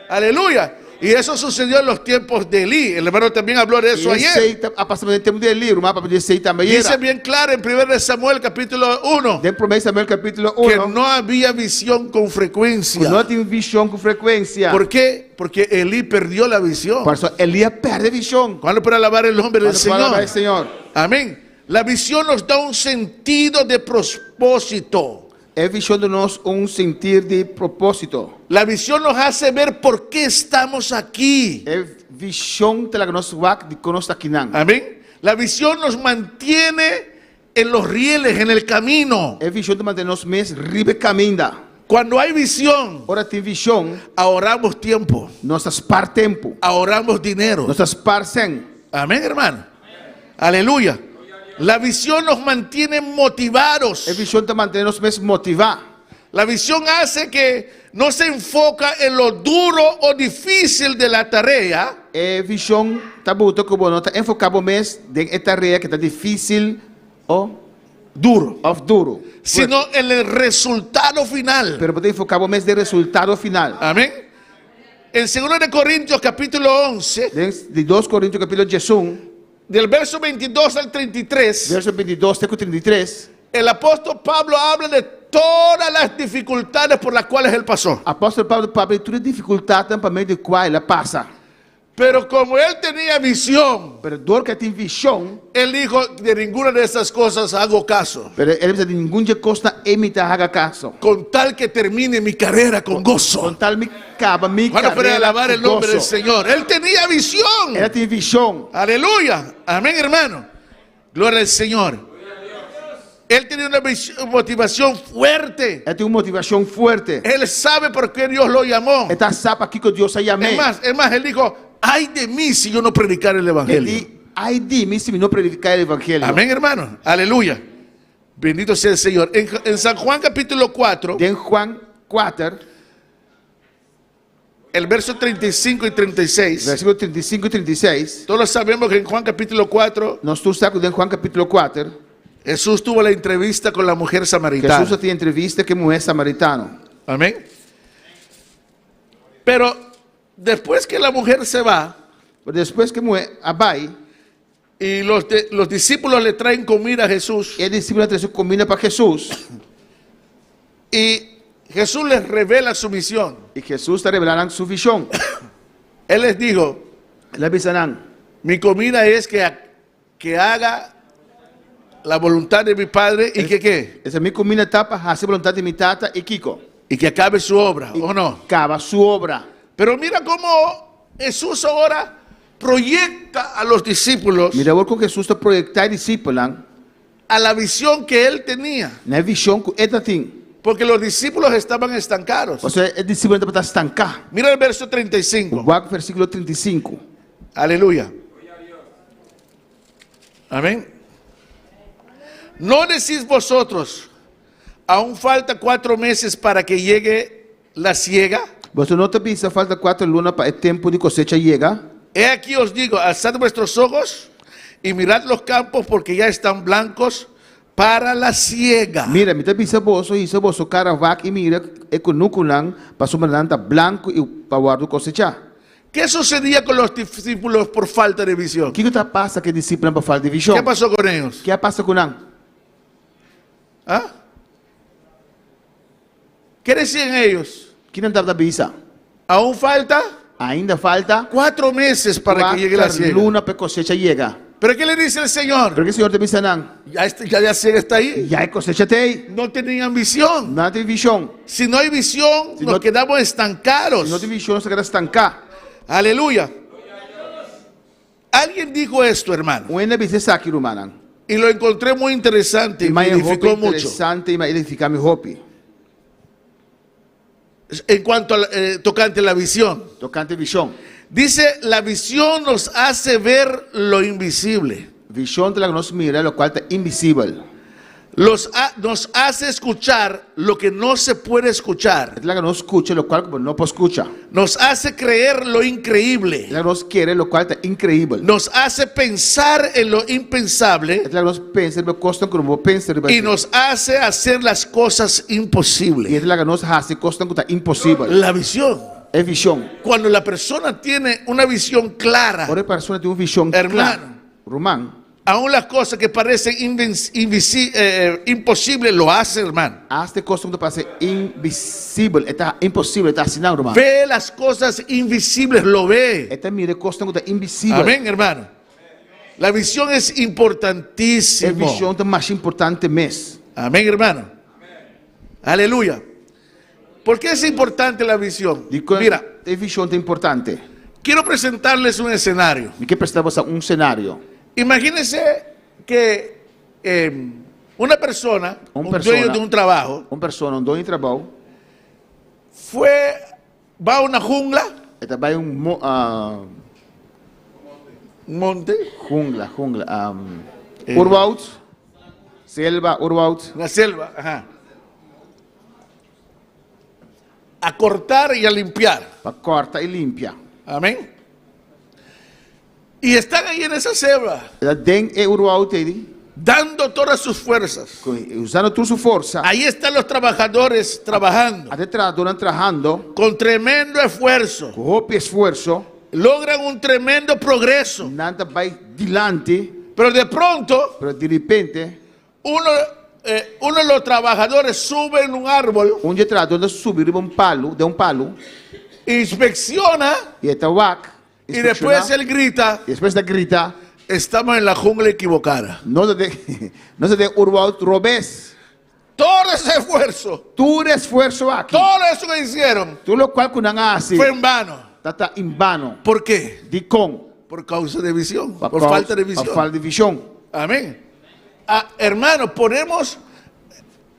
Aleluya. Y eso sucedió en los tiempos de Elí. El hermano también habló de eso I ayer. esei a pasa den tempu di Elí, ruman a papia di esei tambe ayera. Dice bien claro en 1 Samuel capítulo 1. Den 1 Samuel capítulo Que 1. no había visión con frecuencia. No tin vishon ku frekuensia. ¿Por qué? Porque Elí perdió la visión. Pasobra Elí a pèrdè vishon. ¿Cuándo para alabar el nombre del ¿Cuándo para alabar Señor? el Señor? Amén. La visión nos da un sentido de propósito. E vishon ta duna nos un sentir di propósito. La visión nos hace ver por qué estamos aquí. E vishon ta laga nos wak dikon nos ta akinan. Amén. La visión nos mantiene en los rieles, en el camino. E vishon ta mantené nos mes riba e kaminda. Cuando hay visión, Ora tin vishon, ahorramos tiempo. Nos ta spar tempu. Ahorramos dinero. Nos ta spar sèn. Amén, hermano. Aleluya. La visión nos mantiene motivados. E vishon ta mantené nos mes motivá. La visión hace que no se enfoca en lo duro o difícil de la tarea. E vishon ta buta ku bo no ta enfoká bo mes den e tarea ku ta difísil o Duro. òf duru, fuerte. Sino en el resultado final. Pero bo ta enfoká bo mes den resultado final. Amén. En segundo de Corintios capítulo 11. Den di dos Korintio kapítulo diesun. Del verso 22 al 33. Verso 22 te ku 33. El apóstol Pablo habla de todas las dificultades por las cuales él pasó. Apòstel Pablo ta papia di tur e difikultatnan pa medio di kua el a pasa. Pero como él tenía visión. Pero dor ku e tin vishon. Él dijo, de ninguna de esas cosas hago caso. Pero el a bisa, di ningun dje kosnan ei mi ta haga kaso. Con tal que termine mi carrera con gozo. Con tal mi kaba mi Bueno, para karera alabar ku el nombre del goso. Señor. Él tenía visión. El a tin vishon. Aleluya. Amén, hermano. Gloria al Señor. Él tenía una motivación fuerte. El tin un motivashon fuerte. Él sabe por qué Dios lo llamó. E ta sa pakiko Dios a yam'é. Es más, es más, él dijo, ay de mí si yo no predicar el E Evangelio. di, Ai di mi si mi no prediká e evangelio. Amén, hermano. Aleluya. Bendito sea el Señor. En, en San Juan capítulo 4. Den Juan 4. El verso 35 y 36. Versíkulo 35 i 36. Todos sabemos que en Juan capítulo 4. Nos tur sa ku den Juan kapítulo kuater. Jesús tuvo la entrevista con la mujer samaritana. Hesus a tin entrevista ku e muhé samaritano. Amén. Pero después que la mujer se va. Pero despues ku e muhé a bai. Y los, de, los discípulos le traen comida a Jesús. E disipelnan a trese kuminda pa Hesus. Y Jesús les revela su misión. I Hesus ta revelá nan su vishon. Él les dijo, El a bisa nan. Mi comida es que, que haga la voluntad de mi Padre y que qué? Esa mi kuminda ta pa hasi boluntat di mi Tata i kiko? Y que acabe su obra, ¿o no? Kaba su obra. Pero mira cómo Jesús ahora proyecta a los discípulos. Mira awor kon Hesus ta proyektá e disipelnan. A la visión que él tenía. Na e vishon ku e ta tin. Porque los discípulos estaban estancados. Pasobra e disipelnan tabata stanká. Mira el verso 35. Wak versíkulo 35. Aleluya. Amén. No decís vosotros, aún falta cuatro meses para que llegue la siega. Boso no ta bisa falta kuater luna pa e tempu di kosecha yega? He aquí os digo, alzad vuestros ojos y mirad los campos porque ya están blancos para la siega. Mira, mi ta bisa boso, hisa boso kara wak i mira e kunukunan, pasobra nan ta blanku i pa wòrdu kosechá. Qué sucedía con los discípulos por falta de visión? Kiko ta pasa ku e disipelnan pa falta di vishon? Qué pasó con ellos? Ke a pasa ku nan? Ah? Qué decían ellos? Ki nan tabata bisa? Aún falta? Ainda falta? Cuatro meses para que llegue la Kuater siega. luna pa e kosecha yega. Pero qué le dice el Señor? Pero ke Señor ta bisa nan? Ya, este, ya la siega está ahí. Ya e kosecha ta ei. No tenían visión. Nan no tin vishon. Si no hay visión, Si nos no- quedamos estancados. Si no tin vishon, nos ta keda stanká. Aleluya. Alguien dijo esto, hermano. Un hende a bisa esaki, rumannan. Y lo encontré muy interesante y I me m'a e hopi edificó mucho. interesante i m'a edifiká mi hopi. En cuanto a la, eh, tocante la visión. Tocante vishon. Dice, la visión nos hace ver lo invisible. Vishon ta laga nos mira lokual ta invisibel. Los ha- nos hace escuchar lo que no se puede escuchar. E ta laga nos skucha lokual ku bo no por skucha. Nos hace creer lo increíble. E ta laga nos kere lokual ta inkreibel. Nos hace pensar en lo impensable. E ta laga nos pensa riba kosnan ku no por pensa riba Y dje. nos hace hacer las cosas imposibles. I e ta laga nos hasi kosnan ku ta imposibel. La visión. E vishon. Cuando la persona tiene una visión clara. Ora e persona tin un vishon kla. Hermano. Ruman. Aún las cosas que parecen eh, imposibles lo hace, hermano. Asta e kosnan ku ta parse invisibel, e ta imposibel, e ta hasi nan, ruman. Ve las cosas invisibles, lo ve. E ta mira e kosnan ku ta invisibel. Amén, hermano. La visión es importantísimo. E vishon ta masha importante mes. Amén, hermano. Aleluya. ¿Por qué es importante la visión? Mira, E vishon ta importante. Quiero presentarles un escenario. Mi ke presentá boso un senario. Imagínense que eh, una persona, un, Un dueño persona, de un trabajo, un persona, un doño di trabou, fue, va a una jungla, e ta bai un mo, ah, Monte. Jungla, jungla. Oerwoud. Selva, oerwoud. Una selva, ajá. A cortar y a limpiar. Pa corta y limpia. Amén. Y están ahí en esa selva. Den e oerwoud ei. Dando todas sus fuerzas. Usando tur su forsa. Ahí están los trabajadores trabajando. Ata e trahadónan trahando. Con tremendo esfuerzo. Ku hopi esfuerso. Logran un tremendo progreso. Nan ta bai dilanti. Pero de pronto. Pero diripente. Uno, uno de los trabajadores sube en un árbol. Un di e trahadónan ta subi riba un palu, den un palu. Inspecciona. I e ta wak, Y después él grita. I despues e ta grita. Estamos en la jungla equivocada. Nos ta den, nos ta den oerwoud robes. Todo ese esfuerzo. Tur e esfuerso aki. Todo eso que hicieron. Tur lokual ku nan a hasi. Fue en vano. Ta ta en vano. Por qué? Dikon? Por causa de visión. Por falta de visión. Pa falta di vishon. Amén. Ah, hermano, podemos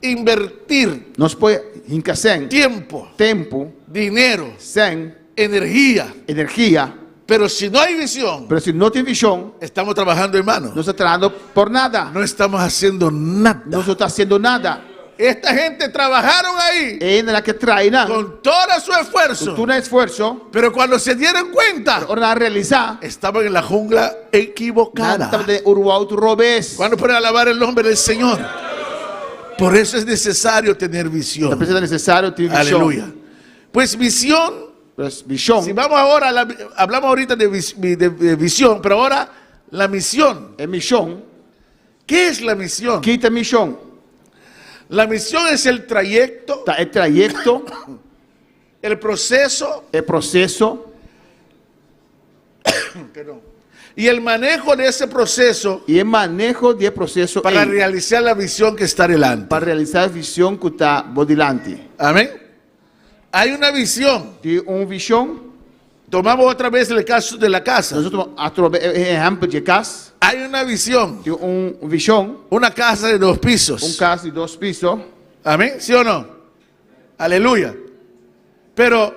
invertir. Nos por hinka sèn. Tiempo. Tempu. Dinero. Sèn. Energía. Energia. Pero si no hay visión. Pero si no tin vishon. Estamos trabajando en vano. Nos ta trahando por nada. No estamos haciendo nada. Nos no ta hasiendo nada. Esta gente trabajaron ahí. E hendenan ke traha einan. Con todo su esfuerzo. Ku tur nan esfuerso. Pero cuando se dieron cuenta. Pero ora nan a realisá. Estaban en la jungla equivocada. Nan tabata den oerwoud robes. Cuando pueden alabar el nombre del Señor. Por eso es necesario tener visión. Ta p'esei ta necesario tin vision. Aleluya. Pues visión. Pues visión. Si vamos ahora, la, hablamos ahorita de, de, de visión, pero ahora la misión. E misión. ¿Qué es la misión? Ki ta misión? La misión es el trayecto. Ta e trayecto. El proceso. E proceso. Perdón. Y el manejo de ese proceso. Y e maneho di e proceso Para ei. realizar la visión que está delante. Pa realisá e vision ku ta bo dilanti. Amén. Hay una visión. Tin un vision. Tomamos otra vez el caso de la casa. Nos a tuma atrobe e ehèmpel di e kas. Hay una visión. Tin un vision. Una casa de dos pisos. Un kas di dos piso. Amén. ¿Sí o no? Aleluya. Pero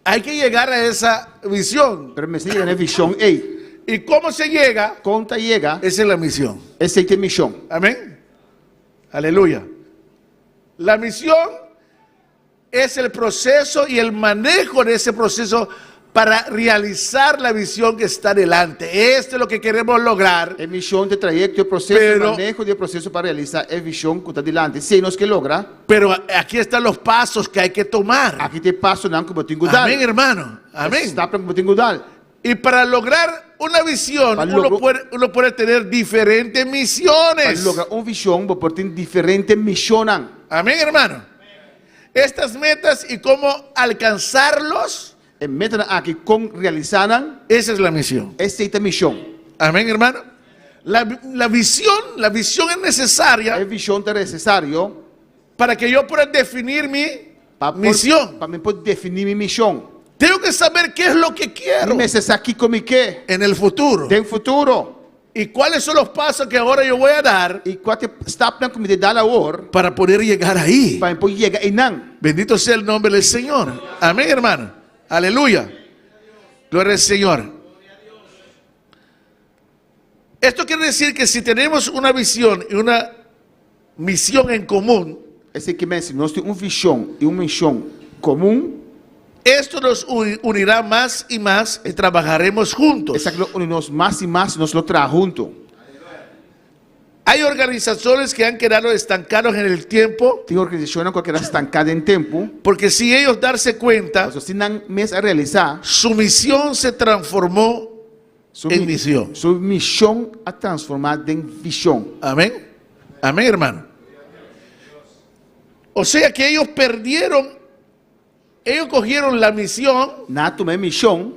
hay que llegar a esa visión. Pero mester yega na e vision ei. ¿Y cómo se llega? Kon ta yega? Esa es la misión. Esei ta e mision. Amén. Aleluya. La misión es el proceso y el manejo de ese proceso para realizar la visión que está delante. Esto es lo que queremos lograr. E mishon ta e trayekto, e proseso, e Pero maneho di e proseso pa realisá e vishon ku ta dilanti. Esei nos ke logra. Pero aquí están los pasos que hay que tomar. Aki ta e pasonan ku bo tin ku dal. Amén, hermano. Amén. E stapnan ku bo tin ku dal. Y para lograr una visión, Pa uno logra, puede, uno puede tener diferentes misiones. Pa logra un vishon, bo por tin diferente mishonnan. Amén, hermano. Estas metas y cómo alcanzarlos. E metanan aki kon realisá nan. Esa es la misión. Esei ta mishon. Amén, hermano. La, la visión, la visión es necesaria. E vishon ta necesario. Para que yo pueda definir mi Pa por, misión. Pa mi por definí mi mishon. Tengo que saber qué es lo que quiero. Mi mester sa kiko mi ke. En el futuro. Den futuro. ¿Y cuáles son los pasos que ahora yo voy a dar? Y kua ta e stapnan ku mi ta dal awor. Para poder llegar ahí. Pa mi por yega einan. Bendito sea el nombre del Señor. Amén, hermano. Aleluya. Gloria al Señor. Esto quiere decir que si tenemos una visión y una misión en común, Esei ke men si nos tin un vishon i un mishon komun. Esto nos unirá más y más y trabajaremos juntos. Esaki lo uni nos mas i mas i nos lo traha huntu. Hay organizaciones que han quedado estancados en el tiempo. Tin organisashonnan ku a keda stanká den tempu. Porque sin ellos darse cuenta. Pasobra sin nan mes a realisá. Su misión se transformó en misión. Su mishon a transformá den vishon. Amén. Amén, hermano. O sea que ellos perdieron, ellos cogieron la misión. Nan a tuma e mishon.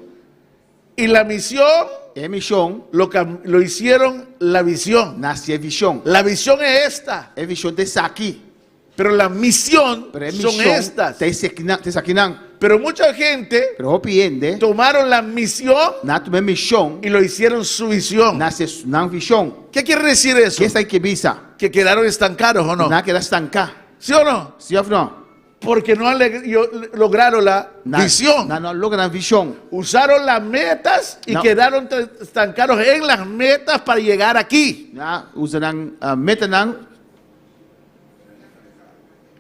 Y la misión. E mishon. Lo, lo hicieron la visión. Nan a hasié vishon. La visión es esta. E vishon ta esaki. Pero la misión Pero e son mishon estas. ta esakinan. Pero mucha gente Pero hopi hende tomaron la misión nan a tuma e mishon y lo hicieron su visión. Nan a hasié nan vishon. ¿Qué quiere decir eso? Ke esaki ke bisa? Que quedaron estancados o no. Nan a keda stanká. ¿Sí o no? Sí òf no? Porque no han logrado la visión. Nan no a logra nan vishon. Usaron las metas y No. quedaron estancados en las metas para llegar aquí. Nan a usa nan metanan.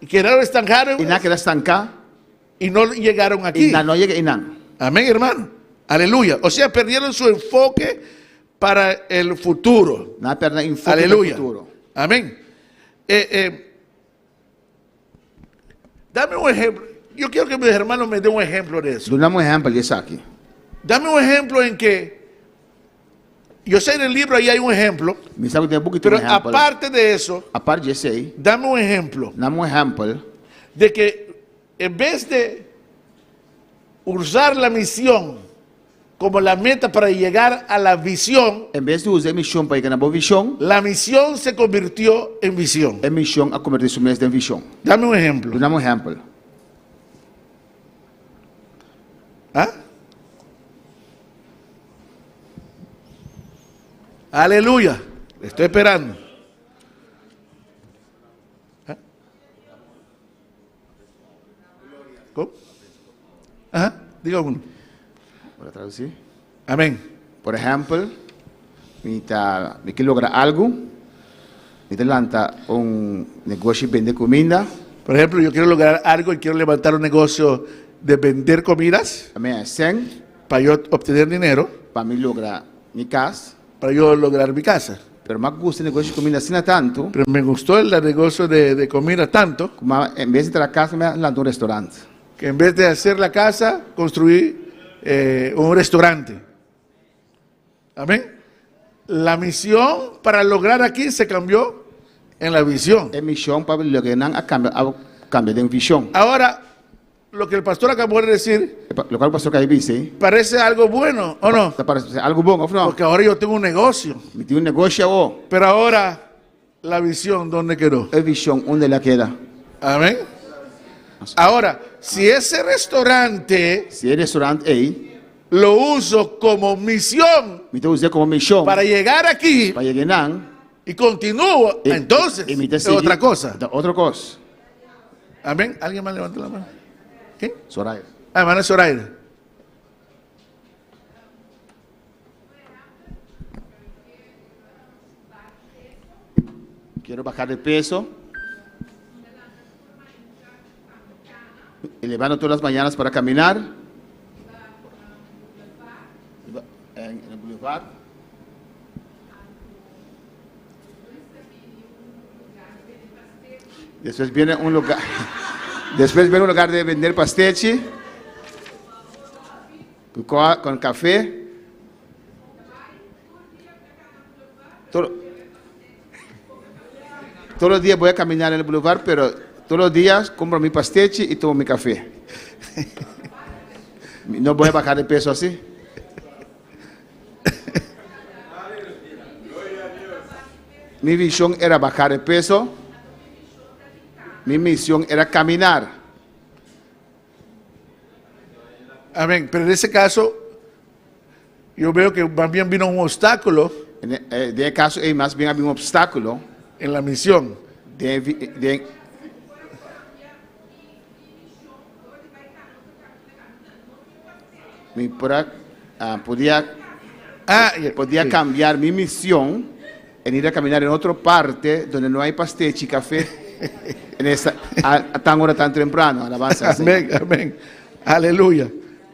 Y quedaron estancados. I nan a keda stanká. Y no llegaron aquí. I nan no a yega einan. Amén, hermano. Aleluya. O sea, perdieron su enfoque para el futuro. Nan a pèrdè nan enfoke pa e Aleluya. futuro. Amén. Eh, eh, dame un ejemplo. Yo quiero que mis hermanos me den un ejemplo de eso. Duna mi un ehèmpel di esaki. Dame un ejemplo en que, yo sé en el libro ahí hay un ejemplo, Mi sa ku den e buki tin pero un ehèmpel. aparte de eso, Aparte di esei, dame un ejemplo duna mi un ehèmpel de que en vez de usar la misión como la meta para llegar a la visión, En bes di usa e mishon pa yega na bo vishon, la misión se convirtió en visión. e mishon a kombertí su mes den vishon. Dame un ejemplo. Duna mi un ehèmpel. ¿Ah? Aleluya. Le estoy esperando. ¿Ah? ¿Cómo? Ajá, diga uno. Por traducí. Amén. Por ehèmpel, mi ta mi ke logra algu, mi ta lanta un negoshi bende kuminda. Por ejemplo, yo quiero lograr algo y quiero levantar un negocio de vender comidas. Pa mi haña sèn. Pa yo obtener dinero. Pa mi logra mi kas. Para yo lograr mi casa. Pero m'a gusta e negoshi di kuminda asina tantu. Pero me gustó el negocio de, de comida tanto. Ku m'a en bes di traha kas mi a lanta un restaurant. Que en vez de hacer la casa, construí eh, un restaurante. Amén. La misión para lograr aquí se cambió en la visión. E mishon pa logra nan a kambia a kambia den vishon. Ahora, lo que el pastor acabó de decir. Lokual pastor a bisa ei. Parece algo bueno, o no? Ta parece algo bon, of no? Porque ahora yo tengo un negocio. Mi tin un negoshi awor. Pero ahora, la visión, dónde quedó? E vishon, unda el a keda? Amén. Ahora, si ese restaurante. Si e restaurant ei. Lo uso como misión. Mi ta us'é komo mishon. Para llegar aquí. Pa yega einan. Y continúo, entonces, Y mi ta es sigui, otra cosa. Ta otro kos. Amén. ¿Alguien más levanta la mano? ¿Quién? Zoraida. Ah, hermana Zoraida. Quiero bajar de peso. Y levanto todas las mañanas para caminar. En el boulevard. Después viene un lugar, después viene un lugar de vender pastechi con café. Todo, todos los días voy a caminar en el boulevard, pero todos los días compro mi pastechi y tomo mi café. No voy a bajar de peso así. Mi visión era bajar de peso. Mi misión era caminar. Amén. Pero en ese caso, yo veo que más bien vino un obstáculo. En e caso ei, mas bien a bin un obstáculo. En la misión. Den, den, Mi por a, ah, podia, ah, podia sí. cambiar mi misión en ir a caminar en otra parte donde no hay pastechi y café en esa, a, a tan hora tan temprano. Alabanza al Señor. Amén, amén. Aleluya.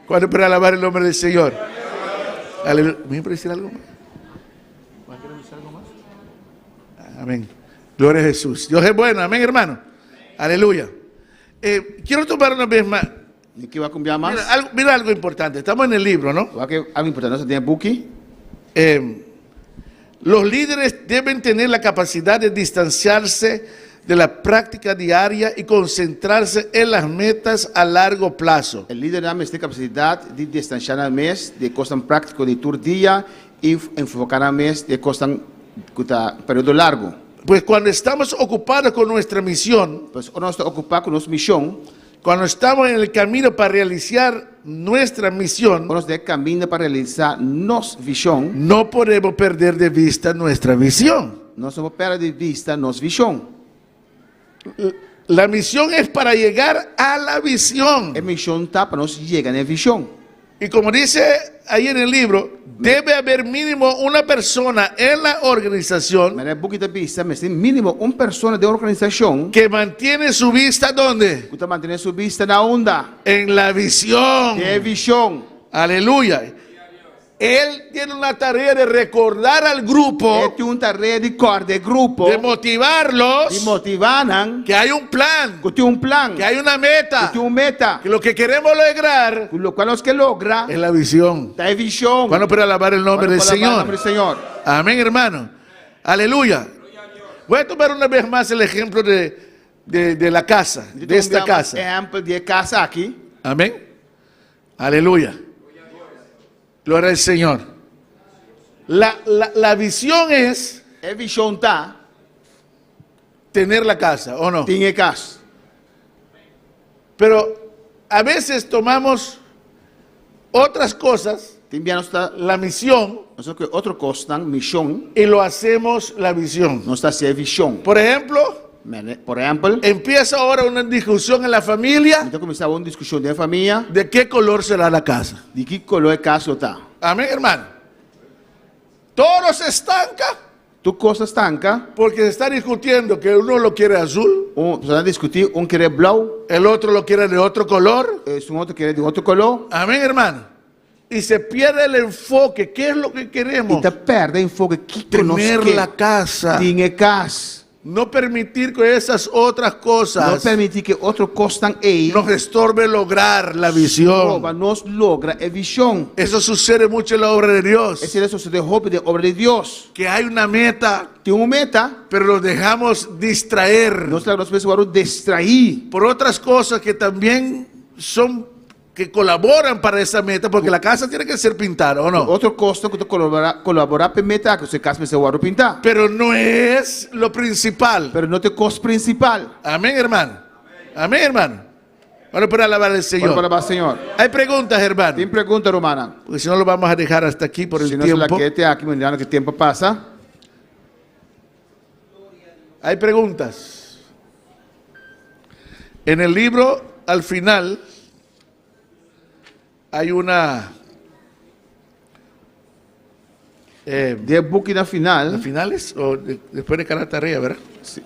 ¿Cuándo para alabar el nombre del Señor? Aleluya. ¿Me puede decir algo más? ¿Va a querer decir algo más? Amén. Gloria a Jesús. Dios es bueno. Amén, hermano. Aleluya. Eh, quiero tomar una vez más. ¿Y qué va a cambiar más? Mira algo, mira algo importante. Estamos en el libro, ¿no? Va que algo importante. ¿No se tiene buki? Eh, los líderes deben tener la capacidad de distanciarse de la práctica diaria y concentrarse en las metas a largo plazo. E lidernan mester tin kapasidat di distansiá nan mes di e kosnan práktiko di tur dia i enfoká nan mes di e kosnan ku ta periodo largu. Pues cuando estamos ocupados con nuestra misión, Pues ora nos ta okupá ku nos mishon, cuando estamos en el camino para realizar nuestra misión, ora nos ta den kaminda pa realisá nos vishon, no podemos perder de vista nuestra visión. Nos no por pèrdè di bista nos vishon. La misión es para llegar a la visión. E mishon ta pa nos yega na e vishon. Y como dice ahí en el libro, debe haber mínimo una persona en la organización Manera e buki ta bisa, mester tin mínimo un persona den organisashon que mantiene su vista ¿dónde? ku ta mantené su bista na unda? En la visión. Den e vishon. Aleluya. Él tiene una tarea de recordar al grupo. E tin un tarea di kòrda e grupo. De motivarlos. Di motivá nan. Que hay un plan. Ku tin un plan. Que hay una meta. Ku tin un meta. Que lo que queremos lograr. Ku lokual nos ke logra. Es la visión. Ta e vishon. Cuando por alabar el nombre del Señor. Cuando por alabar el nombre del Señor. Amén, hermano. Aleluya. Voy a tomar una vez más el ejemplo de, de, de la casa, de esta casa. Ehèmpel di e kas aki. Amén. Aleluya. Gloria al Señor. La, la, la visión es. E vishon ta. Tener la casa, ¿o no? Tin e kas. Pero a veces tomamos otras cosas, Tin bia nos ta. la misión, Nos ta kohe otro kosnan, mishon. y lo hacemos la visión. Nos ta hasi e vishon. Por ejemplo, Por ehèmpel. Empieza ahora una discusión en la familia. Mi ta kuminsá un diskushon den e famia. De qué color será la casa. Di ki koló e kas lo ta. Amén, hermano. Todo se estanca. Tur kos ta stanka. Porque se está discutiendo que uno lo quiere azul. Un, ta diskutí, un kere blou. El otro lo quiere de otro color. Esun otro kere di otro koló. Amén, hermano. Y se pierde el enfoque. ¿Qué es lo que queremos? I ta pèrdè enfoke. Kiko nos Tener ke? la casa. Tin e kas. No permitir que esas otras cosas. No permití ku e otro kosnan ei. Nos estorbe lograr la visión. Stroba nos logra e vishon. Eso sucede mucho en la obra de Dios. Esei ta sosodé hopi den obra di Dios. Que hay una meta. Tin un meta. Pero nos dejamos distraer. Nos laga nos mes wòrdu distraí. Por otras cosas que también son que colaboran para esa meta, porque la casa tiene que ser pintada, ¿o no? Otro kosnan ku ta kolaborá kolaborá pa e meta aki, e kas mester wòrdu pintá. Pero no es lo principal. Pero no ta e kos prinsipal. Amén, hermano. Amén, hermano. Bueno, por alabar al Señor. Bueno, por alabar Señor. Hay preguntas, hermano. Tin pregunta, rumannan. Porque si no lo vamos a dejar hasta aquí por el Si nos tiempo. lag'é te aki, mirando ku tempu a pasa. Hay preguntas. En el libro, al final, hay una... Eh, De buki na final. ¿Al finales? O de, después de cada tarea, ¿verdad? Sí.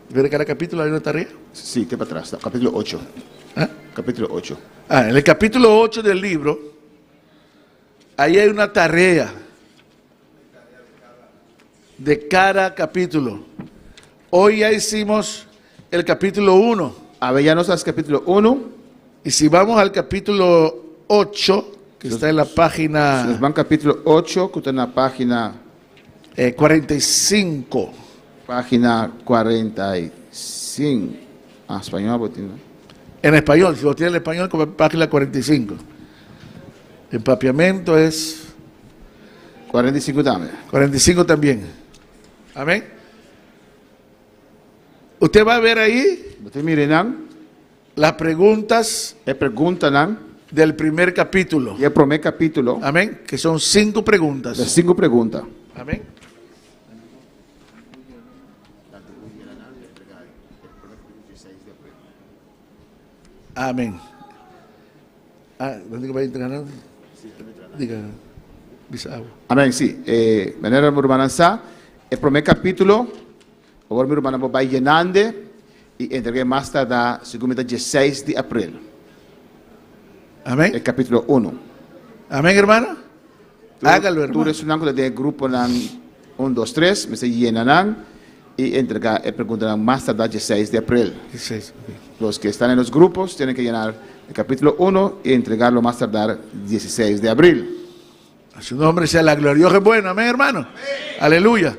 Después de cada capítulo hay una tarea. Sí, te para atrás, capítulo 8. ¿Ah? Capítulo 8. Ah, en el capítulo 8 del libro, ahí hay una tarea de cada capítulo. Hoy ya hicimos el capítulo 1. Awe ya nos a hasi capítulo 1. Y si vamos al capítulo 8, que está en la página... Si nos ban capítulo 8, ku ta na página... 45. Página 45. Ah, español bo tin, no? En español, si lo tiene en español, como página 45. En papiamento es... 45 tambe. 45 también. Amén. Usted va a ver ahí. Bo ta mira einan. Las preguntas. E preguntanan. Del primer capítulo. Di e promé capítulo. Amén. Que son cinco preguntas. Ta sinku pregunta. Amén. Amén. Ah, ¿dónde que va a entregar? Diga, bisa awa. Amén, sí. E manera mi rumannan sa, e promé capítulo, awor mi rumannan por bai yenande i entreg'é mas tardá segun mi ta dieseis di april. Amén. E capítulo uno. Amén, hermano. Hágalo, hermano. Tur esunnan ku ta den e gruponan un, dos, tres, mester yena nan i entregá e preguntanan mas tardá dieseis di april. Dieseis, ok. Los que están en los grupos tienen que llenar el capítulo uno y entregarlo más tardar dieseis de abril. A su nombre sea la gloria. Dios es bueno, amén, hermano. Aleluya.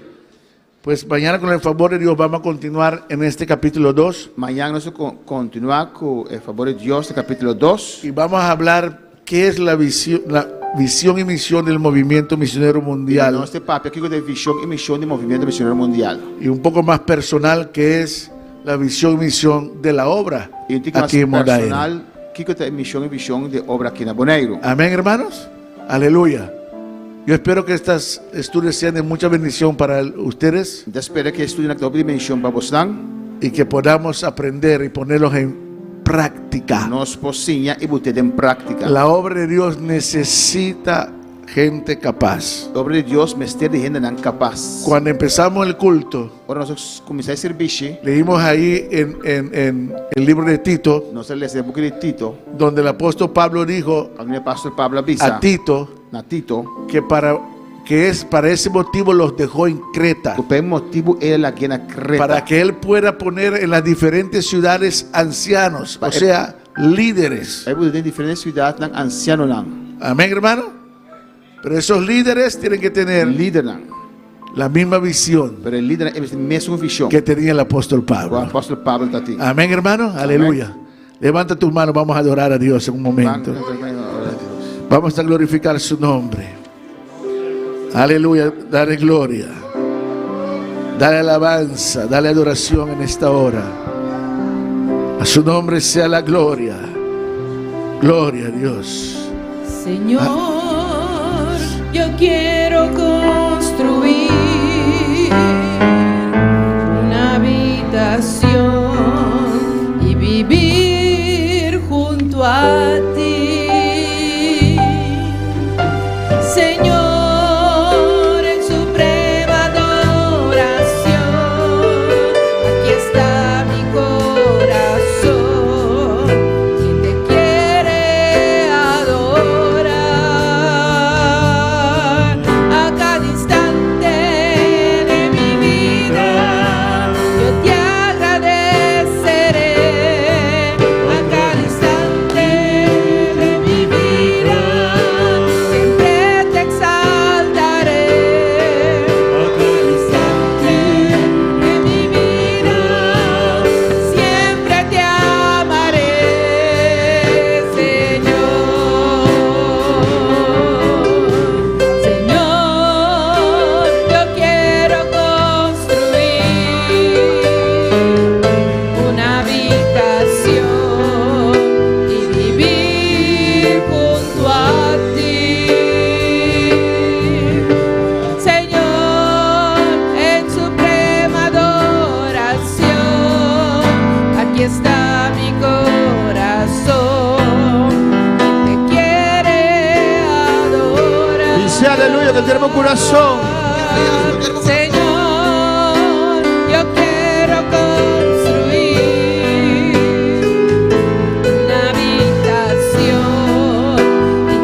Pues mañana con el favor de Dios vamos a continuar en este capítulo 2. Mañana nos continúa con el favor de Dios, el capítulo 2. Y vamos a hablar qué es la visión, la visión y misión del movimiento misionero mundial. I nos ta papia kiko ta vishon i mishon di Movimiento Misionero Mundial. Y un poco más personal qué es la visión y misión de la obra I un tiki mas aquí en Bonaire. personal kiko ta e mishon i vishon di e obra aki na Boneiru. Amén, hermanos. Aleluya. Yo espero que estas estudios sean de mucha bendición para ustedes. Mi ta spera ku e estudionan ta hopi di bendishon pa bosnan. Y que podamos aprender y ponerlos en práctica. Nos por siña i but'é den práktika. La obra de Dios necesita gente capaz. Obra di Dios mester di hendenan kapas. Cuando empezamos el culto, Ora nos a kuminsá e sirbishi, leímos ahí en, en- en el libro de Tito, nos a lesa den buki di Tito, donde el apóstol Pablo dijo kaminda e apòstel Pablo a bisa a Tito na Tito que para que es para ese motivo los dejó en Creta, ku pa e motibu el a lag'é na Kreta, para que él pueda poner en las diferentes ciudades ancianos, o sea, líderes. Pa e pone den diferente siudatnan ansianonan. Amén, hermano. Pero esos líderes tienen que tener Lidernan. la misma visión Pero e lidernan e mester tin mesun vishon que tenía el apóstol ku Pablo. apòstel Pablo ta tin. Amén, hermano. Aleluya. Levanta tus manos, vamos a adorar a Dios en un momento. Vamos a glorificar su nombre. Aleluya, dale gloria. Dale alabanza, dale adoración en esta hora. A su nombre sea la gloria. Gloria a Dios. Señor, yo quiero construir una habitación y vivir junto a ti. Señor, en suprema adoración, aquí está mi corazón, quien te quiere adorar. A cada instante de mi vida, yo te agradeceré. A cada instante de mi vida, siempre te exaltaré. A cada instante de mi vida, siempre te amaré, Señor. Señor, yo quiero construir una habitación y vivir junto a ti. Señor, en suprema adoración, aquí está mi corazón, que te quiere adorar. Dice aleluya que tenemos corazón. Señor, yo quiero construir una habitación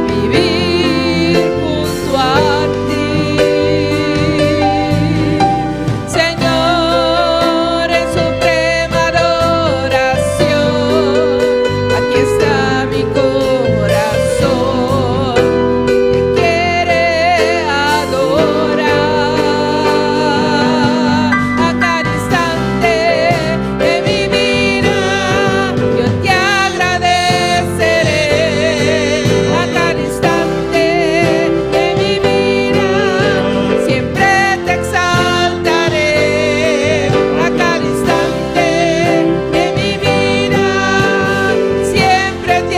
y vivir junto a ti. Señor, en suprema adoración, aquí está mi corazón, que te quiere adorar. A cada instante de mi vida, yo te agradeceré. A cada instante de mi vida, siempre te exaltaré. A cada instante de mi vida, siempre te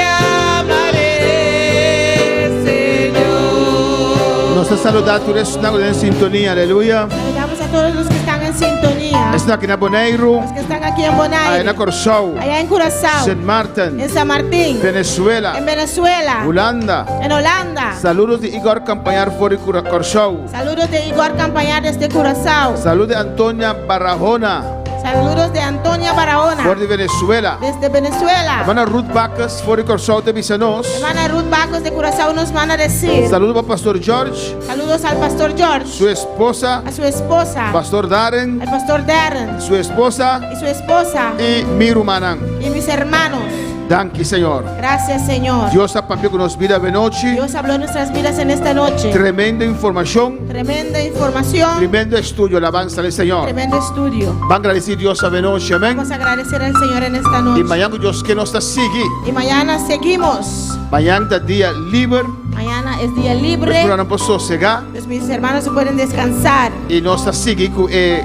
amaré, Señor. Nos ta saludá tur esnan den sintonia, aleluya. Saludamos a todos los que están en sintonía. Esnan aki na Boneiru, Los que están aquí en Bonaire. aya na Kòrsou, Allá en Curazao. Sint Maarten, En San Martín. Venezuela, En Venezuela. Hulanda. En Holanda. Saludos di Igor Campañar for di Kòrsou. Saludos de Igor Campañar desde Curazao. Saludos di Antonia Barahona Saludos de Antonia Barahona. for di Venezuela. Desde Venezuela. Hermana Ruth Bacchus for di Kòrsou ta bisa nos. Hermana Ruth Bacos de Curazao nos manda decir. Saludo pa Pastor George. Saludos al Pastor George. Su esposa. A su esposa. Pastor Darren. Al Pastor Darren. Su esposa. Y su esposa. I mi rumannan. Y mis hermanos. Danki, Señor. Gracias, Señor. Dios a papia ku nos bida awe nochi. Dios habló en nuestras vidas en esta noche. Tremendo informashon. Tremenda información. Tremendo estudio. Alabansa na Señor. Tremendo estudio. Ban gradisí Dios awe nochi. Amèn. Vamos a agradecer al Señor en esta I noche. mañan Dios ke nos ta sigui. Y mañana seguimos. Mañan ta dia liber. Mañana es día libre. Rumannan por sosegá. Pues mis hermanos se pueden descansar. I nos ta sigui ku e.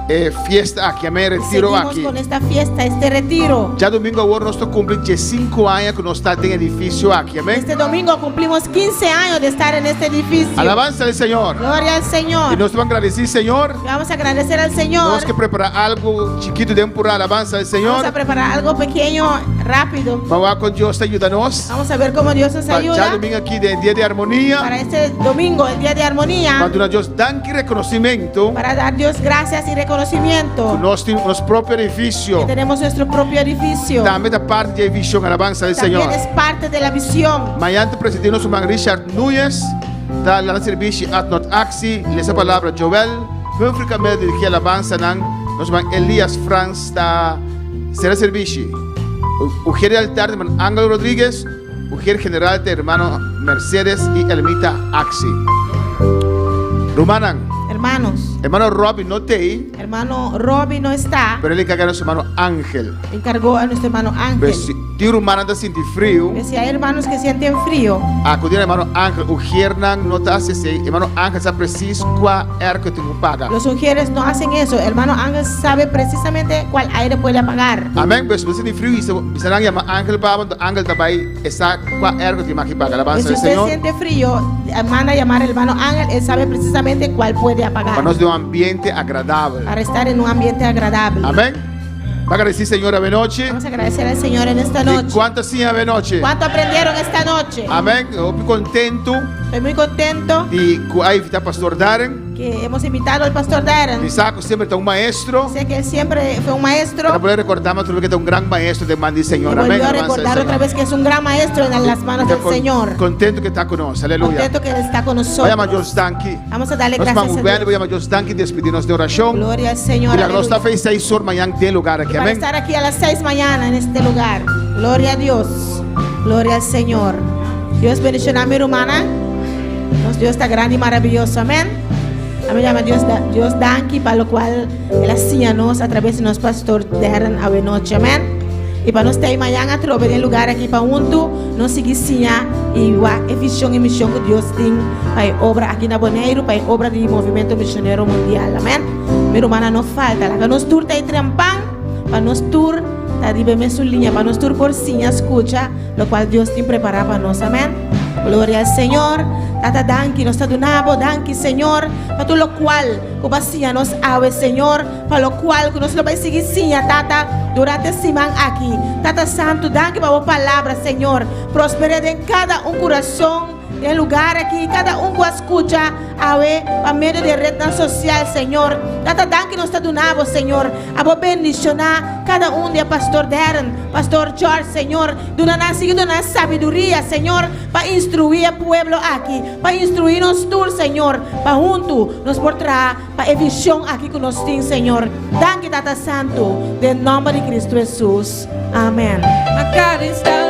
E fiesta aki, amén, e retiro Seguimos aki. con esta fiesta, este retiro. Djadumingu awor nos ta kumpli diesinku aña ku nos ta den edifisio aki, amén. Este domingo cumplimos 15 años de estar en este edificio. Alabansa al Señor. Gloria al Señor. I nos ta ban gradisí Señor. Vamos a agradecer al Señor. Nos ke prepará algu chikitu den purá, alabansa al Señor. Vamos a preparar algo pequeño, rápido. Ban wak kon Dios ta yuda nos. Vamos a ver cómo Dios nos Pa ayuda. djadumingu aki den Dia di Armonia. Para este domingo, el día de armonía. Pa duna Dios danki reconocimento. Para dar Dios gracias y reconocimiento. Cu nos tin nos propio edificio. Que tenemos nuestro propio edificio. Tambe ta parte di e vision, alabanza del También Señor. es parte de la visión. Mañan ta presentí nos ruman Richard Núñez, ta lanta servishi at Noord Actie, lesa palabra Joel, Humphrey Camel dirigí alabanzanan, nos ruman Elias Frans ta sera servishi. Ujier di altar ta hermano Angelo Rodriguez, Ujier general ta hermano Mercedes y Elmita Axi. Rumannan. Hermanos. Hermano Robby no t'ei. Hermano Robby no está. Pero el encarga a nuestro hermano Ángel. Encargó a nuestro hermano Ángel. Pues si tin rumannan ta sinti friu. Pues si hay hermanos que sienten frío. Acudi na hermano Ángel. Ujiernan no ta haci esey. Hermano Ángel sa precies cua airco tin cu paga. Los ujieres no hacen eso. Hermano Ángel sabe precisamente cuál aire puede apagar. Amén. Pues si bo sinti friu y bisa nan yama Ángel pa bo, enton Ángel ta bay e sa cua airco tin maki paga. Alabanza Si al usted Señor. siente frío, manda a llamar al hermano Ángel, él sabe precisamente cuál puede apagar. Pa nos den un ambiente agradabel. Para estar en un ambiente agradable. Amén. Va agradeci Señor avenochi. Vamos a agradecer al Señor en esta ¿Y noche. cuánto siña avenochi? ¿Cuánto aprendieron esta noche? Amén. Hopi contento. Estoy muy contento. Di cu a invita Pastor Darren. Que hemos invitado al pastor Darren. Mi sa cu semper ta un maestro. Sé que él siempre fue un maestro. Para poder recordar otro vez que ta un gran maestro den man di Señor. Y Amén. volvió a Alabanza al recordar Señor. otra vez que es un gran maestro en las manos del Señor. Contento que ta cu nos. Aleluya. Contento que él está con nosotros. Voy a llamar Dios danki. Vamos a darle Nos gracias vamos a a Dios. Voy a llamar Dios danki despedirnos de oración. Gloria al Señor. Y la nos aleluya. ta fe seis or mañana den lugar aquí. Para Amén. estar aquí a las 6 mañana en este lugar. Gloria a Dios. Gloria al Señor. Dios bendiciona a mi hermana. Nos Dios ta grandi y maraviyoso. Amén. Amén. Yama Dios, Dios danki pa lo cual El a siña nos a través di nos pastor Darren awe nochi. Amén. Y pa nos ta ahí mañana atrobe den lugar aki pa huntu nos sigui siña y wak e vision y mision cu Dios tin pa e obra aki na Boneiru, pa e obra di Movimento Misionero Mundial. Amén. Mi rumannan no falta. Laga nos tur ta ahí trempan pa nos tur ta riba e mesun liña, pa nos tur por siña scucha Locual Dios tin prepara pa nos. Amen. Gloria al Señor. Tata danki nos ta duna bo danki Señor pa tur locual cu bo a siña nos awe Señor pa locual cu nos lo bay sigui siña Tata durante siman aki Tata Santo danki pa bo palabra Señor prospere den cada un curason Den lugar aki, kada un ku a skucha awe pa medio di e retnan sosial, Señor, Tata danki nos ta duna Bo, Señor. Abo bendishoná kada un di e Pastor Darren, Pastor George, Señor. Duna nan, sigui duna nan sabiduria, Señor, pa instruí e pueblo aki, pa instruí nos tur, Señor, pa huntu nos por traha pa e vision aki ku nos tin, Señor. Danki, Tata Santu, den nòmber di Cristo Hesus. Amen. A cada instante.